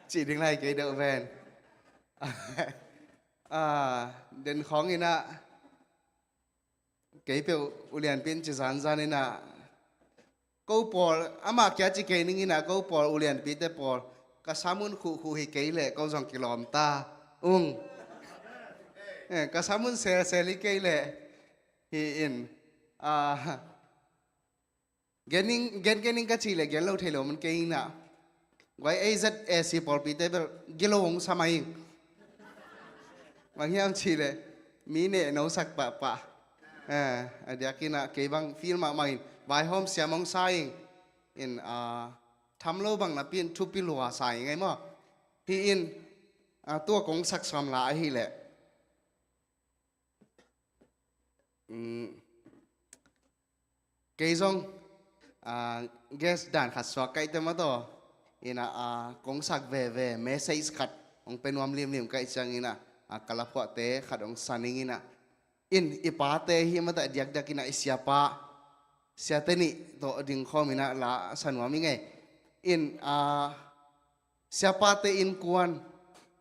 Cih ding lai kei deuh ven. Ah, den khawng in ah kei peuh U Lianpi in ci zanzan in ah, ko pawl, amah kia ci kei ning in ah, ko pawl, U Lianpite pawl, ka sam un khuhkhuh hi kei leh ko zong kilawm ta ung. Eh, ka sam un selsel hi kei leh hi in. Ah, gen ning, gen, gen ning ka cih leh gen lo thei lo man kei in ah. Guai, A Z A C pawlpite bel gilo hong sa mah ing. Bang hiam cih leh mi nehno sak pahpah. Eh, a diakin ah kei bang feel mahmah in vaihawm siam hong sa ing. In, ah, tham lo bang napi in thupi lua sa ing ei maw. Hi in, ah, tua kong sak sawm la ahih leh, mm, kei zong, ah, guest dan khat suak ka hih teh maw taw. In ah, ah, kong sak veve message khat hong pia nuam limlim ka hih ciangin ah, ah, ka laphuahte khat hong sa ning in ah. In i pate hi mah teh diakdiak in ah i siapa, siate nih tawh dingkhawm in ah la sa nuam ing ei. In, ah, siapate innkuan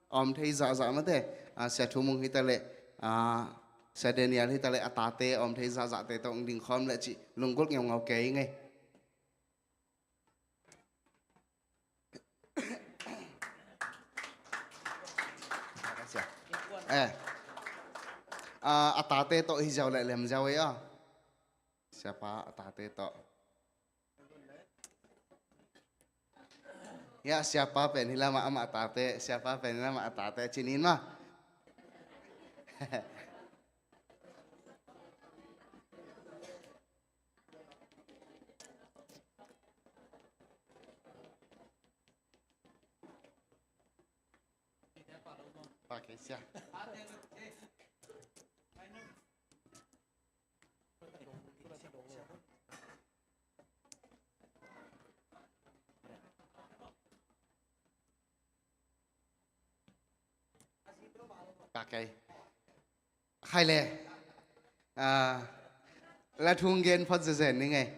a om thei zahzah mah teh, ah, Sia Thu Mung hi ta leh, ah, Sia Daniel hi ta leh, a tate a om thei zahzahte tawh hong dingkhawm leh cih lunggulh ngeungau kei ing ei. Eh. Ah, a tate tawh hi ziau leh lem ziau ei aw. Siapa a tate tawh. Ya, siapa pen hi lamah amah a tate, siapa pen hi lamah a tate, ci ni in maw. Pa kei sia. Kei khai le, ah, la thu hong gen phot zezen ni ngei.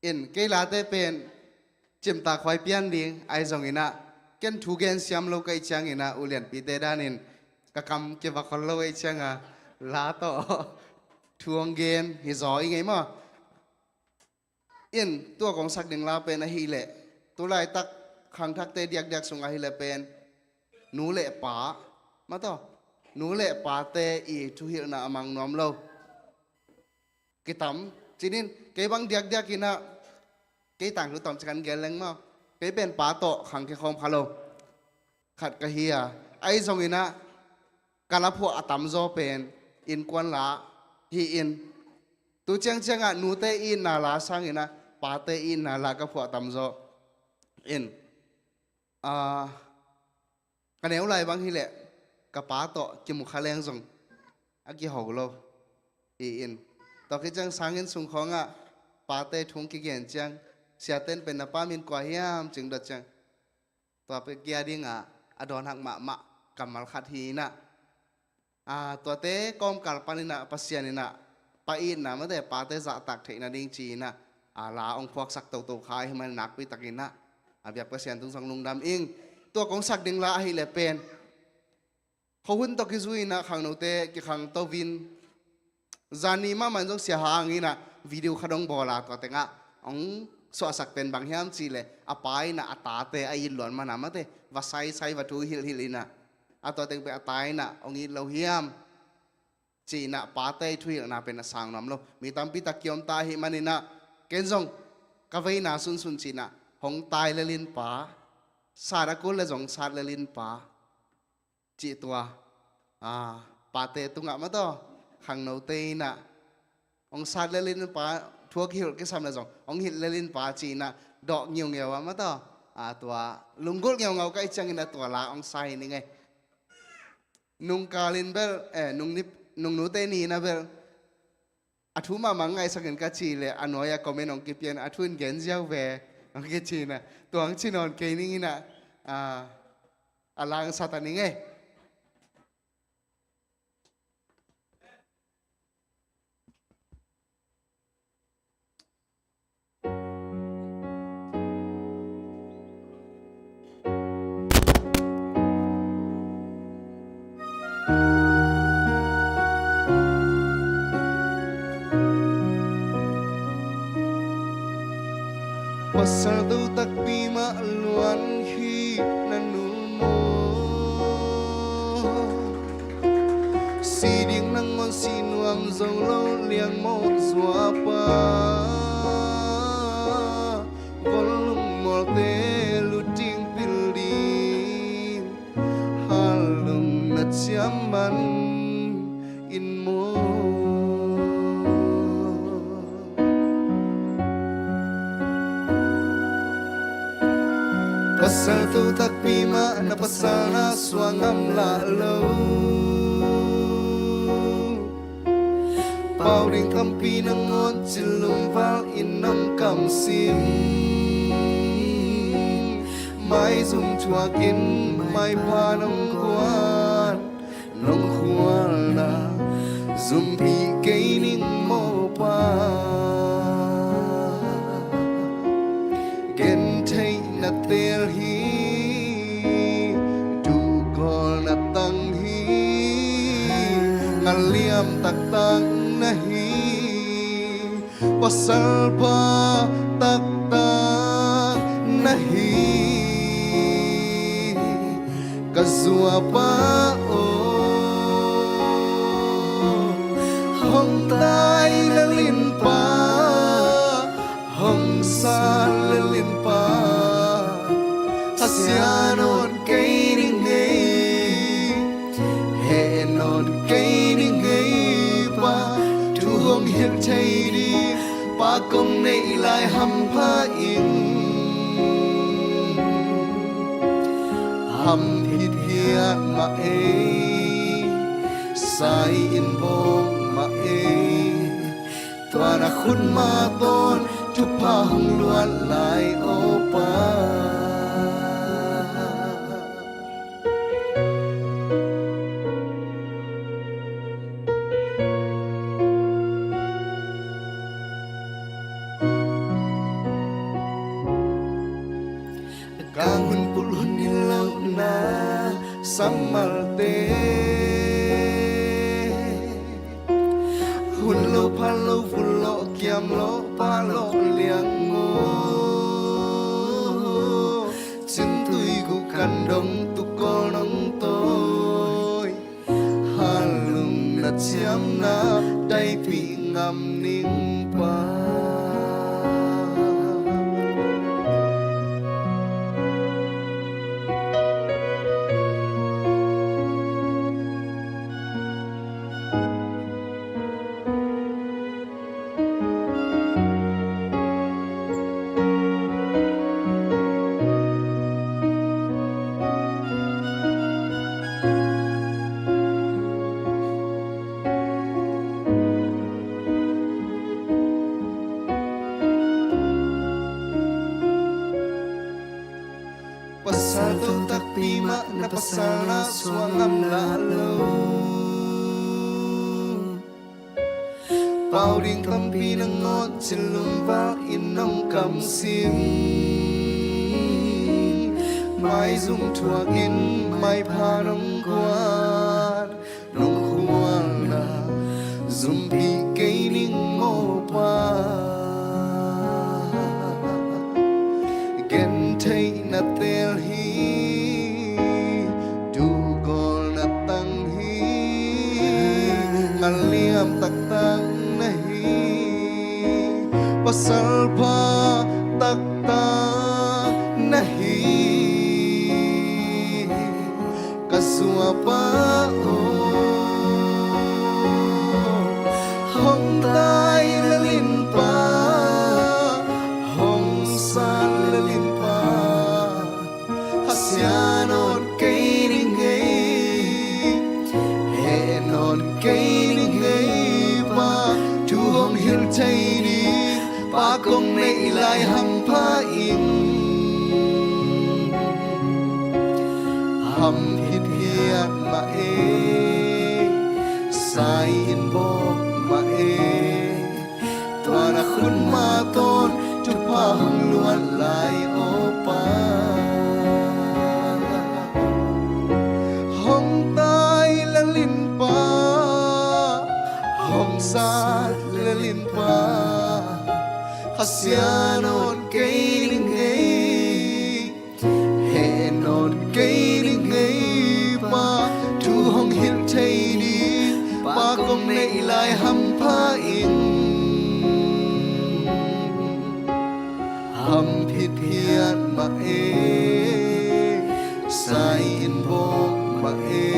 In, kei late pen cimtak huai pian ding ahi zongin ah, ken thu gen siam lo ka hih ciangin ah, ulianpite danin ka kam kivak khol lo ahih ciangin ah, la tawh thu hong gen hi zaw i ngei maw? In, tua kong sak ding la pen ahih leh, tu laitak khangthakte diakdiak sung ahih leh pen nu le pa, mataw, nu le pate i thuhilhna a mang nuam lo kitam. Cinin, kei bang diakdiak in ah, kei tangthu tawmcik kan gen leng maw, kei pen pa tawh khang kikhawm kha lo khat ka hi a, ahi zongin ah, ka la phuah a tamzaw pen innkuan la hi in, tu ciangciang ah nute itna la sangin ah pate itna la ka phuah a tamzaw in, ah, ka neu lai bang hi leh ka pa tawh kimu kha leng zong a kiho lo hi in. Tua khit ciang sanginn sung khawng ah pate thu hong kigen ciang, siate'n pen na pa min kua hiam ci-in dot ciang, tua pen kei a ding ah a dawnhak mahmah kammal khat hi in ah, ah, tuate kawmkal panin ah Pasian in ah pa itna, mate, pate zahtak theihna ding ci-in ah, ah, la hong phuaksak toto kha ahih manin nakpi takin ah, a biak Pasian tung zong lungdam ing. Tua kong sak ding la ahih leh pen, khuahun tawh kizui in ah khangnote kikhangto in, zan ni mahmah in zong Sia Hang in ah video khat hong bawl a, tua teng ah hong suahsak pen bang hiam cih leh, a pa in ah a tate a it luat man a, mate, va saisai, va thu hilhhilh in ah, a tua teng pen a ta in ah hong it lo hiam ci-in ah, pate thuhilhna pen a sang nuam lo. Mi tampi tak kiom ta ahih manin ah, ken zong ka veina sunsun ci-in ah, hong tai lel in pa, sat a kul leh zong sat lel in pa cih tua, ah, pate tungah, mataw, khangnote in ah, hong sat lel in pa, thu a kihilh kisam leh zong hong hilh lel in pa ci-in ah dawh ngiungeu a, mataw, ah, tua lunggulh ngeungau ka hih ciangin ah tua la hong sa hi ning ei. Nungkal in bel, eh, nung ni, nungnute ni in ah bel, a thu mahmah ngaihsak in ka cih leh, a nuai-ah comment hong kipia in, a thu in gen ziau ve hong kici in ah, tua hong ci nawn kei ning in ah, ah, a la hong sa ta ning ei. Pasal to takpi mah luan hi na nul maw? Si ding nangawn si nuam zo lo liang maw, zuapa? Von lungmawlte lut ding pil ding, hal lung na ciam man in maw? Pasal to takpi mah na pasal na suak ngam lah lo. Pau ding tampi nangawn cil lungval in nong kamsim. Maizum thuak in maipha nong kuat, nong khualna zumpih kei ning maw pa? Gentheihna teel hi, duhgawlna tang hi, ngalliam taktak na hi, pasalpa taktak na hi, ka zuapa aw. Hong tai lel in pa, hong sat lel in pa, a sia nawn kei ning ei, heh nawn kei ning ei pa. Thu hong hilh thei ding pa kong neih lai hampha ing. Ham hithiat mah ei, sai in bawng mah ei, tua na khut mah tawh thupha hong luat lai aw pa. Kang hun pul hun hi lohna sammalte, hun lo pha lo vul lo kiam lo pah lo liang maw? Cintui guh kan dong tukawl nong tawi, halung na ciamna taipih ngam ning pa. Pasal to takpi mah na pasal na suang ngam lah lo. Pau ding tampi na ngawt, cin lungval in nong kamsim, maizum thuak in maipha nong guan, nong khualna zumpih kei ning maw pa. Gentheihna teel hi, duhgawlna tang hi, nganliam taktak na hi, pasal pha taktak na hi. Ka zuapa aw, hong tai le linpa, hong sat le linpa, hasia nawn kei ning ei, heh nawn kei ning ei pa, thu hong hilh thei ding pa kong neih lai hampha in. Ham phitphiat mah e, sai in bawk mah e, tua na khut mah tawn thupha hong luat lai aw pa. Hong tai le linpa, hong sat le linpa, hasia nawn kei ning ei, heh nawn kei ning ei pa, thu hong hilh thei ding pa kong neih lai hampha in. Ham phitphiat mah e, sai in bawk mah e,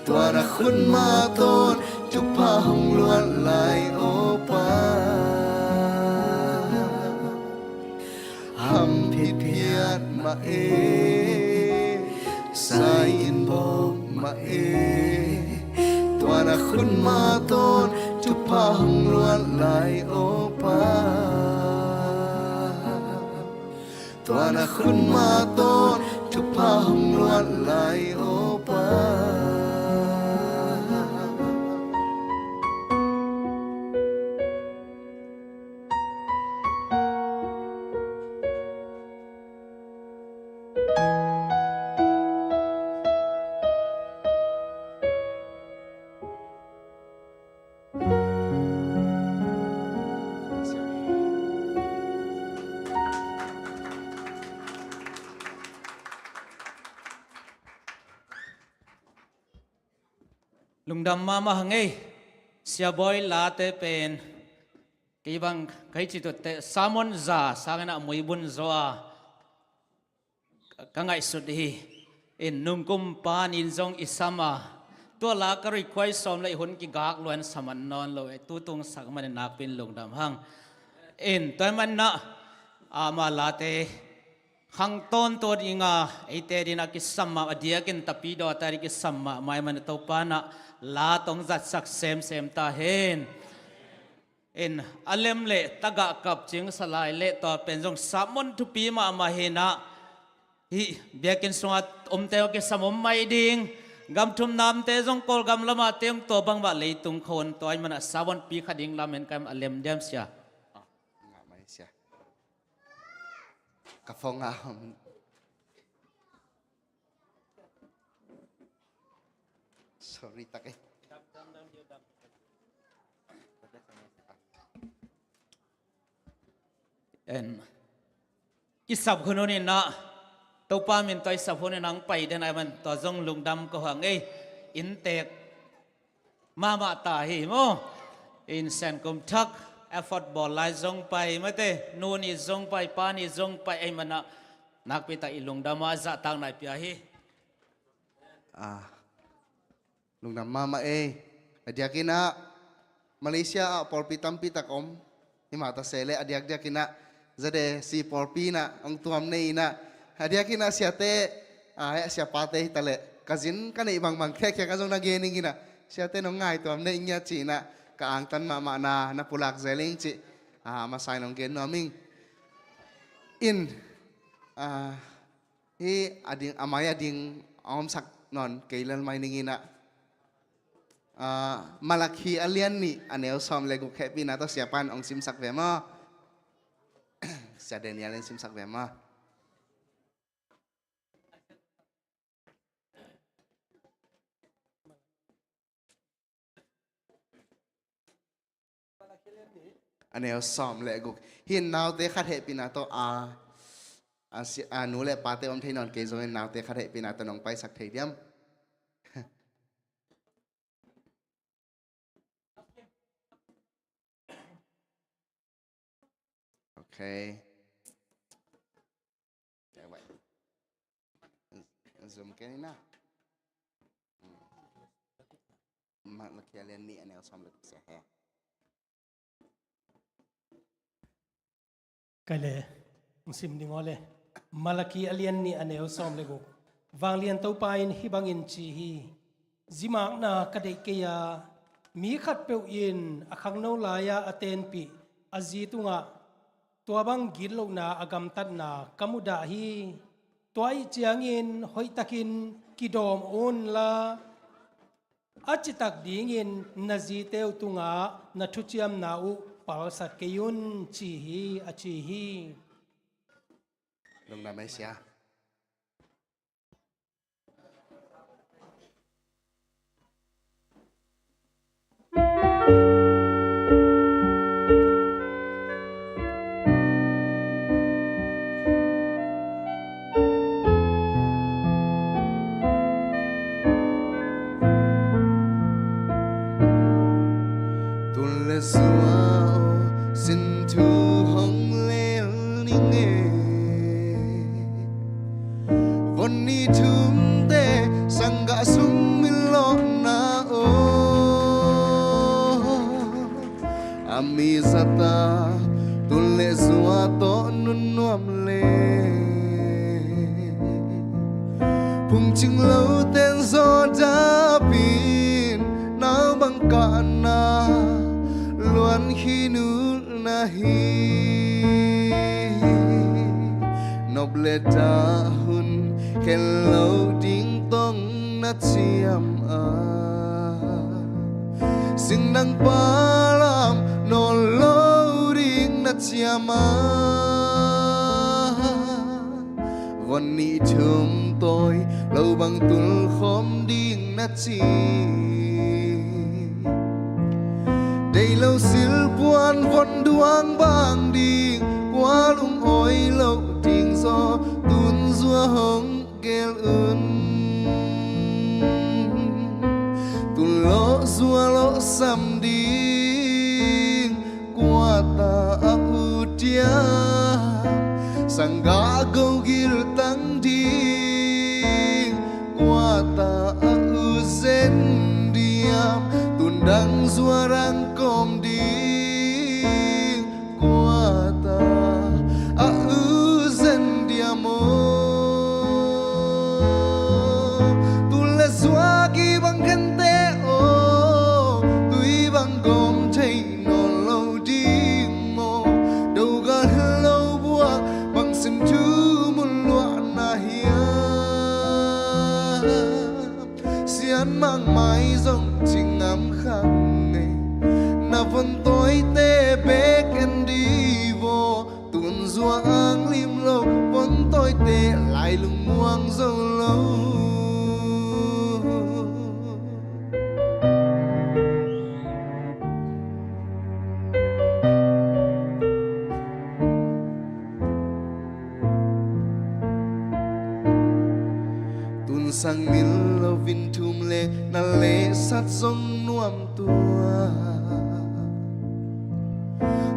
tua na khut mah tawn thupha hong luat lai aw pa. Ham phitphiat mah e, sai in bawk mah e, tua na khut mah tawn thupha hong luat lai aw pa. Tua na khut mah tawn thupha hong luat lai aw pa. Lungdam mahmah hang ei. Sia Bawi late pen kei bang kai citute sermon za sangin a muibun zaw a ka ngaihsut hi. In nungkum pan in zong i sam a, tua la ka request sawm le i hun kigak luan saman nawn lo e, tutung sak manin nakpin lungdam hang. In tua manna ama late khang tawntawn inga eite dina kisam mah a diakin tapidaw ta di kisam mah mai man Topa na la tong zatsak semsem ta hen. In a lem le tagah kap cing salai le tua pen zong sermon thupi mahmah hinah hih biakin sunga omte aw kisam om mai ding. Gam thum namte zong Kawlgam lamah te om tua bangmah leitung khawng tua i manah sermon pi kha ding lam en kaim a lem diam sia. Ah, ngah mai sia. Ka phone ah om. Sorry tak ei. En. I sap hun hun in ah, Topa min tawh i sap hun in ah hong pai den ahih man tua zong lungdam ko hang ei. Inntek mahmah ta hi maw. In Sen kum thak, effort bawl lai zong pai mate, nu nih zong pai, pa nih zong pai ahih man ah, nakpi tak i lungdam a zahtakna i pia hi. Ah. Lungdam mahmah ei. A diakin ah Malaysia ah pawlpi tampi tak om. Himah ta se leh a diakdiakin ah ZAC pawlpi in ah hong tuam nei in ah, a diakin ah siate, ah, eh, siapate hi ta leh ka zin ka neih bangbang khiakhia ka zong na gen ing in ah, siate nong ngai tuam nei ing ia ci in ah ka angtan mahmah na na pulak zel ing ci. Ah, masa in hong gen nuam ing. In, ah, Hih a ding, a mai a ding a omsak nawn kei lel mai ning in ah, ah, Malakhi a lian nih a neu sawm le guk hehpihna tawh siapa'n hong simsak ve maw. Sia Daniel in simsak ve maw. A neu sawm le guk. Hih naute khat hehpihna tawh a, a si-, a nu le pate om thei nawn kei zongin naute khat hehpihna tawh nong paisak thei diam? Ok. Zoom kei ni na. Malakhi a lian nih a neu sawm le guk sia he. Kei le, hong sim ding aw le. Malakhi a lian nih a neu sawm le guk. Vanglian Topa in hih bangin ci hi. Zimakna ka deih kei a, mi khatpeuh in a khangno lai-a a tenpih a zi tungah tua bang gitlohna a gamtatna ka mudah hi. Tua ahih ciangin hoihtakin kidawm unla, a citak dingin na zite uh tungah na thuciamna uh palsat kei un, ci hi, a ci hi. Lungdam ei sia. Tun le zua aw, sin thu hong lel ning e. Von nih thumte sanggah sung min lawhna aw, a mi zata tun le zua tawh nunnuam le. Phungcing lo ten zaw dapin nau bang kahna luan khin uh na hi. Nop le dah hun khen lo ding tong na ciam a, singdang palam nawn lo ding na ciam a, von nih thum tawi lo bang tulkhawm ding na ci. Deih lo silpuan von duang bang ding, kua lungawi lo ding zaw tun zua hong gel un. Tun lawh zua lawhsam ding kua ta a ut diam? Sanggah go gil tang ding kua ta a ut zen diam? Tundang zua rang kawm ding kua ta a ut zen diam aw? Tun le zua kibang khente aw, tui bang gawm thei nawn lo ding maw? Do gal lo buak bang sin thu mun luahna hiam? Sian mangmai zong ci ngam khang ngei, na von tawite bek en di vaw. Tun zua ang lim lo lungmuang zo lo. Tun sang mil lo vin thum le na lehsat zong nuam tua.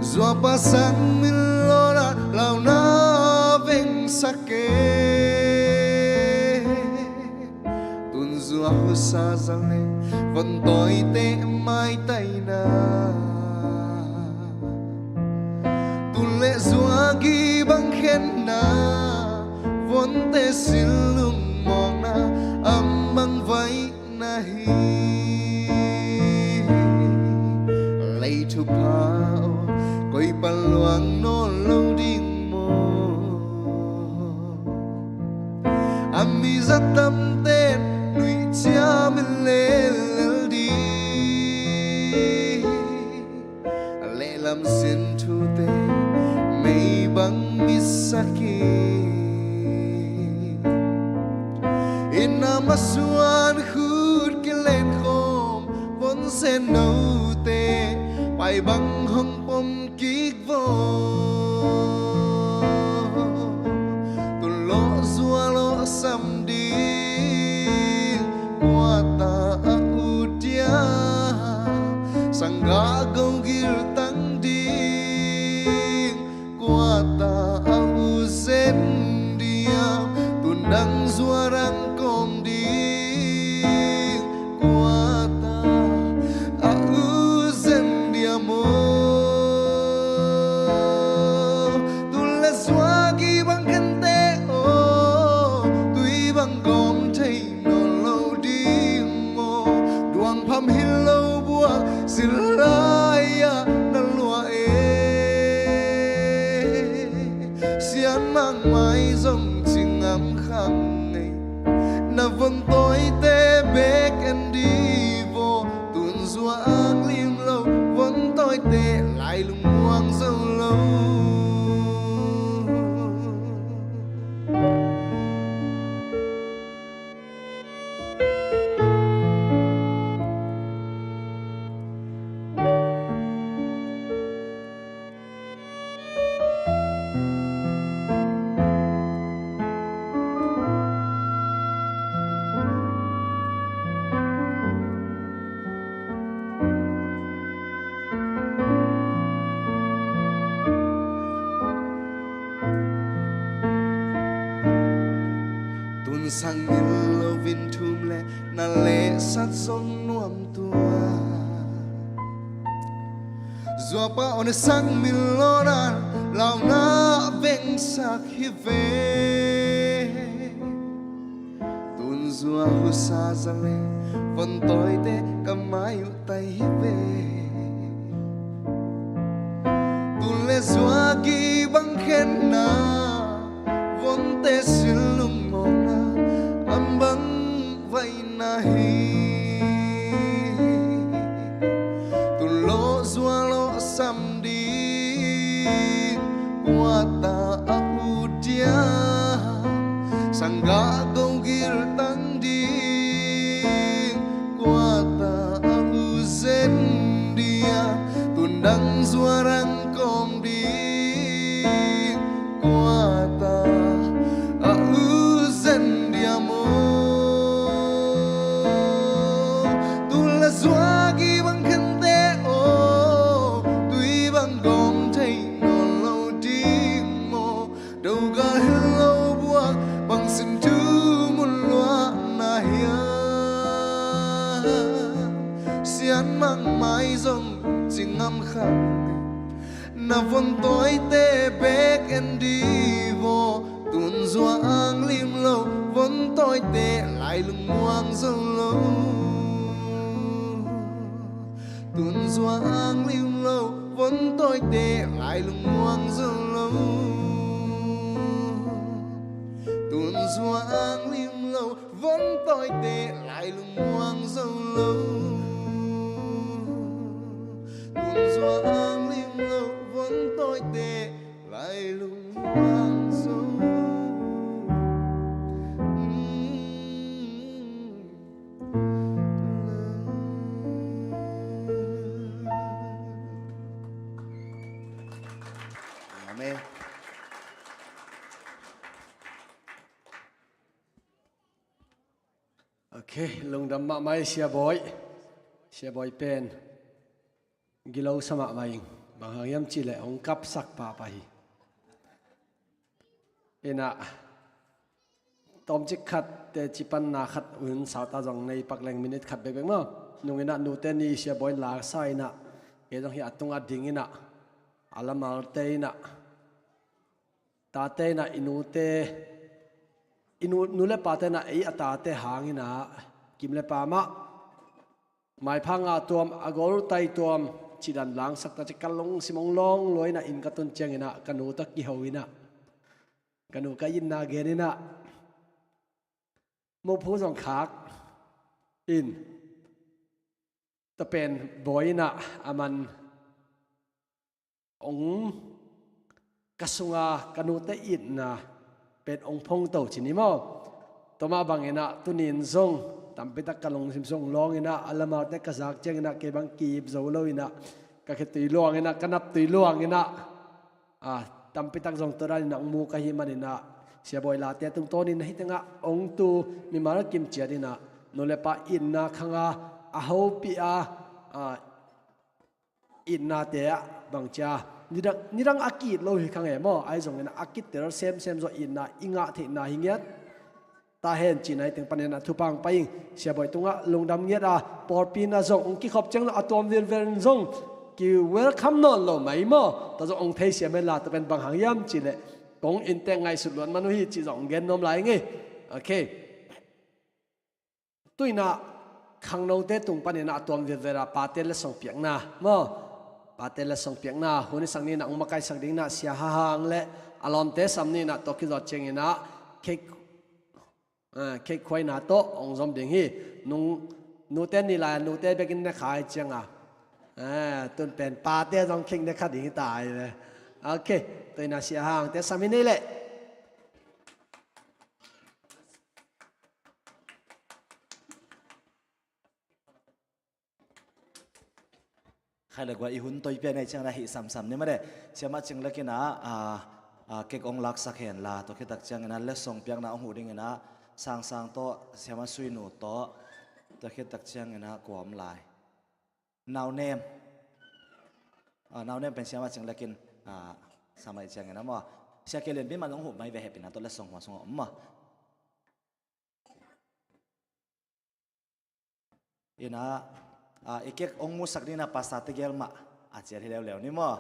Zuapa sang mil lo na launa vengsak e. Tun zua husa zale von tawite maitaina. Tun le zua gibang khenna, vonte sil lungmawkna, ambang vaina hi. Lei thupha aw, koi pan luang nawn lo ding maw? A mi zatamten nuih ciam in lelel ding. Lehlam sin thute mei bang mitsak hi. Inn a masuan khut kilen khawm von sen note pai bang hong pom kik vaw. Tun lawh zua lawh sam ding kua ta a ut diam? Sanggah go gil tang ding kua ta a ut zen diam? Tun dang zua dang kawm ding kua ta a ut zen diam aw? Tun le zua gibang khente aw, tui bang gawm thei nawn lo ding maw? Duang pham hi lo buak zin lai-ah na luah e. Sian mangmai zong ci ngam khang ngei. Na von tawite bek en ding vaw. Tun zua ang lim lo von tawite lai lungmuang zo lo. Tun sang mil lo vin thum le na lehsat zong nuam tua. Zuapa aw, na sang mil lo na launa vengsak hi ve. Tun zua husa zale von tawite ka mai uh tai hi ve. Tun le zua gibang khenna, vonte sil lungmawkna, ambang vaina hi. Tun lawh zua lawh sam ding kua ta a ut diam? Sanggah go gil tang ding kua ta a ut zen diam? Tun dang zua dang kawm ding kua ta a ut zen diam aw? Tun le zua gibang khente aw, tui bang gawm thei nawn lo ding maw? Doga hi lo buak bang sin thu mun luahna hiam? Sian mangmai zong ci ngam khang. Na von tawite bek en ding vaw. Tun zua ang lim lo von tawite lai lungmuang zo lo. Tun zua ang lim lo von tawite lai lungmuang zo lo. Tun zua ang lim lo von tawite lai lungmuang zo lo. Tun zua ang lim lo von tawite lai lungmuang zo. Amen. Ok, lungdam mahmah ei Sia Bawi. Sia Bawi pen gilo sa mahmah ing. Bang hang hiam cihleh hong kapsak pahpah hi. Inah tawmcik khat teci panna khat uh hun sauta zong nei pak leng minute khat bekbek maw. Nung inah nute ni Sia Bawi laksa inah kei zong hi a tungah ding inah a lamalte inah tate inah i nute, i nu, nu le pate inah ei a tate hang inah kim le pa mah maipha nga tuam a gol tai tuam cidan langsak ta ci ka lungsim hong lawng lua inah inn ka tun ciang inah ka nu tawh kiho inah ka nu ka itna gen inah mophu zong khak in tua pen Bawi inah a man hong ka sunga ka nute itna pen hong phongto ci ni maw. Tua mah bang inah tuni in zong tampitak ka lungsim sung lawng inah a lamalte ka zak ciang inah kei bang ki-ip zo lo inah ka khitui luang inah ka naptui luang inah a tampitak zong tua dan inah hong mu ka hih man inah Sia Bawi late tungtawn in hih tengah hong tu mimal kim ciat inah nu le pa itna khanga a hopih a, a, itnate ah bangcia nidang, nidang a ki-it lo hi kha ngei maw. Ahi zongin a kitel semsem zawh itna i ngah theihna hi ngiat ta hen cihna hi teng panin a thupha hong pai ing. Sia Bawi tungah lungdam ngiat a pawlpi na zong hong kikhop ciang zong a tuam vilvel in zong ki welcome nawn lo mai maw. Tua zong hong theisiam hen la tua pen bang hang hiam cihleh kong inntek ngaihsut luat man uh hi cih zong hong gen nuam lai ing ei. Ok. Tu inah khangnote tung panin a tuam vilvel a pate letsong piakna maw. Pate letsong piakna hun i sak ni inah hong makaisak ding inah Sia Hahang le a lawmte sam ni inah tua kizawt ciang inah cake, ah, cake khuaina tawh hong zom ding hi. Nung nute ni lai a nute bekin ne kha hi ciang a, ah, tun pen pate zong cake ne kha ding hi ta hi ve. Ok, tu inah Sia Hahangte sam hi nei leh. Khai le guai i hun toipi a nei ciang na hih samsam ni mah de. Siamah Cing Lek inah, a, a, cake hong laksak hen la tua khit tak ciang inah letsong piakna hong huh ding inah Sang Sang tawh Siamah Sui Nu tawh tua khit tak ciang inah kua om lai. Nau Nem. A, Nau Nem pen Siamah Cing Lek in, a, sam ahih ciang inah maw. Sia Kei Lian Pi man hong huh mai ve hehpihna tawh letsong hua sungah om maw. Inah, a, i cake hong musak ding inah pastor tegel mah a ciat hi leuleu ni maw.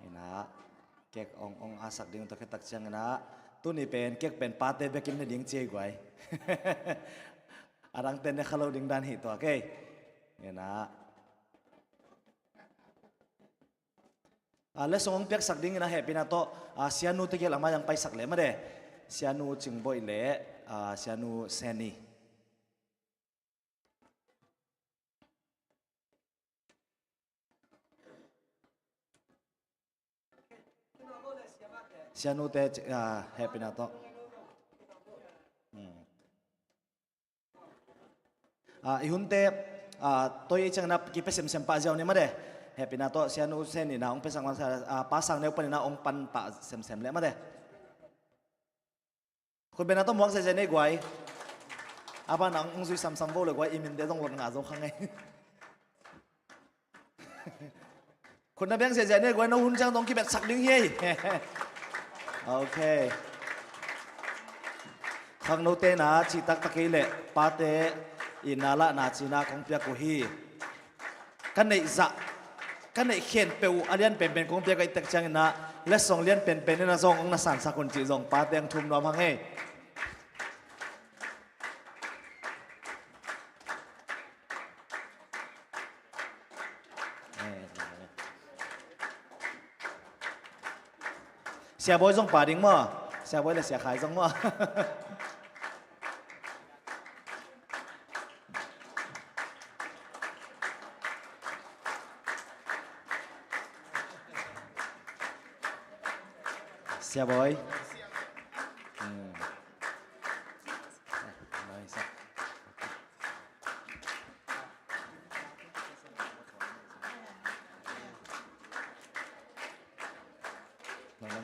Inah cake hong, hong asak ding tua khit tak ciang inah tuni pen cake pen pate bekin ne ding ci ei guai. A dangte ne kha lo ding dan hi tua kei. Inah a, letsong hong piaksak ding inah hehpihna tawh, a, Sianu tegel a mai-ah hong paisak leh mah de. Sianu Cing Bawi le, a, Sianu Seni. Sianute, a, hehpihna tawh. Hmm. A, i hunte, a, toi ei ciang inah kipia semsem pah ziau ni mah de. Hehpihna tawh Sianu Seni inah hong piasak masa, a, Pa Sang Neu panin ah hong pan pah semsem leh mah de. Khut bengna tawh muak ziahziah nei guai. A banah hong zui samsam vo le guai, i minte zong lot ngah zo kha ngei. Khut na beng ziahziah nei guai, no hun ciang dong kibetsak ding hi ei. Ok. Khangnote na cihtak ta kei leh pate itna lahna cihna kong piak uh hi. Ka neih zah, ka neih khen peuh uh a lian penpen kong piak ahih tak ciang inah letsong lian penpen inah zong hong na sansak un cih zong pate hong thum nuam hang ei. Sia Bawi zong pa ding maw? Sia Bawi le Sia Khai zong maw? Sia Bawi. Hmm.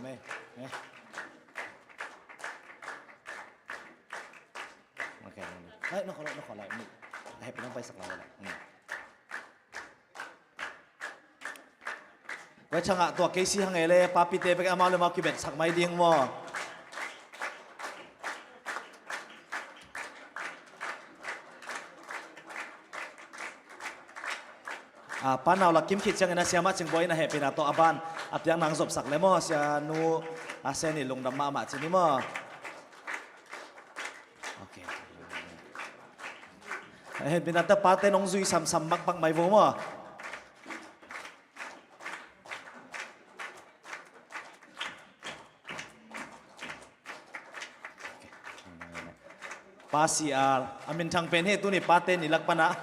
Mei, mei. Ok, ok. Ai, na khawlai, na khawlai. Ni. Hehpihna paisak lai la. Ni. Vai changah tua K C hang e le, papite bek amau le mau kibetsak mai ding maw. A, Pa Nau la kim khit ciangin a Siamah Cingbuai in a hehpihna tawh a ban a piak nang zopsak le maw, Sia Nu a Sen i lungdam mahmah ci ni maw. Ok. A hehpihna tawh pate nong zui samsam makpak mai vo maw. Pa C R, a minthang pen hi tuni pate ni lak pana.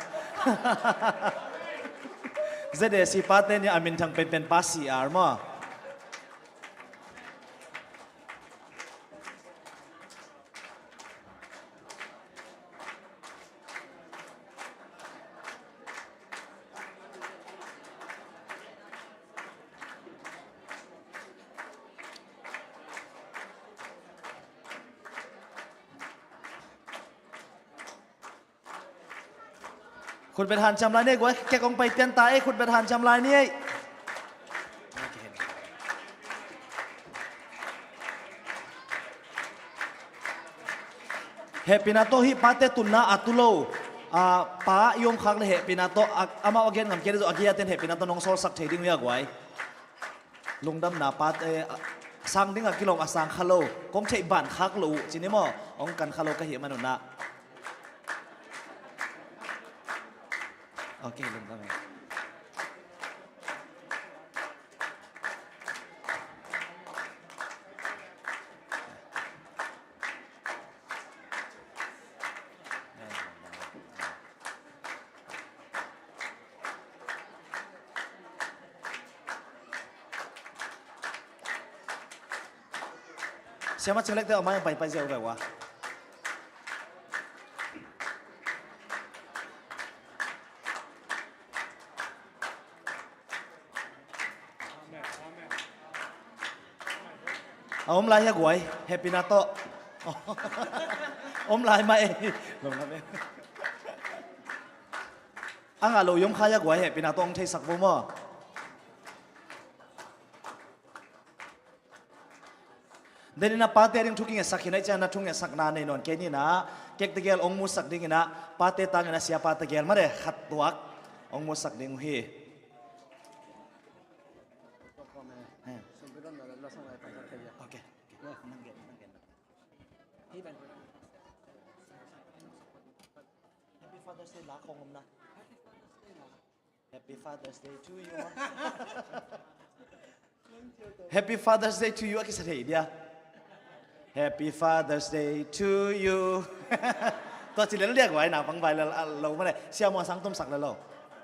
Z A C pate ni a minthang penpen Pa C R maw. Khutbet hanciam lai ni ei guai, kek hong pai pian ta ei, khutbet hanciam lai ni ei. Hehpihna tawh hih pate tunna a tu lo, a, pa i om khak le hehpihna tawh, a, amau a gen ngam kei deuh a giaten hehpihna tawh nong sawlsak thei ding uh hi a guai. Lungdamna pate, a, sang ding a kilawm a sang kha lo, kong theih ban khak lo uh ci ni maw, hong kan kha lo ka hih manun ah. Ok, lungdam e. Siamah Cing Lek te a mai paipai ziau ve ua. A om lai hi a guai, hehpihna tawh. Om lai mah ei. Lungdam e. A ngah lo i om kha hi a guai, hehpihna tawh hong theisak vo maw. Denin a pate ding thu kingetsak hi na i cian a thu ngetsak na nei nawn kei ni na, kek tegel hong musak dingin a pate tangin a siapa tegel mah de khat tuak hong musak ding uh hi. Ok, ok. Nang gen, nang gen. Happy Father's Day la khong om na. Happy Father's Day to you. Happy Father's Day to you a kisa thei dia. Happy Father's Day to you. Tua ci lel dia guai na pang vai lel a lo mah le. Siamuan sang tumsak le lo.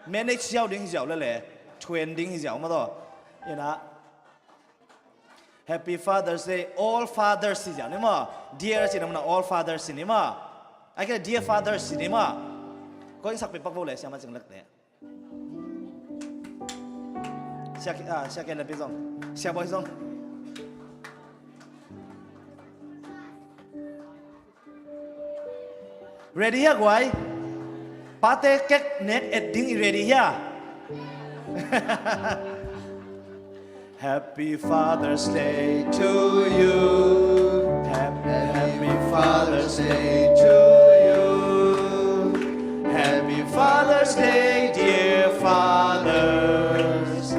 Manage ziau ding hi ziau le le. Tuen ding hi ziau mah tawh. Ina. Happy Father's Day, all fathers ci ziau ni maw. Dear ci na muna all fathers ci ni maw. Ai kei dear fathers ci ni maw. Ko in sak pi pak vo le Siamah Cing Lek te. Sia, ah, Sia Ken le pi zong. Sia Boi zong. Ready hia guai? Pate kek nek et ding i ready hia? Happy Father's Day to you. Happy, happy Father's Day to you. Happy Father's Day, dear fathers.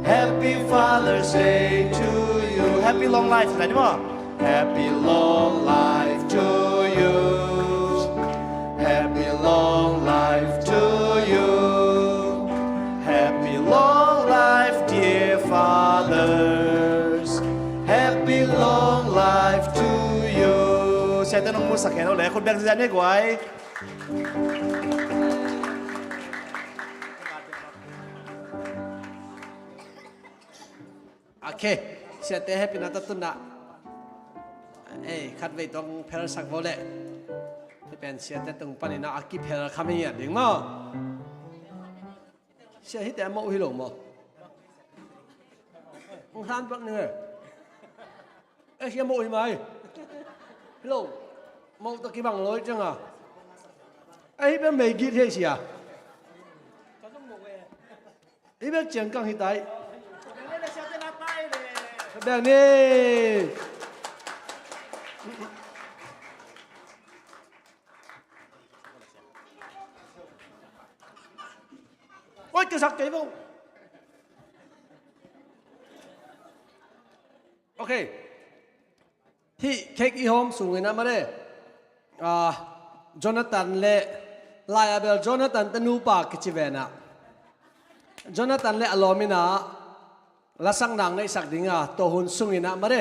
Happy Father's Day to you. Happy long life, na ni maw? Happy long life to you. Happy long life to you. Happy long life, dear fathers. Happy long life to you. Siate nong musak hen o le khut beng zia ni guai. Ok, siate hehpihna tawh tunna. Ei, khatvei tawh hong phelsak vo le. Hih pen siate tung panin a kiphel kham hi ngiat ding maw? Sia hihte a mawh hi lo maw? Hong han bak ning e. Asia moh hi mai. Hello. Moh ta kibang loi cianga. Ahi pe mei git hei sia. Hi pe ciang kang hi tai. Beng ni. Oi, kisak kei bo. Ok. Hih khek i hawm sungin a mare. Ah, Jonathan le lai a bel Jonathan te nupa kici vena. Jonathan le a lawm ina lasak nang neihsak dinga tua hun sungin a mare.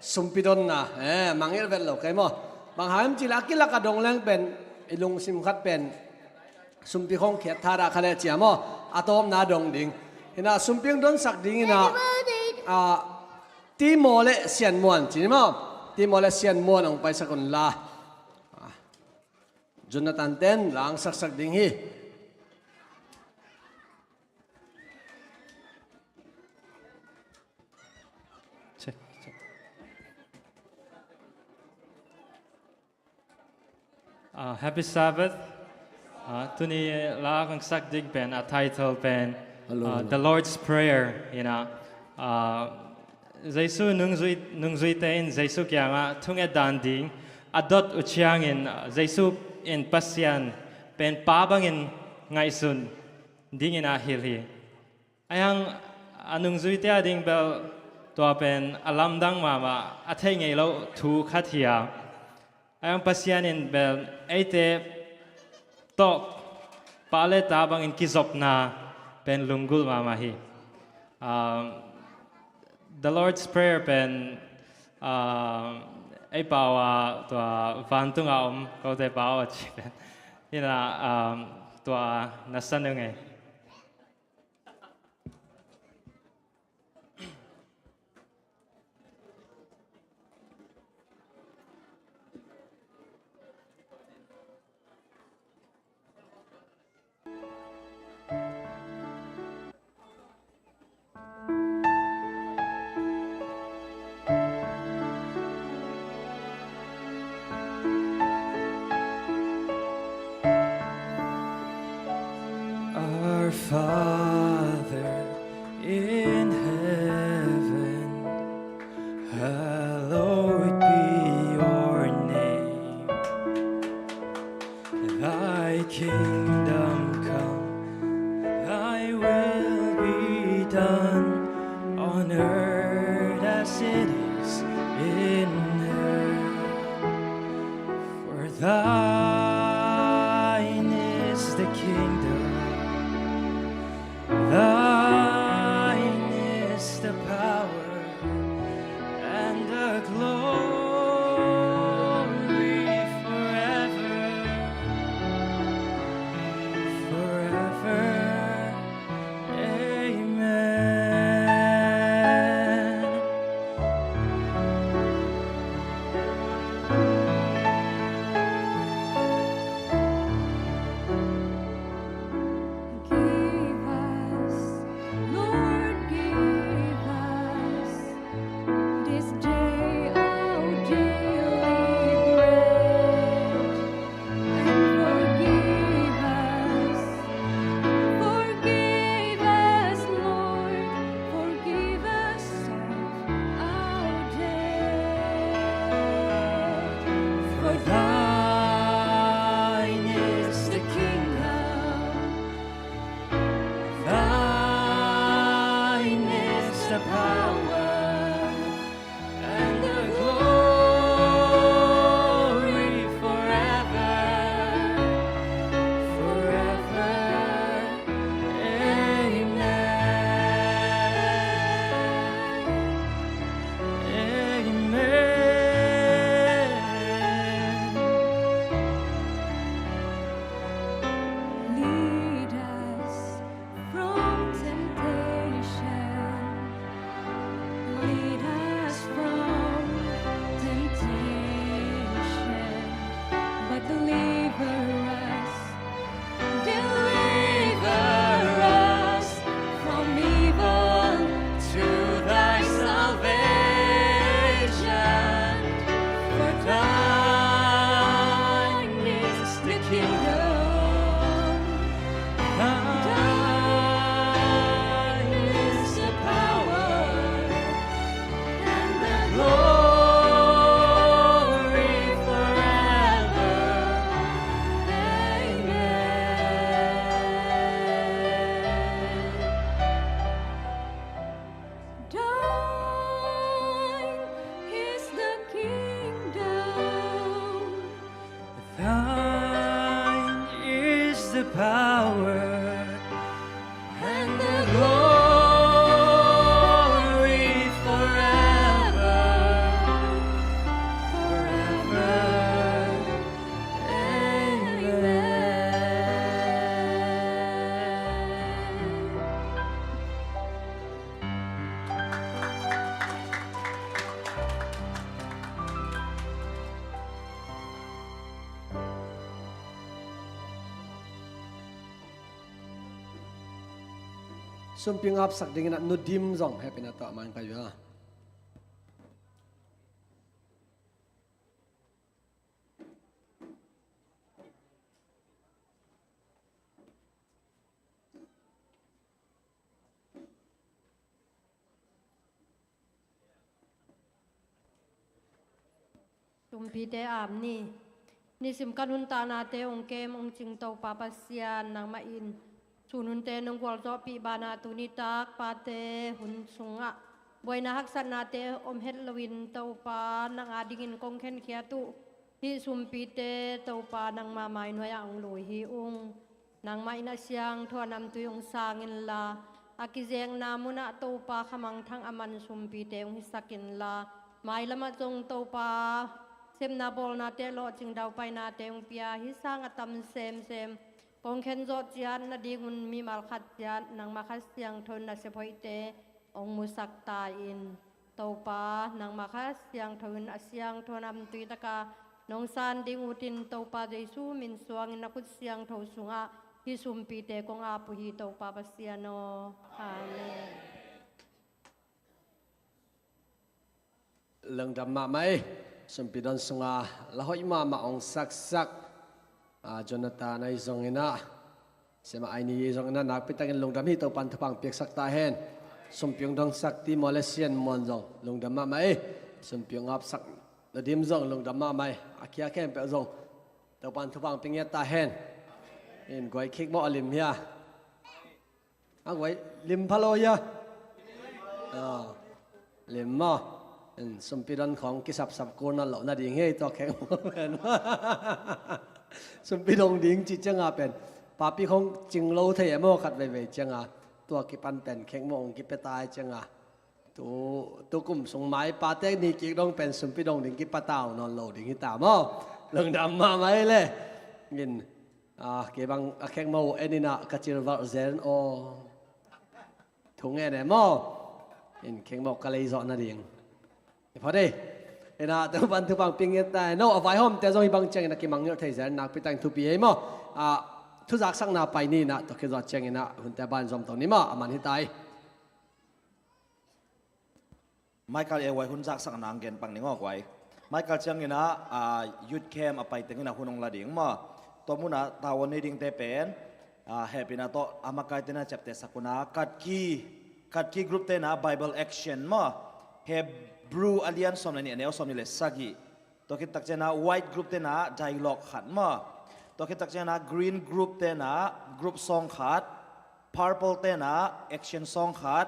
Sumpi donna. Eh, mangil vet lo kei maw. Bang hang hiam cih leh a kilak a dong leng pen i lungsim khat pen sumpi khong khiat thadah kha le cia maw, a tawpna dong ding. Hina sumpi hong donsak dingina, ah, Timo le Sianmuan ci ni maw. Timo le Sianmuan hong paisak unla. Ah, Jonathan ten langsaksak ding hi. Check, check. Ah, Happy Sabbath. Ah, tuni la kong sak ding pen a title pen, hello, ah, hello. The Lord's Prayer, ina. Ah, Jesu nungzui, nungzuite in Jesu kiangah thunget dan ding a dot uh ciangin, ah, Jesu in Pasian pen Pa bangin ngaihsun dingin a hilh hi. Ahi hang a nungzuite a ding bel tua pen a lamdang mahmah, a theih ngei lo thu khat hi a. Ahi hang Pasian in bel eite tawh pa le ta bangin kizopna pen lunggulh mahmah hi. Um, The Lord's Prayer pen, um, ei pau a tua vantung a om kote pau a ci pen. Hina, um, tua na sa nung ei. Our Father in heaven, hallowed be your name. Thy kingdom come, thy will be done on earth as it is in heaven. For thine is the kingdom, thine is the power, and the glory forever, forever. Amen. Sumpi hong apsak dingin ah Nu Dim zong hehpihna tawh a man kai uh a. Sumpite aam ni. Nisim kan hun tahnate hong kem hong cing Topa Pasian, nangmah in sun hunte nong gualzawhpih banah tuni tak pate hun sungah buaina haksatnate om het loin Topa nang adingin kong khenkhiat uh hih sumpite Topa nangma mai nuai-ah hong lui hi ung. Nangmah in a siangtho a namtui hong sang inla, a kizekna munah Topa khamangthang a man sumpite hong hisak inla, mailamah zong Topa sepna bawlnate lawhcing daupainate hong pia hi sang a tam semsem kong khenzawh ciat nadingun mimal khat ciat nangmah Kha Siangtho in na sep hoihte hong musak ta in. Topa, nangmah Kha Siangtho in a siangtho a namtui taka nong san ding utin Topa Jesu min suangin na khut siangtho sungah hih sumpite kong ap uh hi Topa Pasian aw. Amen. Lungdam mahmah ei. Sumpi don sunga la hoih mahmah hong saksak, a, Jonathan ahi zongin ah, Sema Aini zong ina nakpi takin lungdam hi, Topan thupha hong piaksak ta hen. Sumpi hong dongsak Ti Maw le Sian Muan zong lungdam mahmah ei. Sumpi hong apsak Nu Dim zong lungdam mahmah ei. A khia khempeuh zong Topan thupha hong pia ngiat ta hen. In guai khik maw a lim hia? A guai lim pha lo hia? Aw. Lim maw? In, sumpi don khawng kisapsap kul nawn loh nading hi ei, tua khek maw pen. Sumpi dong ding cih cianga pen papi khawng cing lo thei e maw, khat veivei cianga tua kipan pen khek maw hong kipia ta ei cianga. Tu, tu kum sung mai pate ni kik dong pen sumpi dong ding kipatau nawn lo ding hi ta maw. Lungdam mahmah ei le. In, a, kei bang a khek maw en ina ka cilvalh zen aw. Thu ngen e maw? In kheng mawk ka lei zawh nading. I phot ei. Ina, Topan thupha hong pia ngiat ta. No, a vaihawmte zong hih bang ciangin a kimangngilh thei zel nakpi takin thupi ei maw? A, thuzaksakna pai ni ina, tua khit zawh ciangin a hunte ban zom to ni maw? A man hi ta ei. Michael e, huai hun zaksakna ang gen pak ning aw guai. Michael ciangin a, a, youth camp a pai tengin a hun hong la ding maw? Tua munah tavuan nei dingte pen, a, hehpihna tawh a makaite na ciaptehsak un a, Katki, Katki group te na Bible Action maw? Hebrew a lian sawm le nih, a neu sawm nih le sagih. Tua khit tak ciangin a white group te na dialogue khat maw? Tua khit tak ciangin a green group te na group song khat. Purple te na action song khat,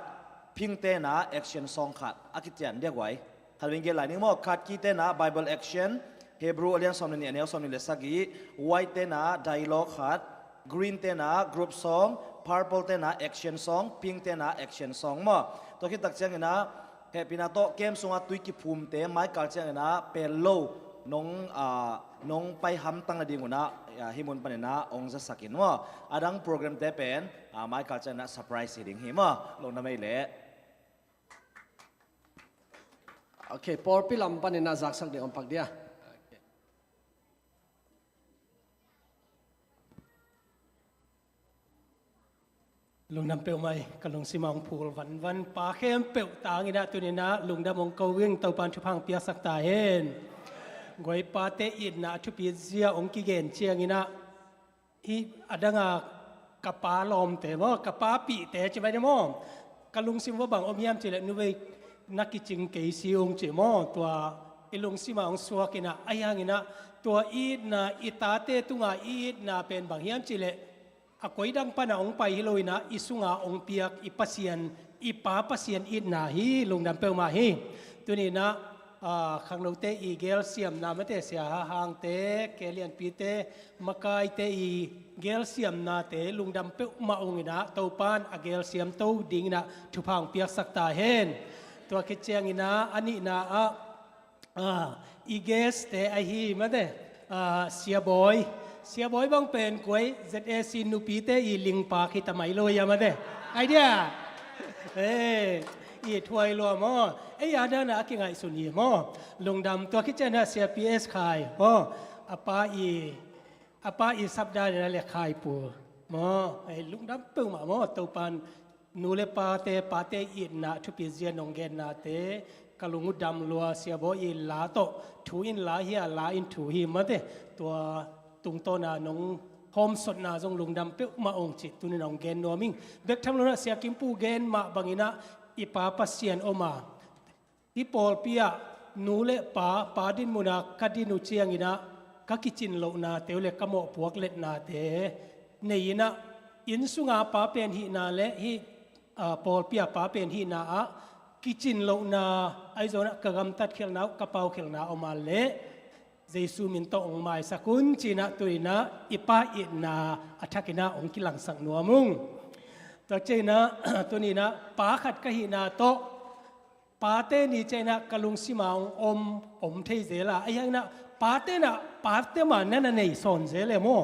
pink te na action song khat. A kician dia guai. Khat veng gel lai ning maw, Katki te na Bible Action, Hebrew a lian sawm le nih, a neu sawm nih le sagih, white te na dialogue khat, green te na group song, purple te na action song, pink te na action song maw? Tua khit tak ciangin a, hehpihna tawh camp sungah tui kiphumte mai kal ciangin a pel lo nong, ah, nong pai hamtang nading un a, ah, hih mun panin a hong zasak in maw? A dang program te pen, ah, mai kal ciangin a surprise hi ding hi maw? Lungdam ei leh. Ok, pawlpi lam panin a zaksak ding om pak dia. Ok. Lungdam peuhmah ei, ka lungsim ah hong phul vanvan pa khempeuh tangin a tuni-in a lungdam hong ko ing, Topan thupha hong piaksak ta hen. Guai pate itna a thupi zia hong kigen ciangin a, hih a dang a ka pa lawmte maw, ka papihte ci mai ni maw. Ka lungsim va bang om hiam cih leh, nuvei na kicing kei si ung ci maw, tua i lungsim ah hong suak in a, ahi hangin a tua itna, i tate tunga i itna pen bang hiam cih leh, a koi dang pan a hong pai hi lo in a, i sunga hong piak i Pasian, i Pa Pasian itna hi. Lungdam peuhmah hi. Tuni-in a, ah, khangnote i gelsiamna mate, Sia Ha Hangte, Ke Lianpite, makaite i gelsiamnate lungdam peuhmah ung in a, Topan a gelsiam to dingin a thupha hong piaksak ta hen. Tua khit ciangin a, a nihna ah, ah, i guest te ahi mate, ah, Sia Bawi. Sia Bawi bang pen kuai Z A C nupite i lingpa khita mai lo ia mate. Idea. Eh, i thuai lua maw. Ei a dana a kingaihsun hi maw. Lungdam. Tua khit ciangin a Sia P S Khai maw. A pa i, a pa i sapdan in a le Khai pu maw. Ei lungdam peuhmah maw. Topan Nu le pate, pate itna thupi zia nong gennate ka lung uh dam lua. Sia Bawi i la tawh thu in la hi a, la in thu hi mate. Tua tungtawna nong hawmsotna zong lungdam peuhmah ong ci tunin ong gen nuam ing. Bek tham lo-in ah Sia Kimpu gen mah bangin ah i Pa Pasian om a, hih pawlpi ah nu le pa, pa din muna ka din uh ciangin ah ka kicin lohnate uh le ka mawhpuak letnate nei-in ah, inn sunga pa pen hihna le hih, ah, pawlpi ah pa pen hihna ah kicin lohna, ahi zongin ah ka gamtat khialhna uh, ka pau khialhna om a leh Jesu min tawh ong maisak un ci-in ah tu-in ah i Pa itna a thakin ah ong kilangsak nuam ung. Tua ciangin ah tuni-in ah pa khat ka hihna tawh Pate Ni ciangin ah ka lungsim ah ong om, om thei zel a, ahi hangin ah pate na, pate mah na na nei sawn zel e maw.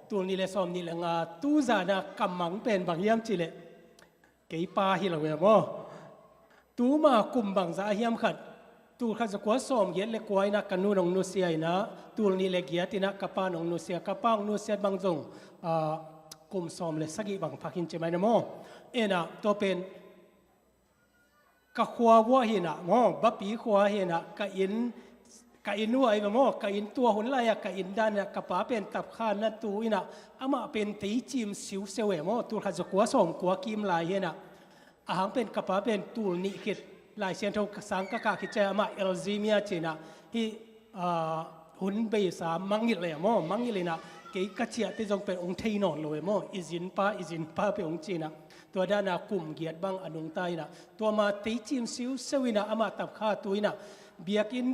Tul nih le sawm nih le nga tu zan ah ka mang pen bang hiam cih leh kei pa hi lo e maw. Tuma kum bangzah a hiam khat, tul khat za kua sawm giat le kua in ah ka nu nong nusia in ah, tul nih le giat in ah ka pa nong nusia, ka pa ong nusiat bang zong, ah, kum sawm le sagih bang phak hi in ci mai na maw. En ah, tua pen ka khua vuah hi in ah maw, Bapi khua hi in ah, ka inn, ka inn uh ahi ve maw, ka inn tua hun lai-ah ka inn dan in ah ka pa pen tapkha na tu in ah, amah pen teicim siuseu e maw, tul khat za kua sawm kua kim lai hi in ah. A hang pen ka pa pen tul nih khit Lai Siangtho ka sang ka kah khit ciang amah Alzheimer ci-in ah, hih, ah, hun beisa mangngilh e maw, mangngilh in ah kei ka ciahte zong pen ong thei nawn lo e maw, i zinpa, i zinpa pen ong ci-in ah. Tua dan a kum giat bang a nungta in ah, tua ma teicim siuseu in ah amah tapkha tu in ah, biakinn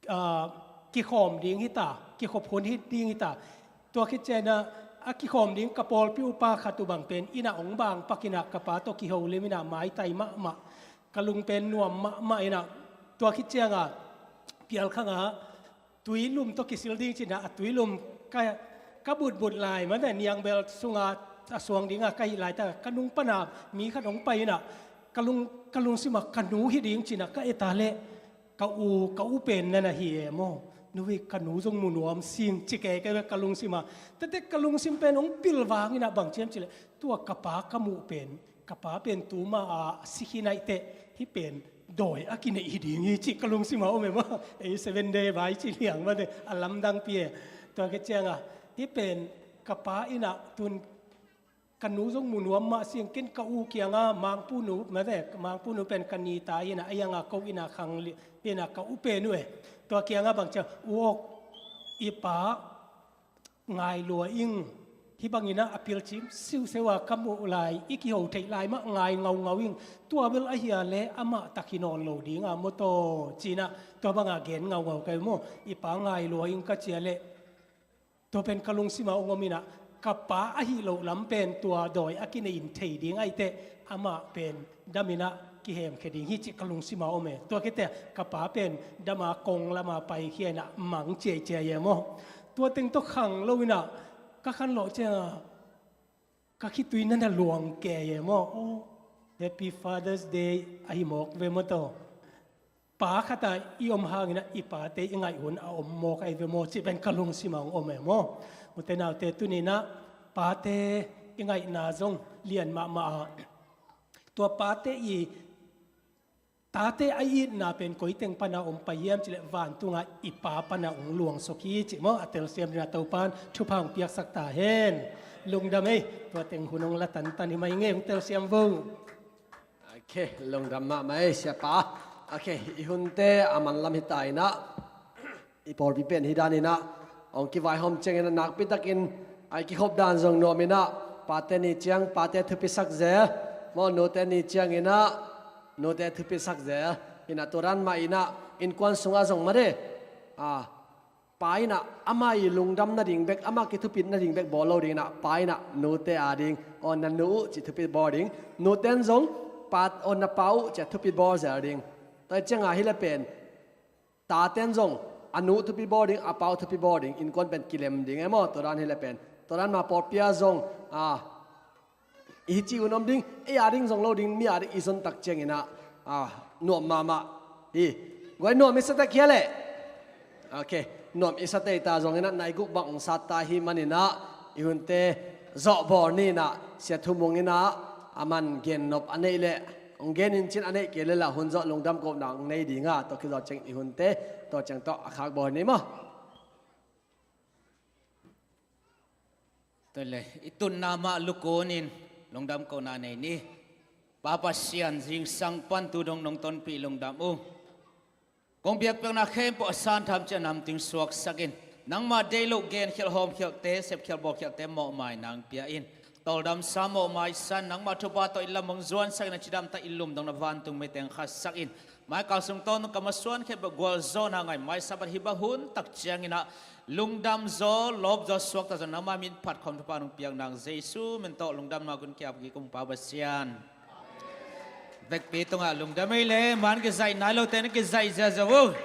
ah, kikhawm ding hi ta, kikhop hun hi ding hi ta. Tua khit ciang ah, a kikhawm ding ka pawlpi upa khat uh bang pen inn ah ong bang pak in ah ka pa tawh kiho lim in ah maitai mahmah. Ka lung pen nuam mahmah in ah, tua khit ciang ah pialkhang ah tuilum tawh kisil ding ci-in ah, a tuilum ka, ka butbut lai mate, niangbel sunga a suang ding a ka hih laitak ka nung pan ah mi khat ong pai in ah, ka lung, ka lungsim ah ka nu hi ding ci-in ah ka et a leh ka u, ka u pen na na hi e maw. Nu hi, ka nu zong mu nuam sing ci kei ka, ka lungsim ah. Tua teh ka lungsim pen ong pilvang in ah bang ci hiam cih leh tua ka pa ka muh pen, ka pa pen tuma a si khin ahih teh hih pen dawi a kineih hi ding hi cih ka lungsim ah om e maw. Ei Seven Day vai ci liang mate, a lamdangpi e. Tua khit ciang ah hih pen ka pa in ah tun ka nu zong mu nuam mah sing, ken ka u kiang ah Mangpunu, mate, Mangpunu pen ka ni ta hi in ah, a hiang ah ko inn ah khang li, hi in ah ka u pen uh e. Tua kiang ah bang ci hiam, u aw, i pa ngai lua ing, hih bangin ah a pilcim siuseu a ka muh lai, i kiho theih lai mah ngai ngaungau ing, tua bel ahi a leh amah tak hi nawn lo ding a maw taw ci-in ah, tua bang a gen ngaungau ka hi maw, i pa ngai lua ing ka ci a leh tua pen ka lungsim ah ong om in ah, ka pa ahih loh lam pen tua dawi a kineih in thei ding ahih teh amah pen dam in ah kihemkhia ding hi cih ka lungsim ah om e. Tua khit teh ka pa pen dam a kong lam a paikhia in ah mang ciaicia e maw. Tua teng tawh khang lo in ah ka khanlawh ciang ah ka khitui na na luang kei e maw. Oh, Happy Father's Day ahi mawk ve maw taw. Pa khat a i om hangin ah i pate i ngaih hun a om mawk ahi ve maw cih pen ka lungsim ah ong om e maw. Ute naute, tuni-in ah pate i ngaihna zong lian mahmah a, tua pate i, tate a itna pen koi teng pan a ong pai hiam cih leh vantung a i Pa pan a ong luang suk hi cih maw. A telsiam ding a Topa'n thupha ong piaksak ta hen. Lungdam ei, tua teng hun ong la tantan hi mai ing ei, ong telsiam vo. Ok, lungdam mahmah ei, Siapa. Ok, i hunte a manlam hi ta in ah, i pawlpi pen hi dan in ah, ong kivaihawm ciangin ah nakpi takin a i kikhop dan zong nuam in ah, pate ni ciang pate thupisak zel, maw, nute ni ciangin ah nute thupisak zel. In ah tua dan mah in ah innkuan sungah zong mate, a, pa in ah ama i lungdam nading bek, ama kithupit nading bek bawl lo ding in ah, pa in ah nute a ding, aw na nu uh cih thupit bawl ding. Nute in zong pa, aw na pa uh cih thupit bawl zel ding. Tua ciang a hi leh pen tate in zong a nu uh thupit bawl ding, a pa uh thupit bawl ding, innkuan pen kilem ding e maw, tua dan hi leh pen. Tua dan mah pawlpi ah zong, a, i hi cih hun om ding, ei a ding zong lo ding, mi a ding i zon tak ciangin ah, a, nuam mahmah hi. Guai, nuam i sa tek hia leh? Ok, nuam i sa tei ta zongin ah nai guk bang ong sat ta hi manin ah, i hunte zawh bawl ni in ah, Sia Thu Mung in ah, a man gennop a neih leh hong genin cin, a neih kei leh lah hun zawh lungdam kohna hong nei dinga, tua khit zawh ciang i hunte tua ciang tawh a khak bawl ni maw? Tua leh i tunna mah lukunin lungdam kohna nei ni. Pa Pasian, zingsang pan tu dong nong tonpih lungdam uh. Kong biakpiakna khempeuh a santham ciang namtui suaksak in, nangmah deih loh genkhial hawmkhialte, sepkhial bawlkhialte mawhmai nang pia in. Tawldamsa mawhmai san, nangmah thupha tawh i lam hong zuansak in, a cidamtak i lum dong na vantung meiteng khatsak in. Mai kal sung tawntung ka masuan khempeuh gualzawhna ngai, mai Sabbath hi bang hun tak ciangin ah lungdam zaw, lawp zaw, suakta zaw, nangmah min phat khawm thupha nong piak nang Jesu min tawh lungdamna kun kiap kik ung Pa Pasian. Vekpi tungah lungdam ei le, man kizaih nai lote na kizaih ziazia uh.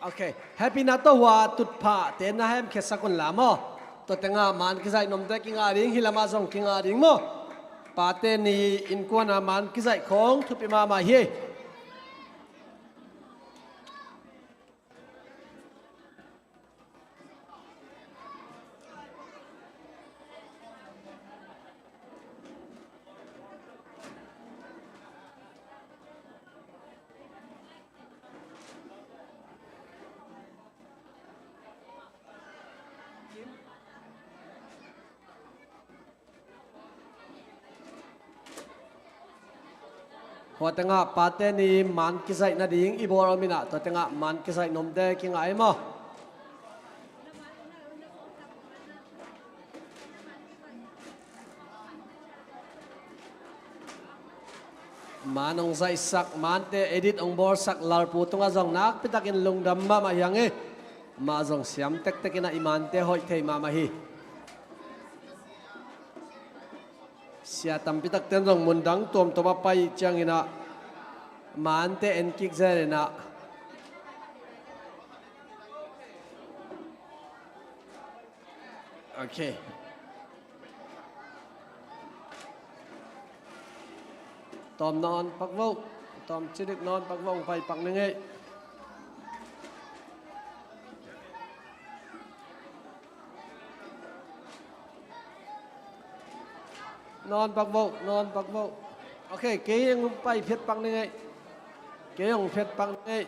Ok. Happy na tawh hua tutphahte na hemkhiasak un la maw? Tua tengah man kizaih nomte kingah ding, hi lamah zong kingah ding maw? Pate ni innkuana man kizaih khawng thupi mahmah hi. Hua tengah pate ni man kizaih nading i bawl om inah, tua tengah man kizaih nomte kingah ei maw? Man hong zaihsak, mante edit hong bawlsak Lalpu tungah zong nakpitakin lungdam mahmah hi hang e. Mah zong siam tektek inah i mante hoih thei mahmah hi. Sia tampi takten zong mundang tuamtuam a pai cianginah mante en kik zel inah. Ok. Tawm nawn pak voh. Tawm cidik nawn pak voh, hong pai pak ning ei. Nawn pak voh, nawn pak voh. Ok, kei hong pai phiat pak ning ei. Kei hong phiat pak ning ei.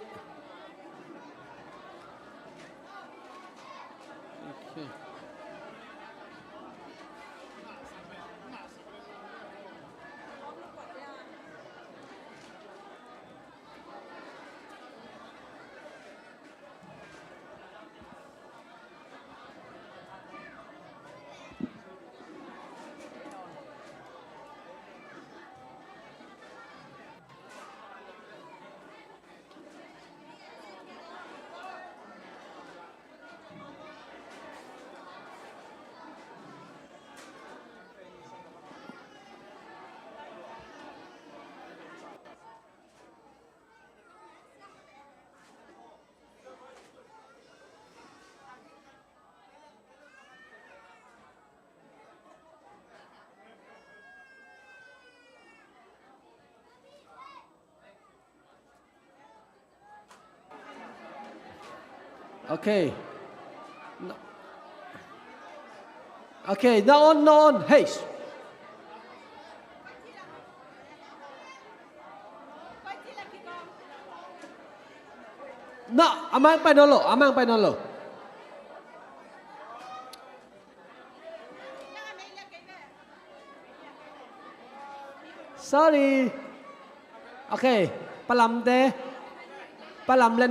Ok. Ok. Na, ok, na on, na on. Hei. Na, a mang pai nawn lo, a mang pai nawn lo. Sorry. Ok. Palamte. Palam le